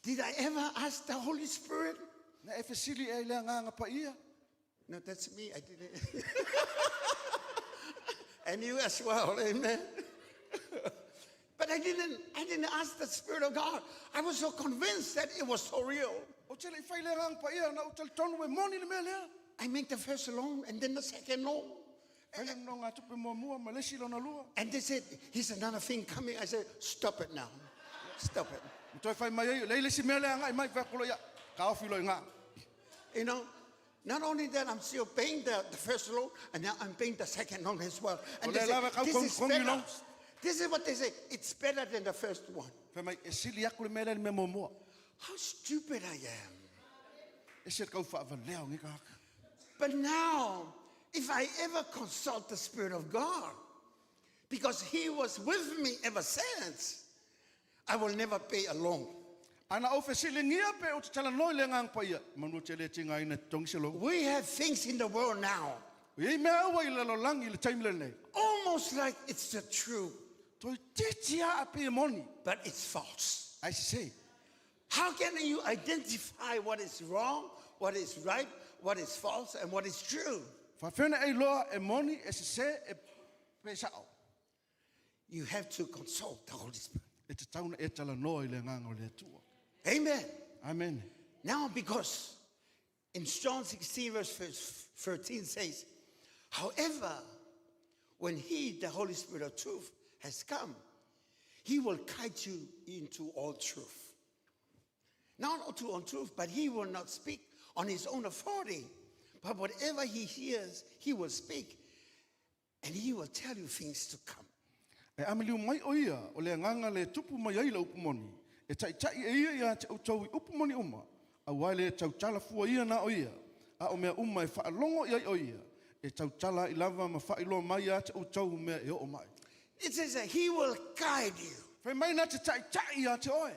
Did I ever ask the Holy Spirit? Na e fesili ea i le Agaga Paia. No, that's me. I didn't. and you as well, amen. but I didn't. I didn't ask the Spirit of God. I was so convinced that it was so real. Ou te le i fai le Agaga Paia na ou talitonu e moni le mea lea. I make the first loan and then the second loan. Fai le nonogatupe muamua ma le isi lona lua. And they said, here's another thing coming. I said, stop it now. Stop it. Ma toe fai mai ai, leai le isi mea lea e agai mai, fai atu loa, ia, taofi loa i ina. You know, not only that, I'm still paying the, the first loan, and now I'm paying the second loan as well. And they O lea say, lava kau this kong- is kongi better. loans. This is what they say. It's better than the first one. Fai mai, e sili aku le mea lea i le mea muamua. How stupid I am. E se le kaufaavalea o lenei tagata. But now, if I ever consult the Spirit of God, because He was with me ever since, I will never pay a loan. Ana ou fesiligia pe ou te talanoa i le Agaga Paia, manu ou te le tigaina e totogi se loan. We have things in the world now, E i ai mea ua i le lalolagi i le taimi lenei. almost like it's the truth, Toeitiiti lava a pei e moni. but it's false. Ae sese. How can you identify what is wrong, what is right, what is false, and what is true? Faapefea ona e iloa e moni, e sese, e pe sa'o. You have to consult the Holy Spirit. E tatau ona e talanoa i le Agaga o le Atua. Amen. Amene. Now, because in John 16, verse 13 says, However, when He, the Holy Spirit of truth, has come, He will guide you into all truth. Not to all truth, but He will not speak on His own authority. But whatever He hears, He will speak, and He will tell you things to come. E amiliu mai o ia, o le Agaga le tupu mai ai le upu moni, e taita'i e ia iā te outou i upu moni uma, auā e le tautala fua ia na o ia, a o mea uma e faalogo i ai o ia, e tautala a'i lava ma faailoa mai iā te outou mea e oo mai. It says that He will guide you. Fai mai na te taita'i iā te oe.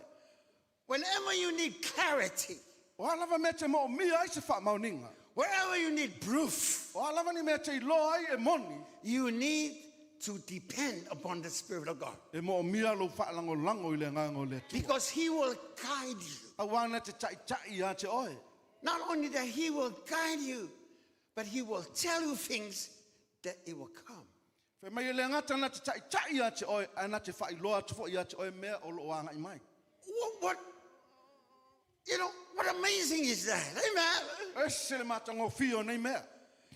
Whenever you need clarity, O a lava mea e te moomia ai se faamaoniga. wherever you need proof, O a lava ni mea e te iloa ai e moni. you need to depend upon the Spirit of God E moomia lou faalagolago i le Agaga o le Atua. because He will guide you. Auā na te taita'i iā te oe. Not only that, He will guide you, but He will tell you things that it will come. Fai mai e le gata na te taita'i ia te oe, ae na te faailoa atu foi ia te oe mea o loo agai mai. What, what you know, what amazing is that? Amen. Ese le matagofie o nei mea.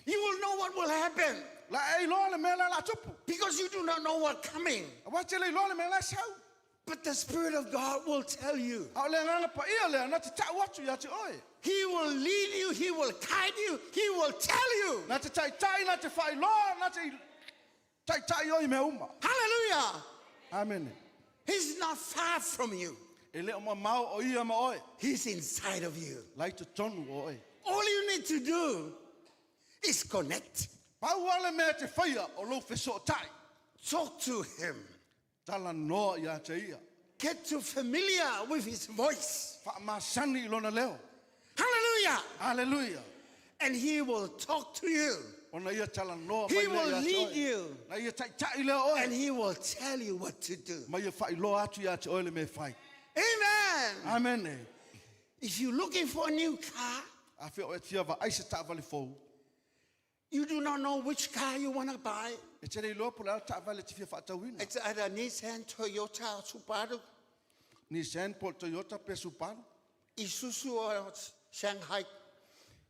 You will know what will happen La e iloa le mea la o le a tupu. because you do not know what coming. Auā e te le iloa le mea la e sau. But the Spirit of God will tell you. A o le Agaga Paia lea na te ta'u atu ia te oe. He will lead you, He will guide you, He will tell you. Na te taita'i, na te faailoa, na te taita'i oe i mea uma. Hallelujah. Amene. He's not far from you. E le o mamao o ia ma oe. He's inside of you. La i totonu o oe. All you need to do is connect. Pau lava le mea e te faia o lou fesootai. Talk to him. Talanoa ia te ia. Get too familiar with his voice. Faamasani i lona leo. Hallelujah. Hallelujah. And he will talk to you. Ona ia talanoa He mai lea will ia te lead oe. you. Na ia taita'i lea oe. And he will tell you what to do. Ma ia faailoa atu ia te oe le mea e fai. Amen. Amene. If you're looking for a new car, Afai o e fia vaai se taavale fou, you do not know which car you want to buy. E te le iloa po o le a le taavale e te fia faatauina. It's either Nissan, Toyota, or Subaru, Nissan po o le Toyota pe Subaru. Isuzu or Shanghai.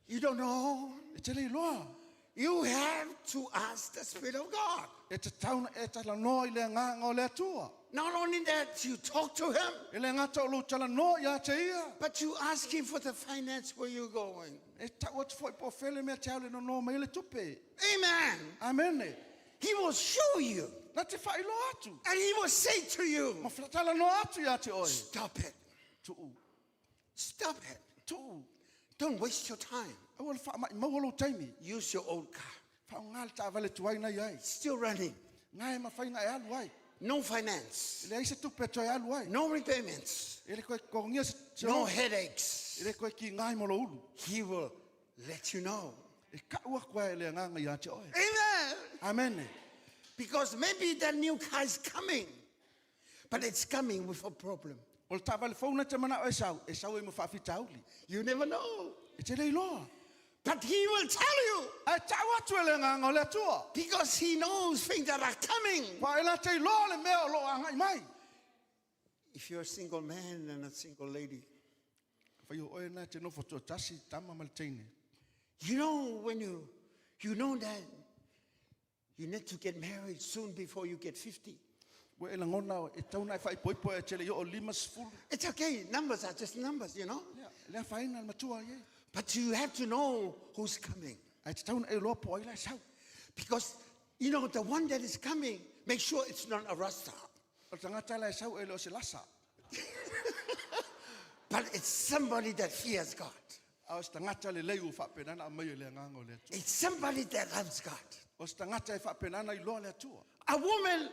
You don't know. E te le iloa. You have to ask the Spirit of God. E tatau ona e talanoa i le Agaga o le Atua. Not only that, you talk to him, E le gata o lou talanoa ia te ia. but you ask him for the finance where you're going. E tau atu foi po o fea le mea te au le nonoa mai ai le tupe. Amen. Amene. He will show you. Na te faailoa atu. And he will say to you, Ma talanoa atu ia te oe. stop it. Tuu. Stop it. Tuu. Don't waste your time. Aua le faamaumau lou taimi. Use your old car. Faaaoga le taavale tuai na i ai. Still running. Nga e mafai ona e alu ai. No finance. E leai se tupe e toe alu ai. No repayments. E le koe totogia se No loan. headaches. E le koe kiga i mo lou ulu. He will let you know. E kau aku ai le Agaga ia te oe. Amen. Amene. Because maybe that new car is coming, but it's coming with a problem. O le taavale fou na te manao e sau, e sau ai ma faafitauli. You never know. E te le iloa. But he will tell you Ae tau atu e le Agaga o le Atua. because he knows things that are coming. Aua e la te iloa le mea o lo o agai mai. If you're a single man and a single lady, Afai o oe na e te nofo toatasi, tama ma le teine. you know when you, you know that you need to get married soon before you get 50. Ua e lagona e tatau ona e faaipoipo e te le i oo 50. It's okay. Numbers are just numbers, you know. Ia, le afaina le matua i ai. But you have to know who's coming. Ae tatau ona e iloa po o ai la e sau. Because, you know, the one that is coming, make sure it's not a rasta. O le tagata la e sau e le o se lasa. But it's somebody that fears God. A o se tagata lelei ua faapena ona aumai e le Agaga o le Atua. It's somebody that loves God. O se tagata e faapena ona iloa le Atua. A woman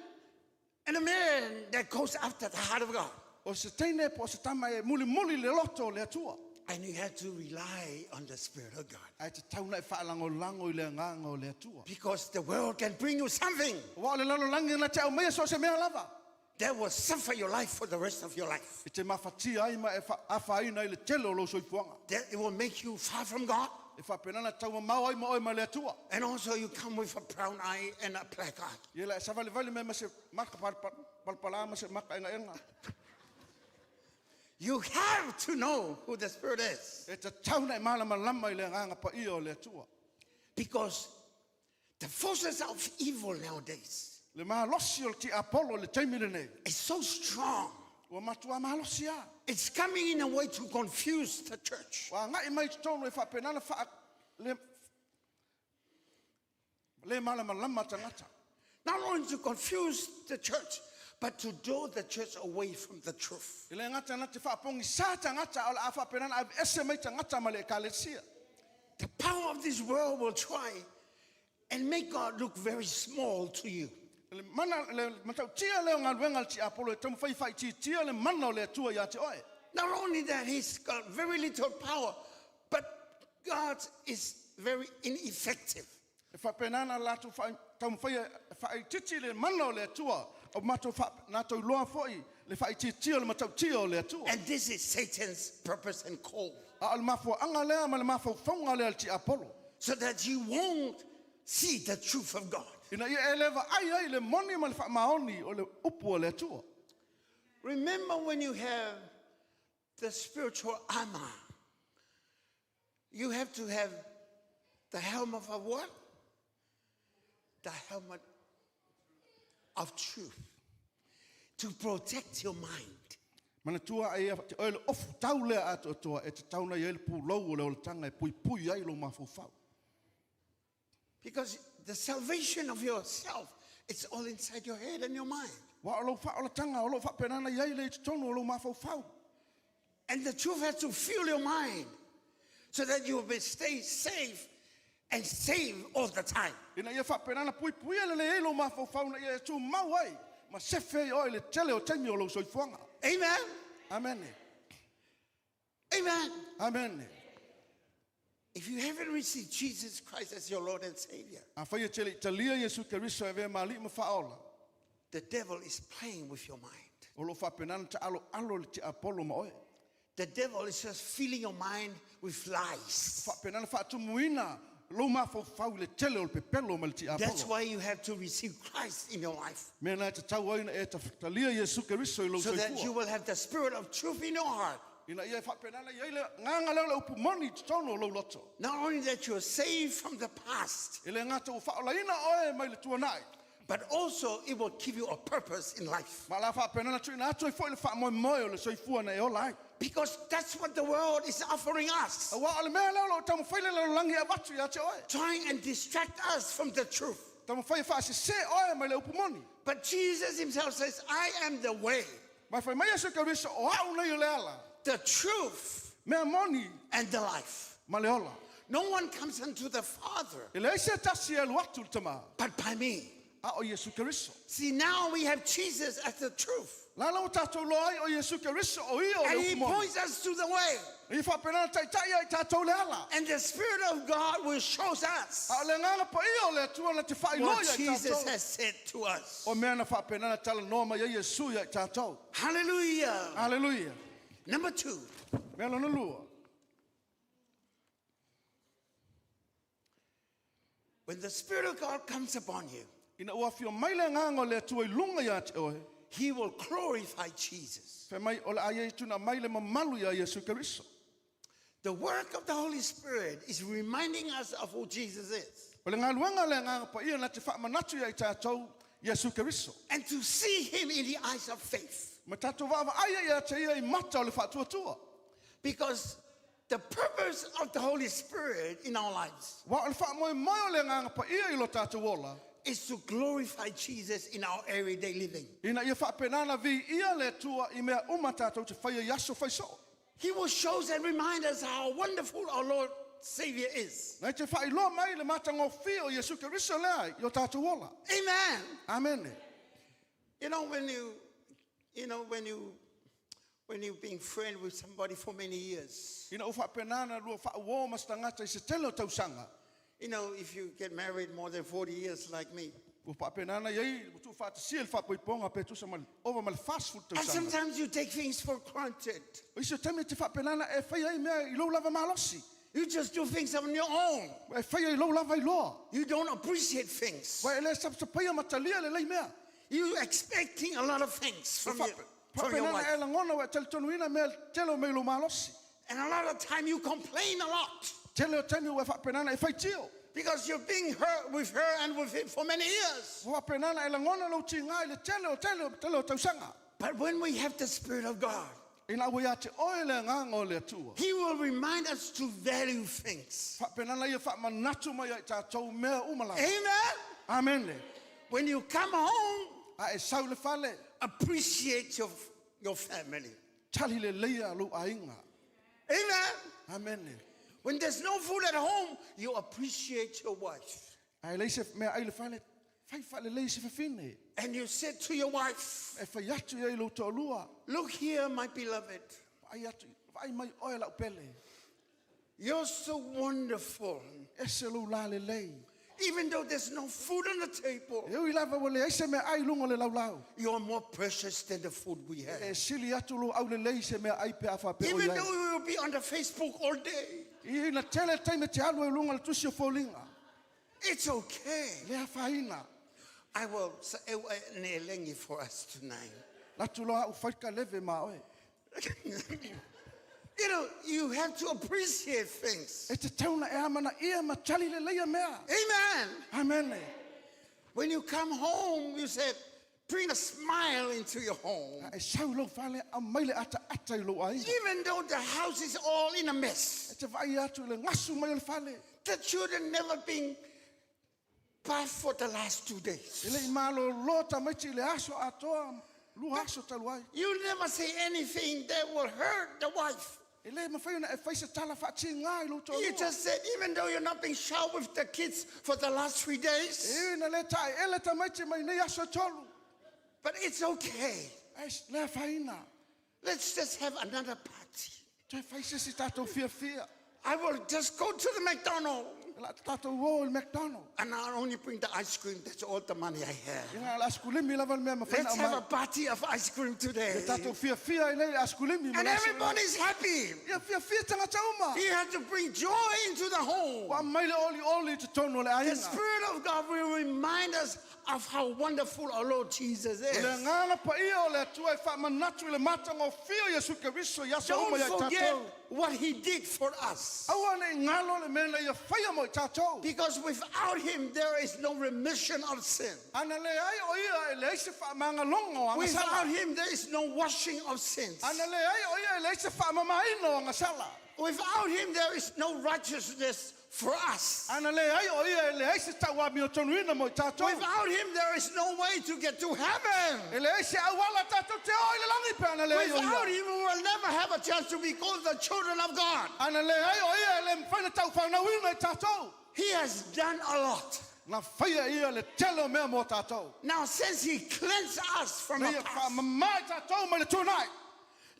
and a man that goes after the heart of God. O se teine po o se tama e mulimuli le loto o le Atua. And you have to rely on the Spirit of God. Ae tatau ona e faalagolago i le Agaga o le Atua. Because the world can bring you something Aua o le lalolagi na te aumaia so o se mea lava. that will suffer your life for the rest of your life. E te mafatia ai ma e afaina ai le tele o lou soifuaga. That it will make you far from God. E faapena ona taumamao ai ma oe ma le Atua. And also you come with a brown eye and a black eye. Ia la e savalivali mai ma se maka palapala ma se maka engaenga. You have to know who the Spirit is. E tatau ona e malamalama i le Agaga Paia o le Atua. Because the forces of evil nowadays Le malosi o le tiapolo i le taimi lenei. is so strong. Ua matua malosi lava. It's coming in a way to confuse the church. Ua agai mai i totonu e faapena ona faa le, le malamalama tagata. Not only to confuse the church, but to draw the church away from the truth. E le gata na te faapogisā tagata, a o le a faapena ona aveese mai tagata ma le Ekalesia. The power of this world will try and make God look very small to you. Le mana, le matautia lea o galuega a le tiapolo e taumafai e faaitiitia le mana o le Atua ia te oe. Not only that, he's got very little power, but God is very ineffective. E faapena ona latou taumafai e faaitiiti le mana o le Atua, o matou latou iloa foi le faaitiitia o le matautia o le Atua. And this is Satan's purpose and call. A o le mafuaaga lea ma le mafaufauga lea a le tiapolo. So that you won't see the truth of God. Ina ia e le vaai ai le moni ma le faamaoni o le upu a le Atua. Remember when you have the spiritual armor, you have to have the helmet of what? The helmet of truth to protect your mind. Manatua ai te oe le ofu tau lea atoatoa e tatau ona i ai le pulou o le olataga e puipui ai lou mafaufau. Because the salvation of yourself, it's all inside your head and your mind. Aua o lou faaolataga o lo o faapena ona i ai lea i totonu o lou mafaufau. And the truth has to fill your mind so that you will be stay safe and save all the time. Ina ia faapena ona puipuia lelei ai lou mafaufau ina ia e tumau ai ma sefe ai oe i le tele o taimi o lou soifuaga. Amen. Amene. Amen. Amene. If you haven't received Jesus Christ as your Lord and Savior, Afai e te le i talia Iesu Keriso e avea ma Alii ma Faaola, the devil is playing with your mind. o lo o faapena ona taaloalo le tiapolo ma oe. The devil is just filling your mind with lies. Faapena ona faatumuina lou mafaufau i le tele o le pepelo ma le That's tiapolo. why you have to receive Christ in your life Mea lena e tatau ai ona e talia Iesu Keriso i lou so that you soifua. will have the spirit of truth in your heart. Ina ia e faapena ona i ai le agaga lea o le upu moni i totonu o lou loto. Not only that you are saved from the past, E le gata ua faaolaina oe mai le tuanai. but also it will give you a purpose in life. Ma o le a faapena ona tuuina atu ai foi le faamoemoe o le soifua na e ola ai. Because that's what the world is offering us, Auā o le mea lea o lo o taumafai le lalolagi e avatu ia te oe. trying and distract us from the truth. Taumafai e faasesē oe mai le upu moni. But Jesus himself says, I am the way, Ma e fai mai Iesu Keriso o au nei o le ala, the truth, mea moni and the life. ma le ola. No one comes unto the Father E leai se tasi e alu atu i le Tamā, but by me. a o Iesu Keriso. See, now we have Jesus as the truth. La la ua tātou loa ai o Iesu Keriso o ia o le And he upu moni. points us to the way. E faapena ona taitai ai tātou le ala. And the Spirit of God will show us A o le agaga paia o le Atua na te faailoa what ia i Jesus tātou. has said to us. O mea na faapena ona talanoa mai ai Iesu ia i tātou. Hallelujah. Haleluia. Number two, Mea lona lua. when the Spirit of God comes upon you, Ina ua afio mai le agaga o le Atua i luga ia te oe. he will glorify Jesus. Fai mai o le a ia tuuina mai le mamalu ia Iesu Keriso. The work of the Holy Spirit is reminding us of who Jesus is O le galuega a le agaga paia na te faamanatu ia i tātou Iesu Keriso. and to see him in the eyes of faith. Ma tātou vaavaai ai ia te ia i mata o le faatuatua. Because the purpose of the Holy Spirit in our lives Auā o le faamoemoe o le agaga paia i lo tātou ola. is to glorify Jesus in our everyday living. Ina ia faapena ona viia le Atua i mea uma tātou te faia i aso faisoo. He will show us and remind us how wonderful our Lord Savior is. Na te faailoa mai le matagofie o Iesu Keriso lea i o tātou ola. Amen. Amene. You know when you know when you when you've been friend with somebody for many years. Ina ua faapena ona lua faauō ma se tagata i se tele o tausaga. You know, if you get married more than 40 years like me. Ua faapena ona i ai ua tuufaatasia le faapoipoga pe tusa ma le ova ma le 40 And tausaga. sometimes you take things for granted. O isi o taimi e te faapena ona e faia ai mea i lou lava malosi. You just do things on your own. E faia i lou lava iloa. You don't appreciate things. Ua e le sapasapaia ma talia lelei mea. You expecting a lot of things Ua from your, from your faapena ona wife. e lagona ua e talitonuina mea tele o mea i lou malosi. And a lot of time you complain a lot Tele o taimi ua e faapena ona e faitio. because you're being hurt with her and with him for many years. Ua faapena ona e lagona lou tigā i le tele o tele o tele o tausaga. But when we have the Spirit of God, Ina ua ia te oe le agaga o le Atua. He will remind us to value things. Faapena ona ia faamanatu mai ai tātou mea uma lava. Amen. Amene. When you come home, A e sau i le fale, appreciate your, your family. tali leleia lou aiga. Amen. Amene. When there's no food at home, you appreciate your wife. A e leai se meaai i le fale, fai faalelei se fafine. And you say to your wife, E fai atu ai i lou toalua. Look here, my beloved. Vaai atu, vaai mai oe lau pele. You're so wonderful. Ese lou lalelei. Even though there's no food on the table, E ui lava ua leai se meaai i luga o le laulau. you're more precious than the food we E have. sili atu lou aulelei i se meaai pe a faapea o Even i ai. though we will be on the Facebook all day, Ina tele taimi e te alu ai i luga o le tusi o foliga. it's okay. Le afaina. I will say eh, for us tonight. Latu loa au fai ka leve ma oe. You know, you have to appreciate things. E tatau ona e amanaia ma tali lelei mea. Amen. Amene. When you come home, you said, bring a smile into your home. A e sau i lou fale, aumai le ataata i lou aiga. Even though the house is all in a mess, E te vaai atu i le gasu mai o le fale. the children never been bathed for the last 2 E days. le i malōlō tamaiti i le aso atoa, lua aso talu ai. You never say anything that will hurt the wife. E le mafai ona e fai se tala faatigā i lou You toalua. just said, even though you're not being showered with the kids for the last 3 E days, ui na le taeele tamaiti mai nei aso e tolu. but it's okay. Ae le afaina. Let's just have another party. Toe fai se isi tātou fiafia. I will just go to the McDonald's. La tātou o i le McDonald. And I'll only bring the ice cream. That's all the money I have. Ia na la askulimi lava le mea mawhaina Let's au have mai. a party of ice cream today. E tātou fia fia i lei askulimi. And everybody's happy. Ia fia fia tangata uma. He had to bring joy into the home. Wa mai le oli oli te tonu o le The aiga. Spirit of God will remind us of how wonderful our Lord Jesus O le is. nganga pa ia o le atua e whaamanatu i le matanga o fio Iesu Keriso i aso Don't uma ia i forget tātou. what He did for us. Aua ne ngalo le mea na ia whaia mo i tātou. Because without Him, there is no remission of sin. Ana le ai o ia e le eise whaamangalonga o angasala. Without Him, there is no washing of sins. Ana le ai o ia e le eise whaamamaina o angasala. Without Him, there is no righteousness for us. Ana le ai o ia e le eise tauami o tonuina mo i tātou. Without Him, there is no way to get to heaven. E le eise awala tātou te o i le langi pe ana le ai o Without ia. Him, we will never have a chance to be called the children of God. Ana le ai o ia e le mwhaina tau whanauina i tātou. He has done a lot. Ngā whaia ia le tele o mea mō tātou. Now, since He cleansed us from Na our ia past, whaamamae tātou mai le tūnai.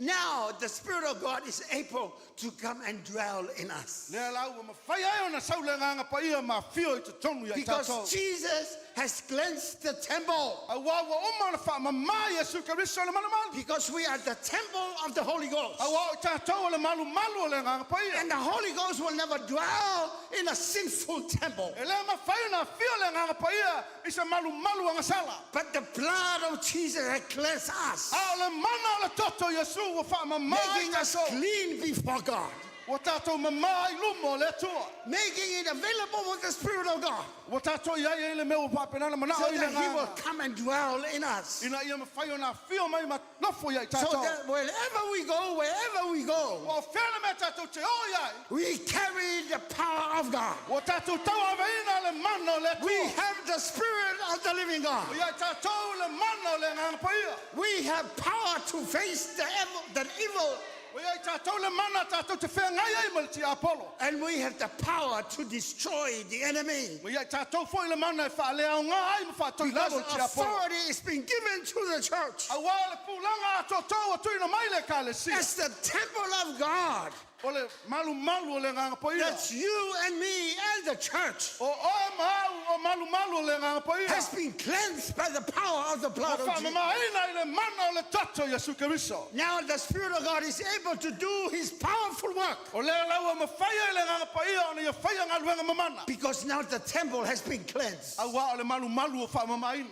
now the Spirit of God is able to come and dwell in us. Lea lau ma whai ai ona saule nganga pa ia ma whio i te tonu ia i Because tātou. Jesus has cleansed the temple. A wā ua uma na whaamamae Iesu Keriso le malumalu. Because we are the temple of the Holy Ghost. A wā o i tātou o le malumalu o le nganga pa ia. And the Holy Ghost will never dwell in a sinful temple. E lea ma whai ona whio le nganga pa ia i sa malumalu anga sala. But the blood of Jesus has cleansed us, A o le mana o le toto Iesu ua whaamamae making us tātou. clean before God, Ua tātou mamae lumo o le atua. making it available for the Spirit of God, Ua tātou i ai e le mea ua whaapenana mana so o i le that He will nganga. come and dwell in us. Ina ia mawhai ona whio mai ma nofo ia i So tātou. that wherever we go, wherever we go, Ua o whiana mea tātou te o iai. we carry the power of God. Ua tātou tau aveina le mana o le atua. We have the Spirit of the living God. Ia tātou le mana o le nganga paia. We have power to face the evil, the evil, O ia tātou le mana tātou te whea ngai ai ma le ti Apollo. and we have the power to destroy the enemy. O ia tātou foi le mana e whaalea o ngā ai ma whātoi Because lalo ti Apollo. authority is being given to the church A wā le pūlanga a tōtou a tuina mai le ka le sia. as the temple of God. O le malu malu o le nganga paia. That's you and me and the church O oe maau o malu malu o le nganga paia. has been cleansed by the power of the O blood of Jesus. whaamamaina i le mana o le toto Iesu Keriso. Now the Spirit of God is able to do His powerful work O lea laua ma whaia i le nganga paia o na ia whaia ngā luenga mamana. because now the temple has been cleansed. A wā o le malu malu o whaamamaina.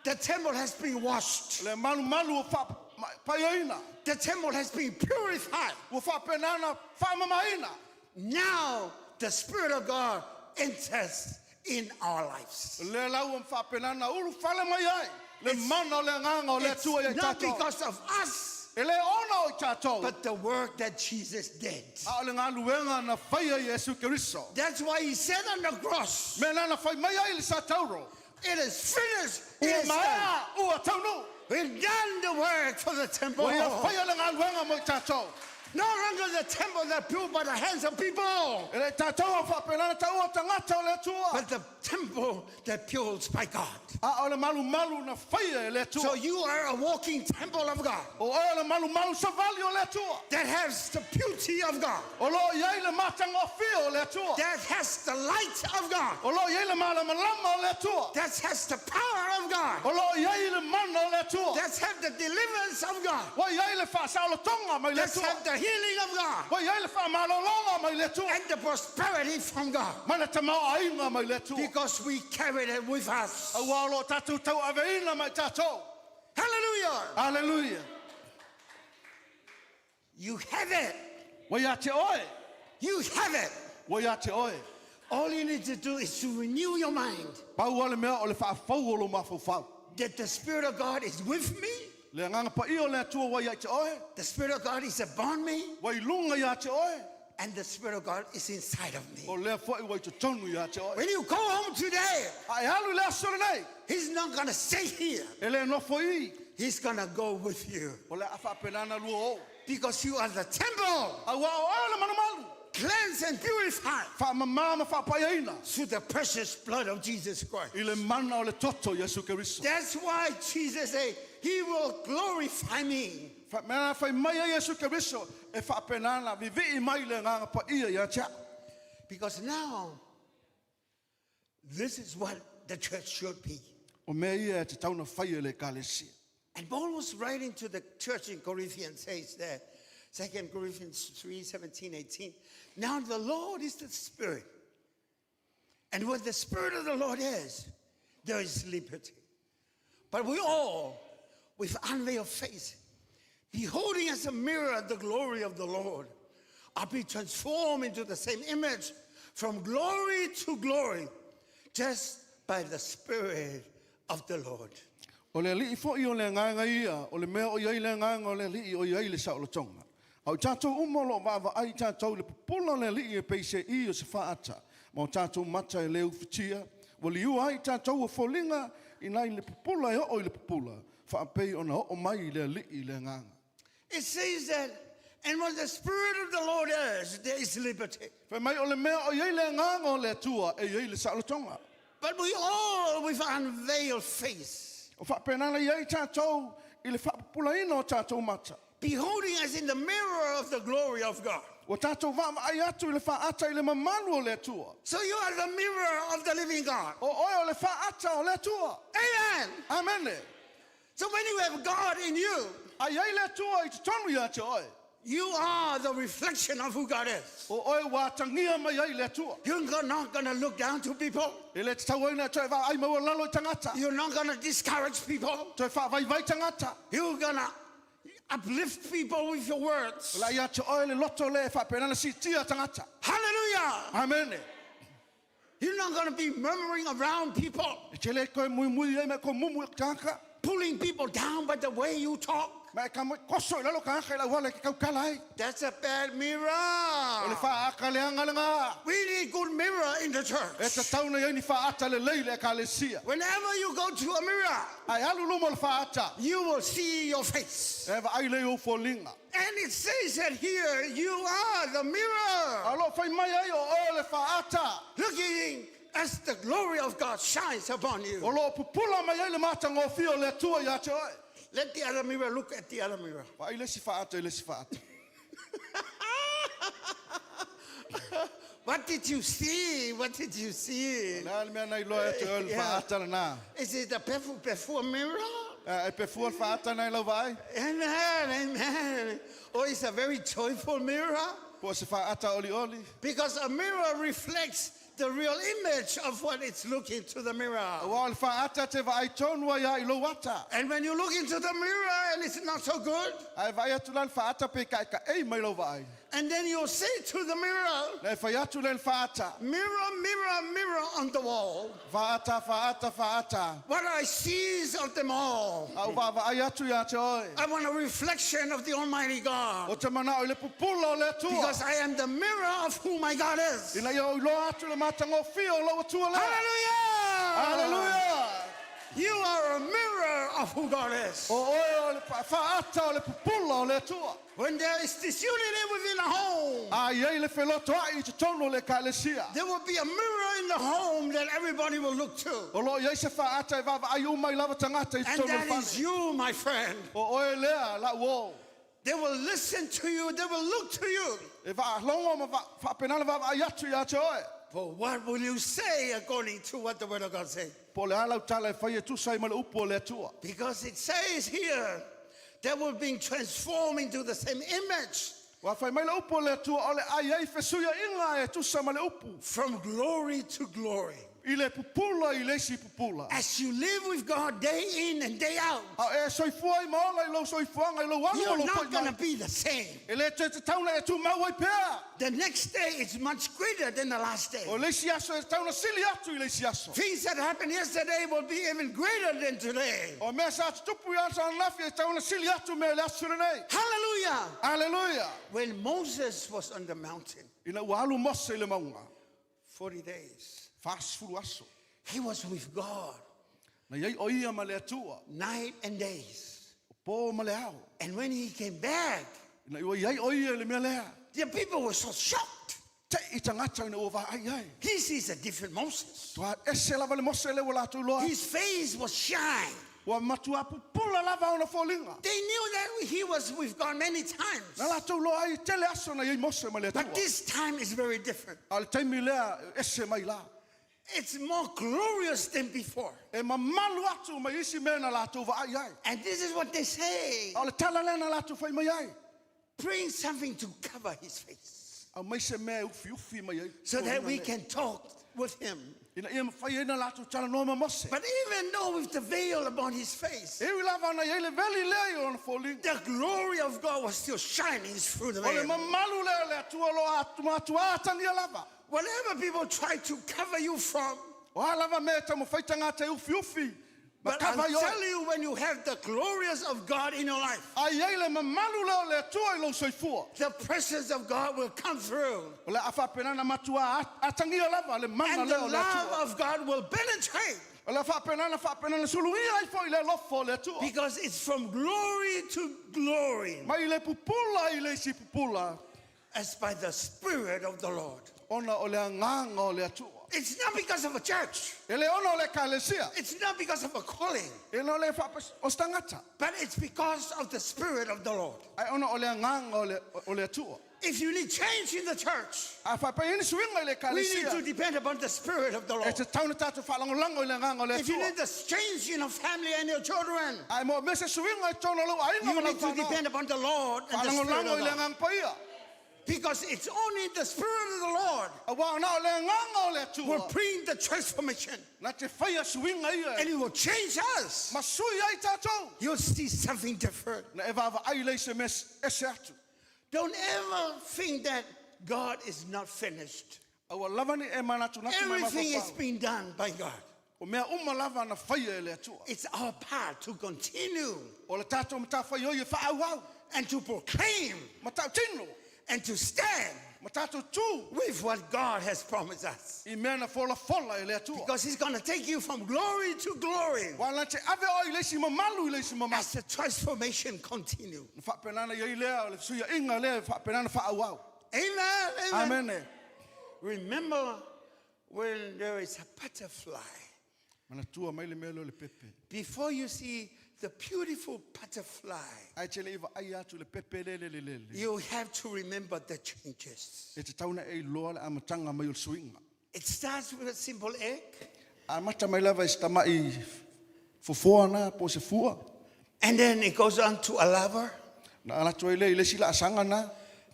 The temple has been washed. Le malu malu o whaapaioina. The temple has been purified. Ua whaapenana whaamamaina. Now the Spirit of God enters in our lives. Le lau am whaapenana uru whale mai ai. Le mana o le nganga o le It's atua ia i not tātou. because of us, E le ona o i tātou. but the work that Jesus did. A o le ngā luenga na whaia i Iesu Keriso. That's why he said on the cross, Me nana whai mai ai le sa tauro. It is finished. It Ua is done. maea, ua taunu. We've done the work for the temple. Ua ia whaia le ngā luenga mo i tātou. No longer the temple that built by the hands of people, E le tātou o whaapenana tau o tangata o le atua. but the temple that built by God. A o le malu malu na whaia e le atua. So you are a walking temple of God O oe le malu malu savali o le atua. that has the beauty of God, O lo iai le matanga o whio o le atua. that has the light of God, O lo iai le malama lama o le atua. that has the power of God, O lo iai le mana o le atua. that have the deliverance of God, Wa iai le whaasaolotonga mai le that atua. have the healing of God, Wa iai le whaamalolonga mai le atua. and the prosperity from God. Mana te mao ainga mai le atua. Because we carry it with us. A wā lo tātou tau aveina mai tātou. Hallelujah! Hallelujah. You have it. Wa ia te oe. You have it. Wa ia te oe. All you need to do is to renew your mind Pau ale mea o le whaafau o lo mawhauwhau. that the Spirit of God is with me, Le nganga pa i o le atua wa ia te oe. the Spirit of God is upon me, Wa i lunga ia te oe. and the Spirit of God is inside of O me. lea fwai wa i te tonu ia te oe. When you go home today, A e alu le aso le nei. He's not going to stay here. E le nofo i. He's going to go with you O le awhaapenana lua o. because you are the temple, A wā o oe le manumalu. cleansed and purified Whaamamā ma whaapaiaina. through the precious blood of Jesus Christ. I le mana o le toto Iesu Keriso. That's why Jesus said, He will glorify me. Mea whai mai a Iesu Keriso e whaapenana vivii mai le nganga pa ia ia te. Because now This is what the church should be. O mea ia e tatau ona faia e le Ekalesia. And Paul was writing to the church in Corinthians, says there, 2 Corinthians 3, 17, 18. Now the Lord is the Spirit. And where the Spirit of the Lord is, there is liberty. But we all, with unveiled face, beholding as a mirror the glory of the Lord, are be transformed into the same image from glory to glory, just by the Spirit of the Lord. O le Alii foi o le Agaga ia, o le mea o i ai le Agaga o le Alii o i ai le saolotoga. A o tatou uma o lo o vaavaai tatou i le pupula o le Alii e pei se i o se faata, ma o tatou mata e le ufitia, ua liua ai tatou ua foliga i nai le pupula e oo i le pupula, faapei ona oo mai i le Alii le Agaga. It says that, and where the Spirit of the Lord is, there is liberty. Fai mai o le mea o i ai le Agaga o le Atua e i ai le saolotoga. But we all, with unveiled face, O faapena la i ai tatou i le faapupulaina o tatou mata. beholding as in the mirror of the glory of God. Ua tatou vaavaai atu i le faata i le mamalu o le Atua. So you are the mirror of the living God. O oe o le faata o le Atua. Amen. Amene. So when you have God in you, A i ai le Atua i totonu ia te oe. you are the reflection of who God is. O oe ua atagia mai ai le Atua. You're not going to look down to people. E le tatau ai ona toe vaai maualalo i tagata. You're not going to discourage people. Toe faavaivai tagata. You're going to uplift people with your words. O le a ia te oe le loto lea e faapena ona siitia tagata. Hallelujah. Amene. You're not going to be murmuring around people, E te le koe muimui ai ma e koe mumu i tagata. pulling people down by the way you talk. Ma e ka mo koso i lalo kāka i lau ala e ke kaukala ai. That's a bad O le mirror. whaaka le anga le ngā. We need good mirror in the E church. tatau na i ai ni whaata lelei le ekalesia. Whenever you go to a mirror, Ai alu luma o le whaata. you will see your face. E vaai lea i ou foliga. And it says that here, you are the mirror. A o lo o fai mai ai o oe le faata. Looking as the glory of God shines upon O you. lo o pupula mai ai le matagofie o le Atua ia te oe. Let the other mirror look at the other mirror. Vaai le isi faata i le isi faata. What did you see? What did you see? O le a le mea na iloa e te oe le Yeah. faata lena? Is it a pefu pefu mirror? E pefua le faata na i lau vaai? Amen, amen. Or it's a very joyful mirror? Po o se faata olioli? Because a mirror reflects the real image of what it's looking to the mirror. Aua o le faata te vaai tonu ai a i lou ata. And when you look into the mirror and it's not so good, Ae vaai atu la le faata pe kaekaei mai lau vaai. and then you say to the mirror, Na e fai atu lea i le faata. Mirror, mirror, mirror on the wall. Faata, faata, faata. What I see is of them all. A o vaavaai atu ia te oe. I want a reflection of the Almighty God. O te manao i le pupula o le Atua. Because I am the mirror of who my God is. Ina ia ou iloa atu le matagofie o lou Atua lea. Hallelujah! Hallelujah! You are a mirror of who God is. O oe o le faata o le pupula o le Atua. When there is disunity within a home, A i ai le felotoai i totonu o le ekalesia. there will be a mirror in the home that everybody will look to. O lo o i ai se faata e vaavaai uma ai lava tagata i And totonu o le that is fale. you, my friend. O oe lea, lau o. They will listen to you, they will look to you. E faalogo ma faapena le vaavaai atu ia te oe. For what will you say according to what the Word of God says? Po o le a lau tala e fai e tusa ai ma le upu o le Atua. Because it says here that we're being transformed into the same image. Ua fai mai le upu o le Atua o le a i ai fesuiaiga e tusa ma le upu. From glory to glory. I le pupula i le isi pupula. As you live with God day in and day out, A e soifua ai ma ola i lou soifuaga i lou alu ma you're lou not foi going mai. to be the same. E le toe tatau ona e tumau ai pea. The next day is much greater than the last day. O le isi aso e tatau ona sili atu i le isi aso. Things that happened yesterday will be even greater than today. O mea sa tutupu i aso ananafi e tatau ona sili atu mea i le aso lenei. Hallelujah! Hallelujah! When Moses was on the mountain, Ina ua alu Mose i le mauga, 40 days, 40 aso. he was with God Na i ai o ia ma le Atua, night and days. o pō ma le ao. And when he came back, Ina ua i ai o ia i le mea lea. the people were so shocked. Te i tagata ina ua vaai ai. This is a different Moses. Tua ese lava le Mose lea ua latou iloa. His face was shine. Ua matua pupula lava ona foliga. They knew that he was with God many times. Na latou iloa ai tele aso na i ai Mose ma le But Atua. this time is very different. A o le taimi lea, e ese mai la. It's more glorious than before. E mamalu atu mai isi mea na latou vaai ai. And this is what they say. A o le tala lea na latou fai mai ai. Bring something to cover his face Aumai se mea e ufiufi mai ai. so that we can talk with him. Ina ia mafai ai na latou talanoa ma Mose. But even though with the veil upon his face, E ui lava ona i ai le veli lea i ona foliga. the glory of God was still shining through the O le veil. mamalu lea o le Atua o lo o matua atagia lava. Whatever people try to cover you from, O a lava mea e taumafai tagata e ufiufi ma but kava I'll i oe. tell you when you have the glorious of God in your life, A i ai le mamalu lea o le Atua i lou soifua. the presence of God will come through. O le a faapena na matua atagia lava le mana And lea the o le love Atua. of God will penetrate O le a faapena na faapena na suluia ai foi le alofa o le Atua. because it's from glory to glory Mai le pupula i le isi pupula as by the Spirit of the Lord. ona o le agaga o le Atua. It's not because of a church. E le ona o le ekalesia. It's not because of a calling, E le o le faapes o se tagata. but it's because of the Spirit of the Lord. Ae ona o le agaga o le Atua. If you need change in the church, A faapea i ai ni suiga i le we need to ekalesia. depend upon the Spirit of the E Lord. tatau ona tatou faalagolago i le agaga o le If you Atua. need the change in your family and your children, Ae moomia se suiga i totonu o lou aiga you ma lau need to fanau. depend upon the Lord and the Spirit Faalagolago of i le God. agaga paia. Because it's only the Spirit of the Lord Auā na o le agaga o le will Atua. bring the transformation Na te faia suiga ia and it will change us. ma sui ai tatou. You'll see something different. Na e vaavaai lea i se mea ese atu. Don't ever think that God is not finished. Aua lava ne i e manatunatu ma e Everything is mafaufau. being done by God. O mea uma lava na faia e le Atua. It's our part to continue O le tatou matafaioi e faaauau. and to proclaim Ma tautino. and to stand Ma tatou tu with what God has promised us. i mea na folafola e le Atua. Because He's going to take you from glory to glory Ua na te ave oe i le isi mamalu i le isi mamalu. as the transformation continues. Na faapena na i ai lea o le fesuiaiga lea e faapena na faaauau. Amen. Amen. Amene. Remember when there is a butterfly. Manatua mai le mea lea o le pepe. Before you see the beautiful butterfly, Ae te le i vaai atu i le pepe lea le lelele. you have to remember the changes. E tatau ona e iloa le amataga mai o le suiga. It starts with a simple egg, Amata mai lava i se tama'i fofoa na po o se fua. and then it goes on to a larva, Na alu atu ai lea i le isi laasaga na.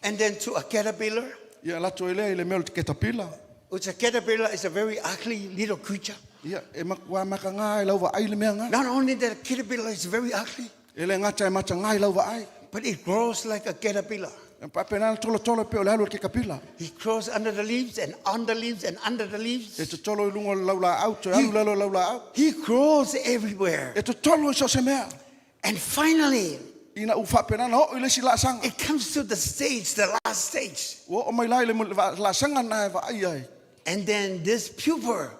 and then to a caterpillar, Ia alu atu ai lea i le mea o le ketapila. which a caterpillar is a very ugly little creature. Ia, e matua matagā i lau vaai le mea gā. Not only that a caterpillar is very ugly, E le gata e matagā i lau vaai. but it grows like a caterpillar. E faapena ona tolotolo pei o le alu a le ketapila. It grows under the leaves and on the leaves and under the E leaves. totolo i luga o le laulaau, toe alu i lalo o le laulaau. He grows everywhere. E totolo i so o se mea. And finally, Ina ua faapena ona oo i le isi laasaga. it comes to the stage, the last stage. Ua oo mai la i le laasaga na e vaai ai. And then this pupa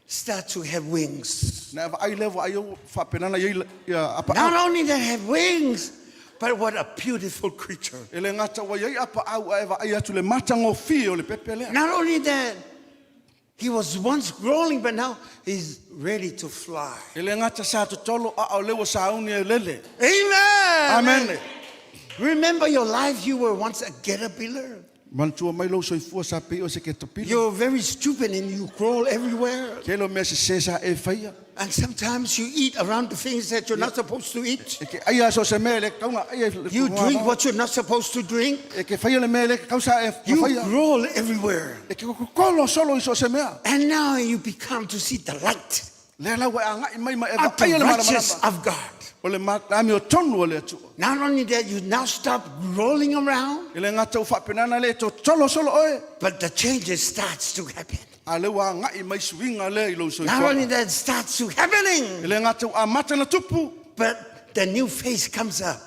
starts to have wings. Na e vaai lea ua ai ua faapena ona i ai ia Not apaau. only that have wings, but what a beautiful creature. E le gata ua i ai apaau ae vaai atu le matagofie o le pepe lea. Not only that, he was once growing, but now he's ready to fly. E le gata sa totolo a o lea ua sauni e lele. Amen. Amene. Remember your life, you were once a caterpillar. Manatua mai lou soifua sa pei o se ketapila. You're very stupid and you crawl everywhere. Tele o mea sesē sa e faia. And sometimes you eat around the things that you're not supposed to eat. E ke aia so se mea e le tatau ona aia i le You fofoga drink mao. what you're not supposed to drink. E ke faia le mea e le tatau sa e You faia. crawl everywhere. E ke kokolo solo i so o se mea. And now you become to see the light Lea la ua e agai mai ma e of vaaia the le righteous malamalama. of God. O le amiotonu o le Atua. Not only that, you now stop rolling around, E le gata ua faapena ona le totolo solo oe. but the changes starts to happen. A lea ua agai mai suiga lea i lou Not only soifuaga. that, it starts to happening, E le gata ua amata ona tupu. but the new face comes up.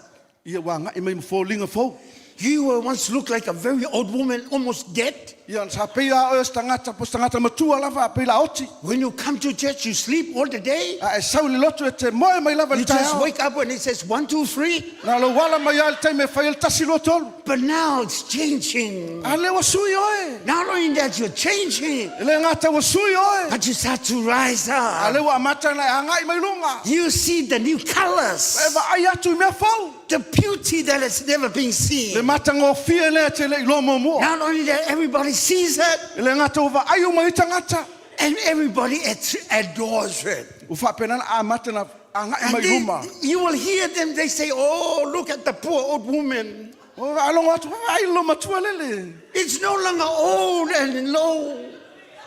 Ia ua agai mai ma foliga fou. You were once looked like a very old woman, almost dead. Ia sa pei lava oe o se tagata po o se tagata matua lava a pei la oti. When you come to church, you sleep all the day. A e sau i le lotu e te moe mai lava i You le just taeao. wake up when it says one, two, three. Na lou ala mai lava i le taimi e fai ai le tasi lua tolu. But now it's changing. A lea ua sui oe. Not only that, you're changing, E le gata ua sui oe. but you start to rise A up. lea ua amata ona e agai mai luga. You see the new E colors, vaai atu i mea fou. the beauty that has never been Le seen. matagofie lea e te le i iloa muamua. Not only that, everybody sees it, E le gata ua vaai uma i tagata. And everybody adores it. Ua faapenana amata na agaʻi And mai luma. you will hear them, they say, oh, look at the poor old woman. O faalogo atu ai lo matua lele. It's no longer old and low.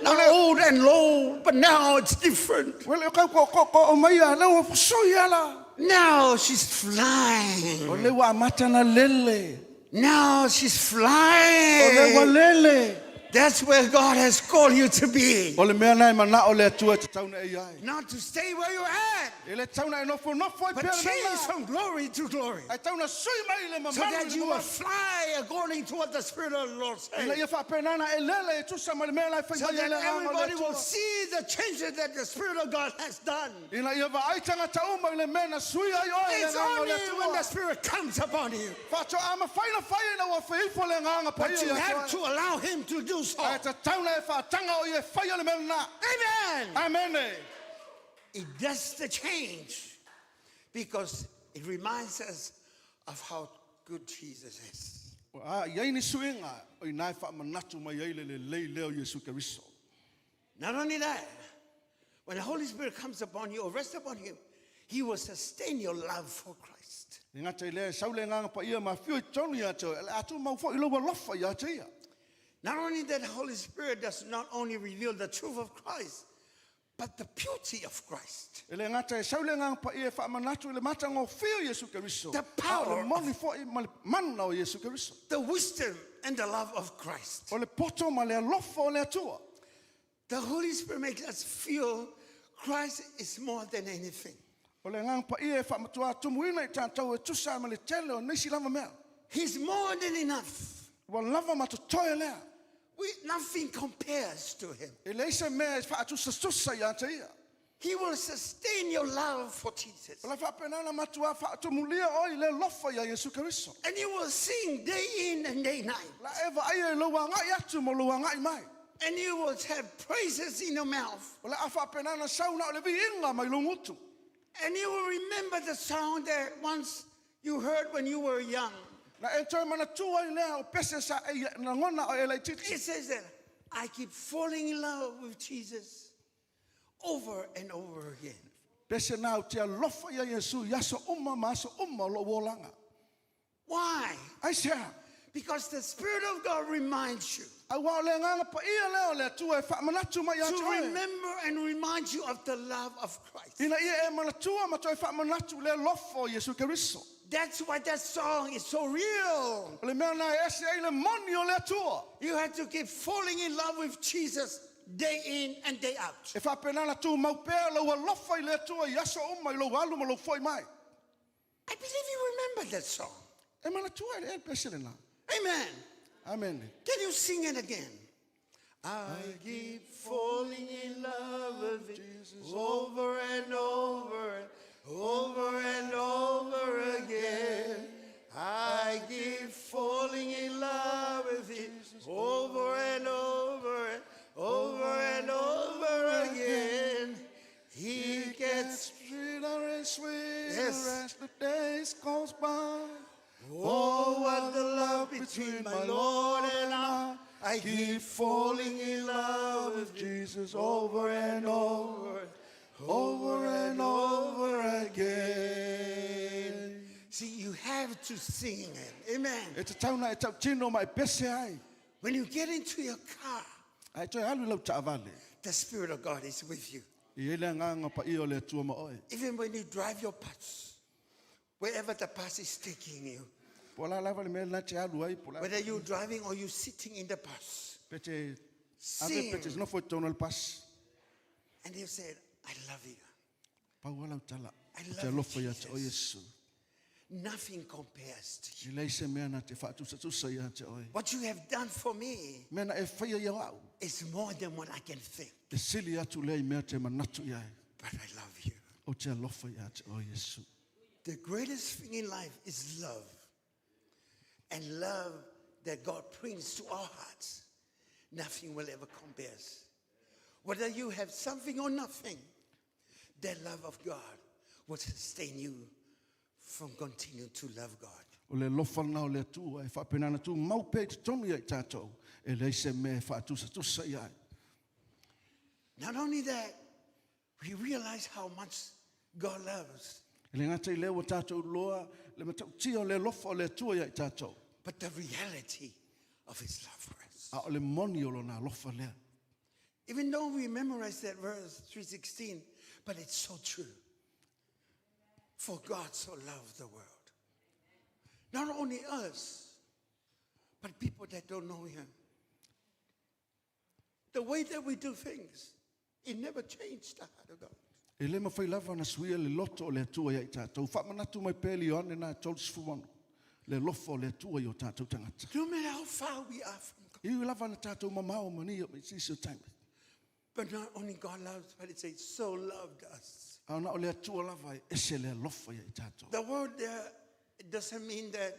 Not old and low, but now it's different. Ua le o kau koʻokoʻo o mai a le ua fasoi ala. Now she's flying. O le ua amata na lele. Now she's O le ua flying. lele. That's where God has called you to be. O le mea nae mana o le Atua e tatau na e iai. Not to stay where you're at, E le tau na e nofonofo ai but pea le change mea na. from glory to glory. Ai tau na sui mai le So mamalu that i le you will mamalu. fly according to what the Spirit of the Lord Ina says. ia faapenana e lele e tusa ma le mea la e fai So mai ai that le agaga o le everybody will Atua. see the changes that the Spirit of God has done. Ina ia vaai tagata uma i le mea na sui ai oe le It's agaga o le only when the Atua. Spirit comes upon you. Faatoa mafai na fai ina ua feifo le agaga But paia you ia have te to oe. allow Him to do so. Ae tatau na e faataga o ia e faia le mea lenā. Amen. Amene. It does the change because it reminds us of how good Jesus is. A iai ni suiga o ina e faamanatu mai ai le lelei lea o Iesu Keriso. Not only that, when the Holy Spirit comes upon you or rests upon you, He will sustain your love for Christ. E gata i lea e sau le agaga paia ma afio i totonu ia te oe, e le a tumau foi lou alofa ia te ia. Not only that, the Holy Spirit does not only reveal the truth of Christ, but the beauty of Christ. E le gata e sau le agaga paia e faamanatu i le matagofie o Iesu Keriso. The power A o le moni foi ma le mana o Iesu Keriso. The wisdom and the love of Christ. O le poto ma le alofa o le Atua. The Holy Spirit makes us feel Christ is more than anything. O le agaga paia e faamatuā tumuina i tatou e tusa ai ma le tele o nisi lava mea. He's more than enough. Ua lava ma totoe lea. Nothing compares to Him. E leai se mea e faatusatusa ia te ia. He will sustain your love for Jesus. O le faapenana matuā faatumulia oe i le alofa ia Iesu Keriso. And you will sing day in and day night. La e vaaia i lou agaʻi atu ma lou agaʻi mai. And you will have praises in your mouth. O le a faapenana sau na o le viiga mai lou gutu. And you will remember the song that once you heard when you were young. Na e toe manatua ai lea o pese sa e lagona o e laitiiti. It says that I keep falling in love with Jesus over and over again. Pese na ou te alofa ia Iesu i aso uma ma aso uma o lou olaga. Why? Aisea? Because the Spirit of God reminds you Auā o le agaga paia lea o le Atua e faamanatu mai ia to te oe. remember and remind you of the love of Christ. Ina ia e manatua ma toe faamanatu le alofa o Iesu Keriso. That's why that song is so real. O le mea na e ese ai le moni o le Atua. You have to keep falling in love with Jesus day in and day out. E faapenana tumau pea lou alofa i le Atua i aso uma i lou alu ma lou foʻi mai. I believe you remember that song. E manatua e le pese lenā. Amen. Amene. Can you sing it again? I keep falling in love with Jesus over and over and over and over again. I keep falling in love with Jesus over and over and over and over again. He gets sweeter and sweeter Yes. as the days goes by. Oh, what the love between my Lord and I. I keep falling in love with Jesus over and over, over and over again. See, you have to sing it. Amen. E tatau na e tautino ma e pese ai. When you get into your car, Ae toe alu i lau taavale. the Spirit of God is with you. E i ai le agaga paia o le Atua ma oe. Even when you drive your bus, wherever the bus is taking you, Po o le a lava le mea lena e te alu ai, po o le a whether you're driving or you're sitting in the bus, pe te ave sing. pe te nofo i totonu o le pasi. And you said, I love you. Pau lava lau tala, I ou te love you, alofa ia te oe Jesus. Iesu. Nothing compares to you. E leai se mea na te faatusatusa ia te oe. What you have done for me Mea na e faia ia au. is more than what I can think. E sili atu lea i mea te manatu i ai. But I love you. Ou te alofa ia te oe Iesu. The greatest thing in life is love. And love that God brings to our hearts, nothing will ever compare. Whether you have something or nothing, the love of God will sustain you from continuing to love God. O le alofa lenā o le Atua e faapena ona tumau pea i totonu ia i tatou, e leai se mea e faatusatusa i ai. Not only that, we realize how much God loves, E le gata i lea ua tātou iloa le matautia o le alofa o le Atua ia i tātou. but the reality of His love for us. A o le moni o lona alofa lea. Even though we memorize that verse 316, but it's so true. For God so loved the world. Not only us, but people that don't know him. The way that we do things, it never changed the heart of God. E le mafai lava ona suia le loto o le Atua ia i tātou. Faamanatu mai pea le Ioane na 36, le alofa o le Atua i o tātou tagata. No matter how far we are from God. E ui lava na tātou mamao ma ni o sisi o taimi. But not only God loves, but it says, so loved us. A na o le Atua lava e ese le alofa ia i tātou. The word there, it doesn't mean that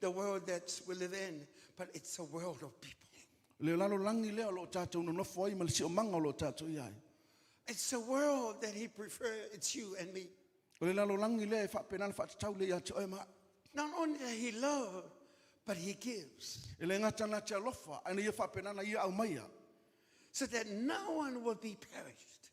the world that we live in, but it's a world of people. Le lalolagi lea o loo tātou nonofo ai ma le siomaga o loo tātou i ai. It's a world that he prefers, it's you and me. O le lalolagi lea e faapena ona faatatau lea ia te oe ma a'u. Not only that he loves, but he gives. E le gata na te alofa, ae na ia faapena ona ia aumaia. So that no one will be perished.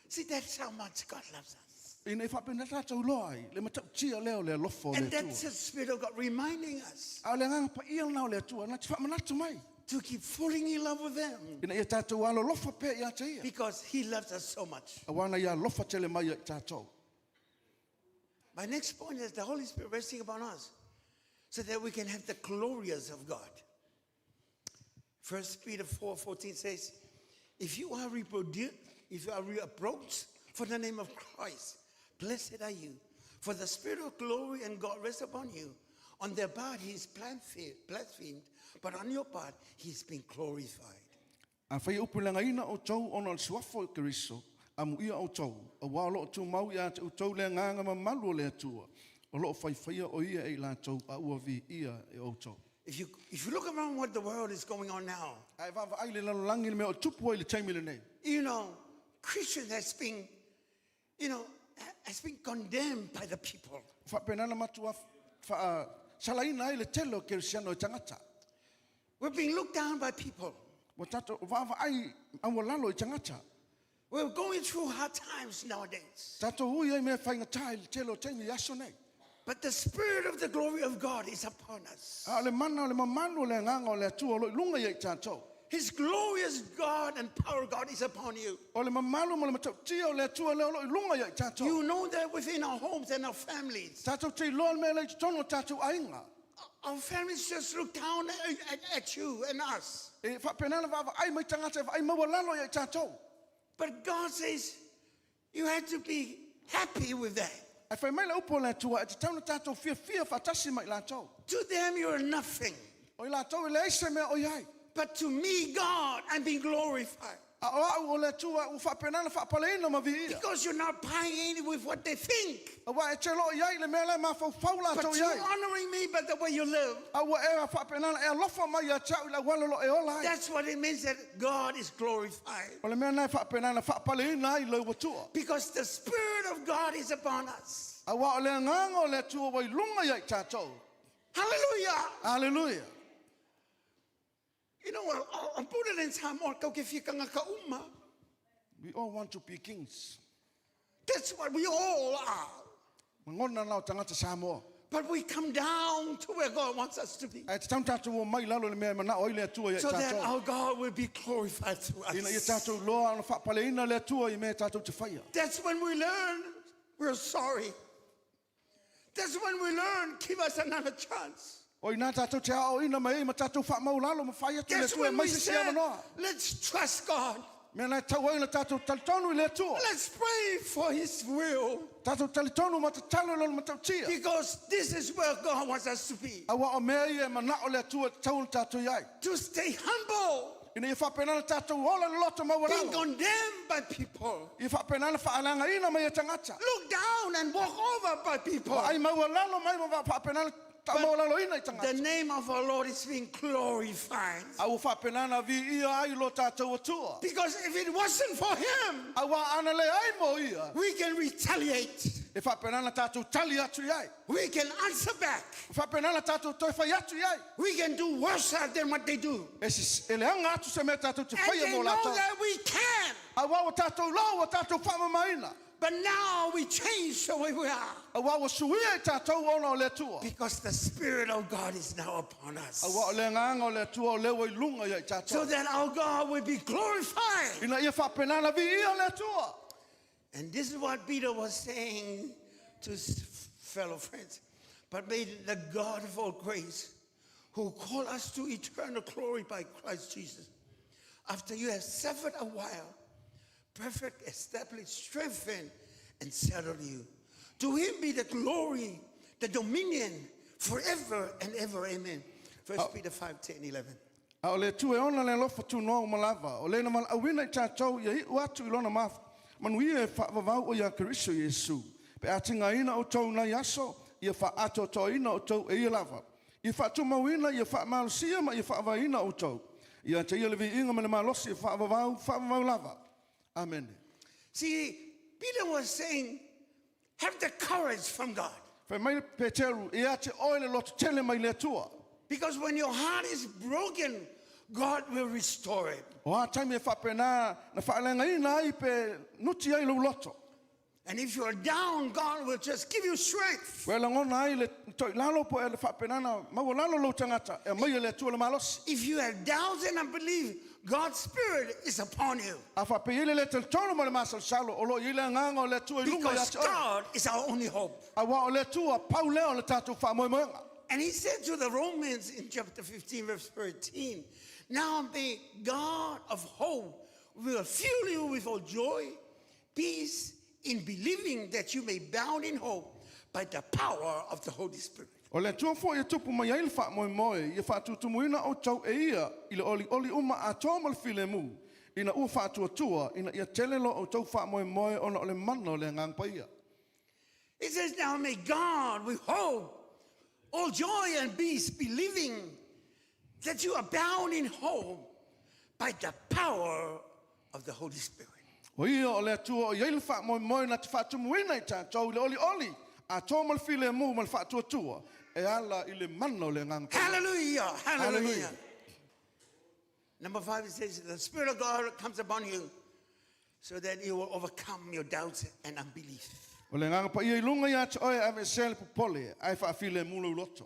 See, that's how much God loves us. Ina ia faapena tātou iloa ai, le matautia lea o le alofa o le And that's Atua. the Spirit of God reminding us A o le agaga paia lena o le Atua, na te faamanatu mai. to keep falling in love with them Ina ia tātou alolofa pea ia te ia. because he loves us so much. Auā na ia alofa tele mai ia i tātou. My next point is the Holy Spirit resting upon us so that we can have the glorious of God. 1 Peter 4:14 says, If you are reproduced, if you are reapproached for the name of Christ, blessed are you. For the Spirit of glory and God rests upon you. On their part he is blasphemed, but on your part he is being glorified. Afai e upulagaina outou ona o le suafa o Keriso, amuia outou, auā o lo o tumau ia te outou le agaga mamalu o le Atua, o lo o faifaia o ia e i latou a ua viia e outou. If you, if you look around what the world is going on now, A e vaavaai i le lalolagi i le mea o tupu ai i le taimi lenei, you know, Christians has been, you know, has been condemned by the people. ua faapena ona matua faasalaina ai le tele o Kerisiano e tagata. We're being looked down by people. Ua tatou vaavaai aualalo i tagata. We're going through hard times nowadays. Tatou ui ai mea faigata i le tele o taimi i aso nei. But the spirit of the glory of God is upon us. A o le mana o le mamalu o le agaga o le Atua o lo o i luga ia i tatou. His glorious God and power of God is upon you. O le mamalu ma le matautia o le Atua lea o lo o i luga ia i tatou. You know that within our homes and our families. Tatou te iloa le mea lea i totonu o tatou aiga. Our families just look down at, at, at you and us. E faapena ona vaavaai mai tagata e vaai maualalo ia i tatou. But God says you have to be happy with that. Ae fai mai le upu a le Atua, e tatau ona tatou fiafia faatasi ma i latou. To them, you're nothing. O i latou e leai se mea o i ai. But to me, God, I'm being glorified. A o a'u o le Atua ua faapena ona faapaleina ma viia. Because you're not buying in with what they think. Auā e te loo i ai le mea la e mafaufau But latou i you're ai. honoring me by the way you live. A ua e faapena ona e alofa mai ia te a'u i le auala o loo e ola ai. That's what it means that God is glorified. O le mea lena e faapena ona faapaleina ai lou Atua. Because the Spirit of God is upon us. Auā o le agaga o le Atua ua i luga ia i tatou. Hallelujah. Aleluia. You know, I'll put it in Samoa, kau ke whikanga ka uma. We all want to be kings. That's what we all are. Lagona na o tagata Samoa. But we come down to where God wants us to be. Ae tatau ona tatou o mai i lalo i le mea e manao ai le Atua ia i So that tatou. our God will be glorified through Ina ia us. tatou iloa ona faapaleina le Atua i mea tatou te faia. That's when we learn we're sorry. That's when we learn, give us another chance. O ina tatou te aoaoina mai ai ma tatou faamaulalo ma fai atu le That's Atua e when mai we se isi said, avanoa. let's trust God. Mea na e tau ai ona tatou talitonu i le Atua. Let's pray for His will. Tatou talitonu ma tatalo i lona matautia. Because this is where God wants us to be. Auā o mea ia e manao le Atua e tatau ona tatou i ai. To stay humble, Ina ia faapena ona tatou ola i le loto being maualalo. condemned by people, Ia faapena ona faaleagaina mai e tagata. looked down and walked over by people. Vaai maualalo mai ma faapena ona taamaualaloina i The tagata. name of our Lord is being glorified. A ua faapenana viia ai lo tatou Atua. Because if it wasn't for him, Auā ana leai mo ia, we can retaliate. e faapenana tatou tali atu i ai. We can answer back. E faapenana tatou toe fai atu i ai. We can do worse than what they do. E sis- e leaga atu se mea tatou te And faia they mo know latou. that we can. Auā ua tatou loa, ua tatou faamamaina. But now we change the way we are. Auā ua suia i tatou ona o le Atua. Because the Spirit of God is now upon us. Auā o le agaga o le Atua o lea ua i luga ia i So tatou. that our God will be glorified. Ina ia faapenana viia le Atua. And this is what Peter was saying to his fellow friends. But may the God of all grace, who called us to eternal glory by Christ Jesus, after you have suffered a while, perfect, establish, strengthen, and settle you. To him be the glory, the dominion, forever and ever. Amen. 1 Peter 5, 10, 11. A o le Atua e ona le alofa tunoa uma lava, o le na valaauina i tatou ia iu atu i lona manuia e faavavau o ia Keriso Iesu. Pe a tigaina outou nai aso, ia faaatoatoaina outou e ia lava. Ia faatumauina, ia faamalosia ma ia faavaeina outou. Ia te ia le viiga ma le malosi e faavavau, faavavau lava. Amene. See, Peter was saying, have the courage from God. Fai mai Peteru, ia te oe le loto tele mai le Atua. Because when your heart is broken, God will restore it. O a taimi e faapena na faaleagaina ai pe nuti ai lou loto. And if you're down, God will just give you strength. Ua e lagona ai le toilalo po e le faapenana maualalo lou tagata e aumaia le Atua le malosi. If you have doubts and unbelief, God's Spirit is upon you. A faapei ai le lē talitonu ma le masalosalo o loo i ai le agaga o le Atua i luga ia Because te oe. God is our only hope. Auā o le Atua pau lea o le tatou faamoemoega. And he said to the Romans in chapter 15, verse 13, Now may God of hope will fill you with all joy, peace, in believing that you may bound in hope by the power of the Holy Spirit. O le Atua foi e tupu mai ai le faamoemoe, ia faatutumuina outou e ia i le olioli uma atoa ma le filemu, ina ua faatuatua, ina ia tele lo outou faamoemoe ona o le mana o le Agaga Paia. It says, Now may God with hope, all joy and peace, believing that you abound in hope by the power of the Holy Spirit. O ia o le Atua o i ai le faamoemoe na te faatumuina i tatou i le olioli atoa ma le filemu ma le faatuatua e ala i le mana o le Agaga Paia. Hallelujah! Hallelujah. Hallelujah. Number 5, it says, The Spirit of God comes upon you so that you will overcome your doubts and unbelief. O le Agaga Paia i luga ia te oe e aveesea le popole ae faafilemu lou loto.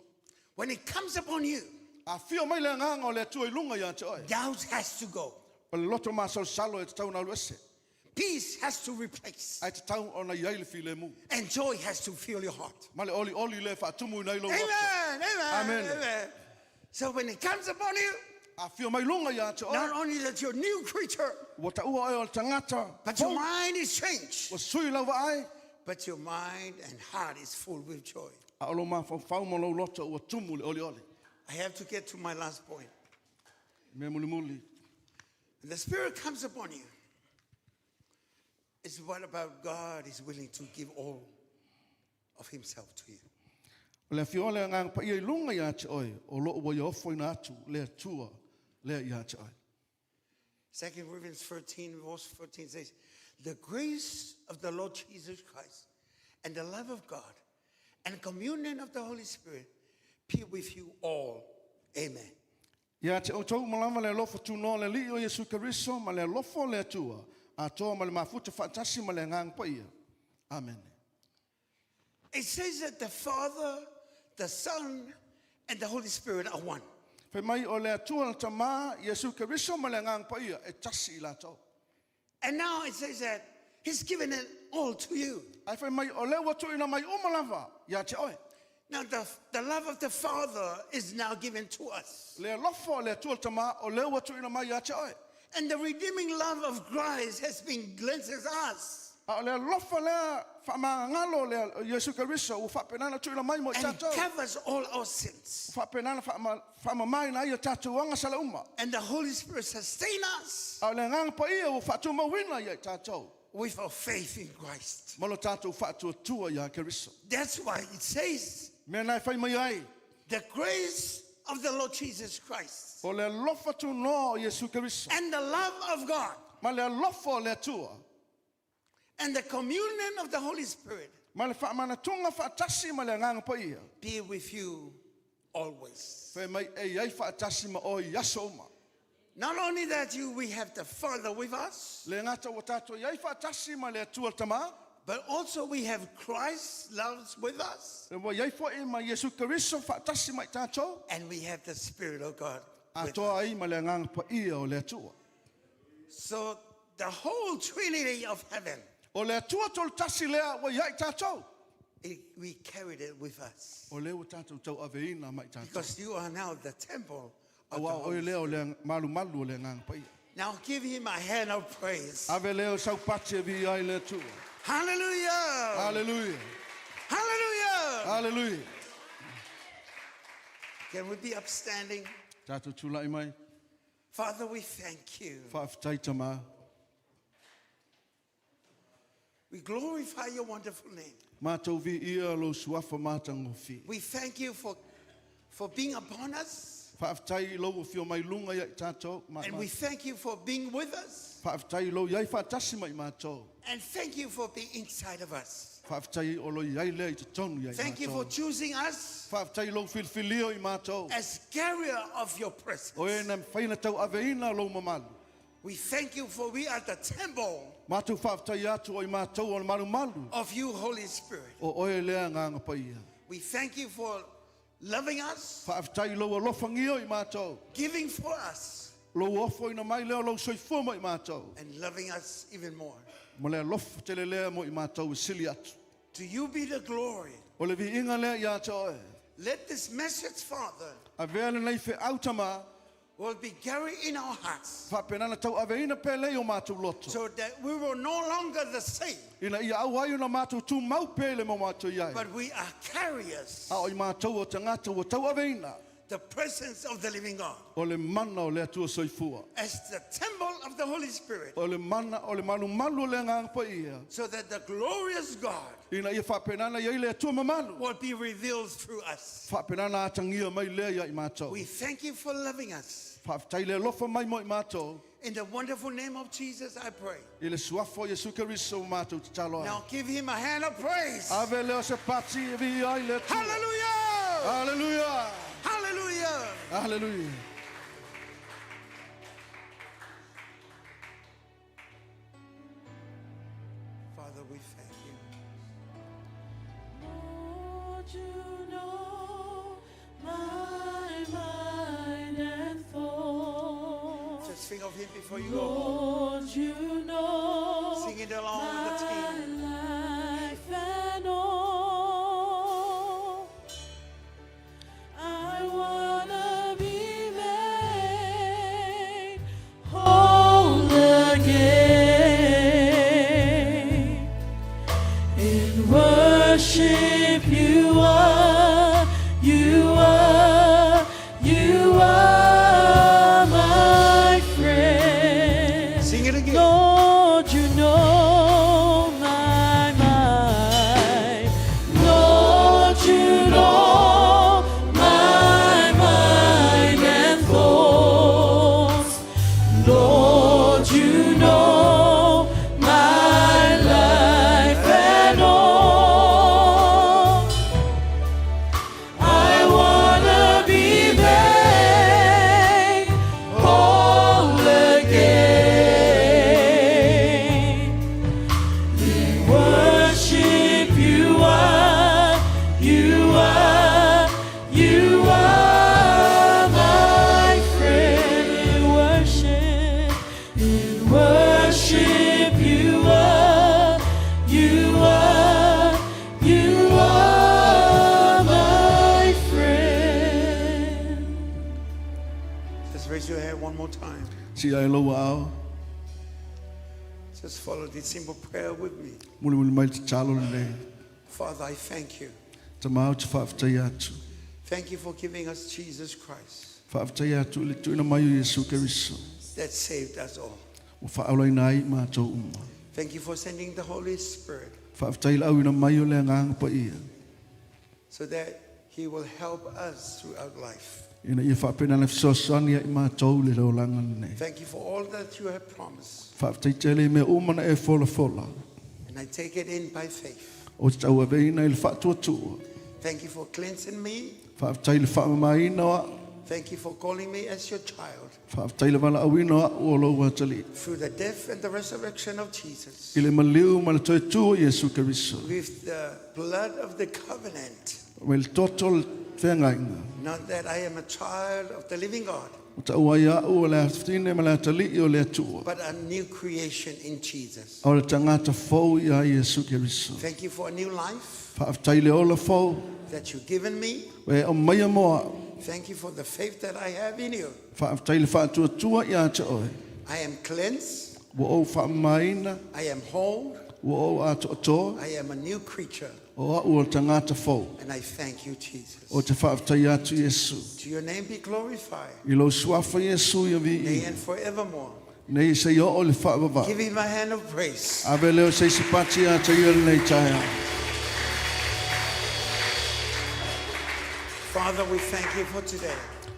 When it comes upon you, Afio mai le agaga o le Atua i luga ia te oe. doubt has to go, O le loto masalosalo e tatau ona alu ese. peace has to replace, Ae tatau ona i ai le filemu. and joy has to fill your heart. Ma le olioli le faatumuina ai lou loto. Amen! Amen! Amen. Amen. So when it comes upon you, Afio mai luga ia te not oe. only that you're a new creature, Ua taua oe o le tagata. but your fou. mind is changed. Ua sui lau vaai. But your mind and heart is full with joy. A o lou mafaufau ma lou loto ua tumu le olioli. I have to get to my last point. Mea mulimuli. When the Spirit comes upon you. It's what about God is willing to give all of Himself to you. O le afio o le Agaga Paia i luga ia te oe. O loo ua ia ofoina atu le Atua lea ia te oe. 2 Corinthians 13, verse 14 says, The grace of the Lord Jesus Christ and the love of God and communion of the Holy Spirit be with you all. Amen. Ia te outou uma lava le alofa tunoa o le Alii o Iesu Keriso ma le alofa o le Atua, atoa ma le mafuta faatasi ma le Agaga Paia. Amene. It says that the Father, the Son, and the Holy Spirit are one. Fai mai o le Atua le Tamā, Iesu Keriso ma le Agaga Paia e tasi i latou. And now it says that He's given it all to you. Ae fai mai o lea ua tuuina mai uma lava ia te oe. Now, the love of the Father is now given to us. Le alofa o le Atua le Tamā o lea ua tuuina mai ia te oe. And the redeeming love of Christ has been glimpsed us A o le alofa lea faamagalo o le Iesu Keriso ua faapenana tuuina mai mo i and tatou. covers all our sins. Ua faapenana faamamaina ai o tatou agasala uma. And the Holy Spirit sustains us A o le Agaga Paia ua faatumauina ia i tatou. with our faith in Christ. Ma lo tatou faatuatua ia Keriso. That's why it says Mea na e fai mai ai. The grace of the Lord Jesus Christ O le alofa tunoa o Iesu Keriso. and the love of God Ma le alofa o le Atua. and the communion of the Holy Spirit Ma le faamanatuga faatasi ma le Agaga Paia. be with you always. Fai mai e i ai faatasi ma oe i aso uma. Not only that you we have the Father with us, Le gata ua tatou i ai faatasi ma le Atua le Tamā, but also we have Christ's love with us, ua i ai fo'i ma Iesu Keriso faatasi ma i tatou, and we have the Spirit of God with us. atoa ai ma le Agaga Paia o le Atua. So the whole Trinity of heaven, O le Atua tolutasi lea ua ia i tatou. we carried it with us. O lea ua tatou tauaveina ma i tatou. Because you are now the temple of the Auā o oe Holy lea o le malumalu o le Agaga Paia. Now give him a hand of praise. Ave lea o sau pati e viia ai le Atua. Hallelujah! Hallelujah. Hallelujah! Hallelujah. Can we be upstanding? Tatou tulai mai. Father, we thank you. Faafetai Tamā. We glorify your wonderful name. Matou viia lou suafa matagofie. We thank you for, for being upon us. Faafetai i lou afio mai luga ia i tatou. Ma, And ma, we thank you for being with us. faafetai i lou iai faatasi ma i matou. And thank you for being inside of us. Faafetai o lo iai lea i totonu ia i Thank you for matou. choosing us Faafetai i lou filifilia o i matou. as carrier of your O e presence. na mafai ona tauaveina lou mamalu. We thank you for we are the temple Matou faafetai atu o i matou o le malumalu. of you, Holy Spirit. O oe lea Agaga Paia. We thank you for loving us, Faafetai i lou alofagia o i matou. giving for us, Lou ofoina mai lea o lou soifua mo i matou. and loving us even more. Ma le alofa tele lea mo i matou e sili atu. To you be the glory. O le viiga lea ia te oe. Let this message, Father, Avea lenei feau Tamā. will be carried in our hearts Faapena na tauaveina pea lea i o matou loto. so that we will no longer the same, Ina ia aua ai ona matou tumau pea i le mau matou i ai. but we are carriers A o i matou o tagata ua tauaveina. the presence of the living God O le mana o le Atua soifua. as the temple of the Holy Spirit, O le mana o le malumalu o le Agaga Paia. so that the glorious God Ina ia faapena na i ai le Atua mamalu. will be revealed through us. Faapena na atagia mai lea ia i matou. We thank you for loving us. Faafetai le alofa mai mo i matou. In the wonderful name of Jesus, I pray. I le suafa o Iesu Keriso ua matou tatalo ai. Now give him a hand of praise. Ave lea o se pati e viia ai le Atua. Hallelujah! Hallelujah! Hallelujah! Hallelujah! Father, we thank you. Lord, you know my mind and thoughts. Just think of him before you go home. Lord, you know Sing it along with the team. my life and all. I wanna be made whole again. In worship you are, you are, you are my friend. Sing it again. Lord, you know my mind. Lord, you know my mind and thoughts. Lord, you know my life and all. I wanna be made whole again. In worship you are, you are, you are my friend. In worship you are, you are, you are my friend. Just raise your hand one more time. Sii ae lou aao. Just follow this simple prayer with me. Mulimuli mai le tatalo lenei. Father, I thank you. Tamā ou te faafetai atu. Thank you for giving us Jesus Christ Faafetai atu i le tuuina mai o Iesu Keriso. that saved us all. Ua faaolaina ai i matou uma. Thank you for sending the Holy Spirit Faafetai i le auina mai o le Agaga Paia. so that He will help us throughout life. Ina ia whaapena le fesoasoani ia i mātou le laulanga nei. Thank you for all that you have promised. Whaafetai tele i mea uma na e fola fola. And I take it in by faith. O te tau aveina i le whaatuatua. Thank you for cleansing me. Whaafetai le whaamamaina o au. Thank you for calling me as your child. Whaafetai le wala awina o au o lou atali. Through the death and the resurrection of Jesus. I le maliu ma le toe tu o Iesu Keriso. With the blood of the covenant. Me le toto le whengainga. Not that I am a child of the living God. O ta ua ia au o le atine ma le atali o le atua. But a new creation in Jesus. O le tangata fou ia Iesu Keriso. Thank you for a new life. Whaafetai le ola fou. That you've given me. E o mai moa au. Thank you for the faith that I have in you. Whaafetai le whaatuatua ia te oe. I am cleansed. Ua ou whaamaina. I am whole. Ua ou atoatoa. I am a new creature. O au o le tangata fou. And I thank you, Jesus. O te whaafetai atu Iesu. To your name be glorified. I lau suafa Iesu ia vi Day and forevermore. Nei se i o le whaavava. Give him a hand of praise. Ave leo se isi pati a te ia nei taia. Father, we thank you for today.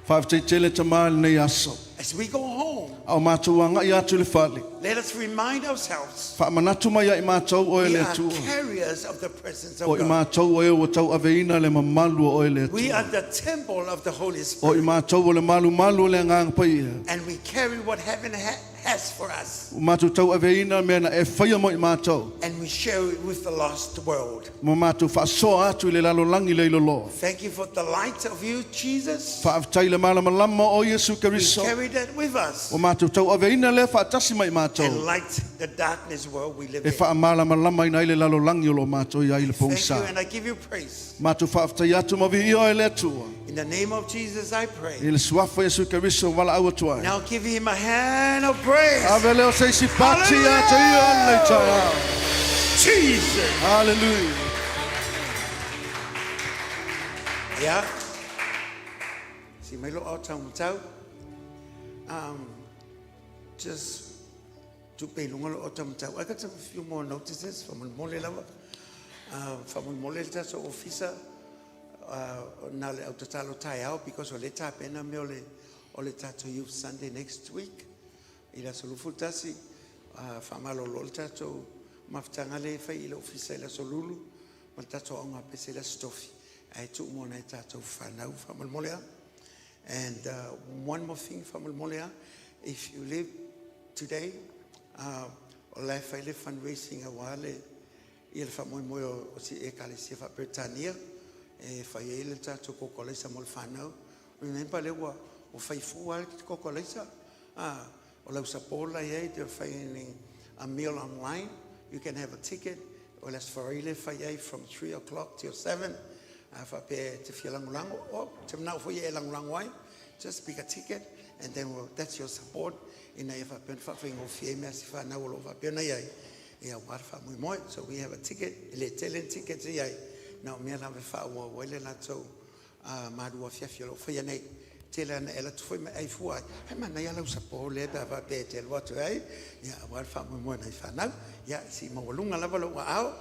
Whaafetai tele ta maa le nei aso. As we go home, Au mātou anga i atu le whale. let us remind ourselves Whaamanatu mai ai mātou o e we le are atua. carriers of the presence O of i God. mātou o e o tau aveina le mamalu o e le We atua. are the temple of the Holy O i Spirit. mātou o le malu malu o le nganga pai. And we carry what heaven has for us. O mātou tau aveina mea na e whaia mo i mātou. And we share it with the lost world. Mo mātou whaasoa atu i le lalo langi le ilo Thank you for the light of you, Jesus. Whaafetai le malama lama o Iesu We Keriso. carry that with us. O mātou tau aveina le whaatasi mai And mātou. light the darkness world we live E in. whaamalama lama ina i le lalo langi o lo mātou i ai le Thank you pongsa. and I give you praise. Mātou whaafetai atu ma vi ia e le atua. In the name of Jesus I pray. I le suafa Iesu Keriso wala au atua. Now give him a hand of praise. Ave leo se isi pati a te ia nei taia. Jesus. Hallelujah. Yeah. Si mai lo au tau matau. Just tu pe lunga lo au tau matau. I got a few more notices from mole lava. From mole le taso officer. Na le au tatalo tai au because o le tapena me o le tato youth Sunday next week. I la solufu tasi. Whamalo lo le tato mafutanga le whai i le officer i la solulu. Ma le tato au ngā pese i la stofi. Ai tu mo nei tato whanau whamalmolea. And one more thing whamalmolea. If you live today, o lai whai le fundraising a wale i le whamoe moe o si e kalesia wha Britannia. E whai e le tato kokoleisa mo le whanau. Remember le ua o whai fua le kokoleisa. O lau sapola i e te whai a meal online. You can have a ticket. O las whareile whai ai from 3 o'clock till 7. Whape te fia langolango. O, te mnau fo i e langolango ai. Just pick a ticket and then that's your support. Ina e whape whawhengo fie mea si whanau o lo whape na iai. Ia war wha mui moi. So we have a ticket. Le tele ticket i ai. Na o mea lawe wha ua waile lātou marua fiafia lo whaia nei. Tele ana ela tu fo me ai fua ai. Hai mana ia lau support le pa whape te lua tu ai. Ia war wha mui moi nei whanau. Ia si mawalunga lava lo ua ao.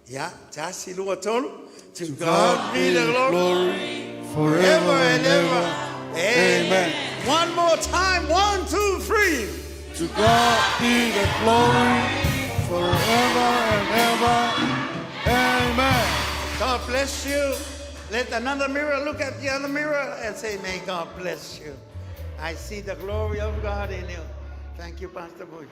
Ia tasi lua tolu. To God be the glory forever and ever. Amen. One more time. 1, 2, 3. To God be the glory forever and ever. Amen. God bless you. Let another mirror look at the other mirror and say, may God bless you. I see the glory of God in you. Thank you, Pastor Bush.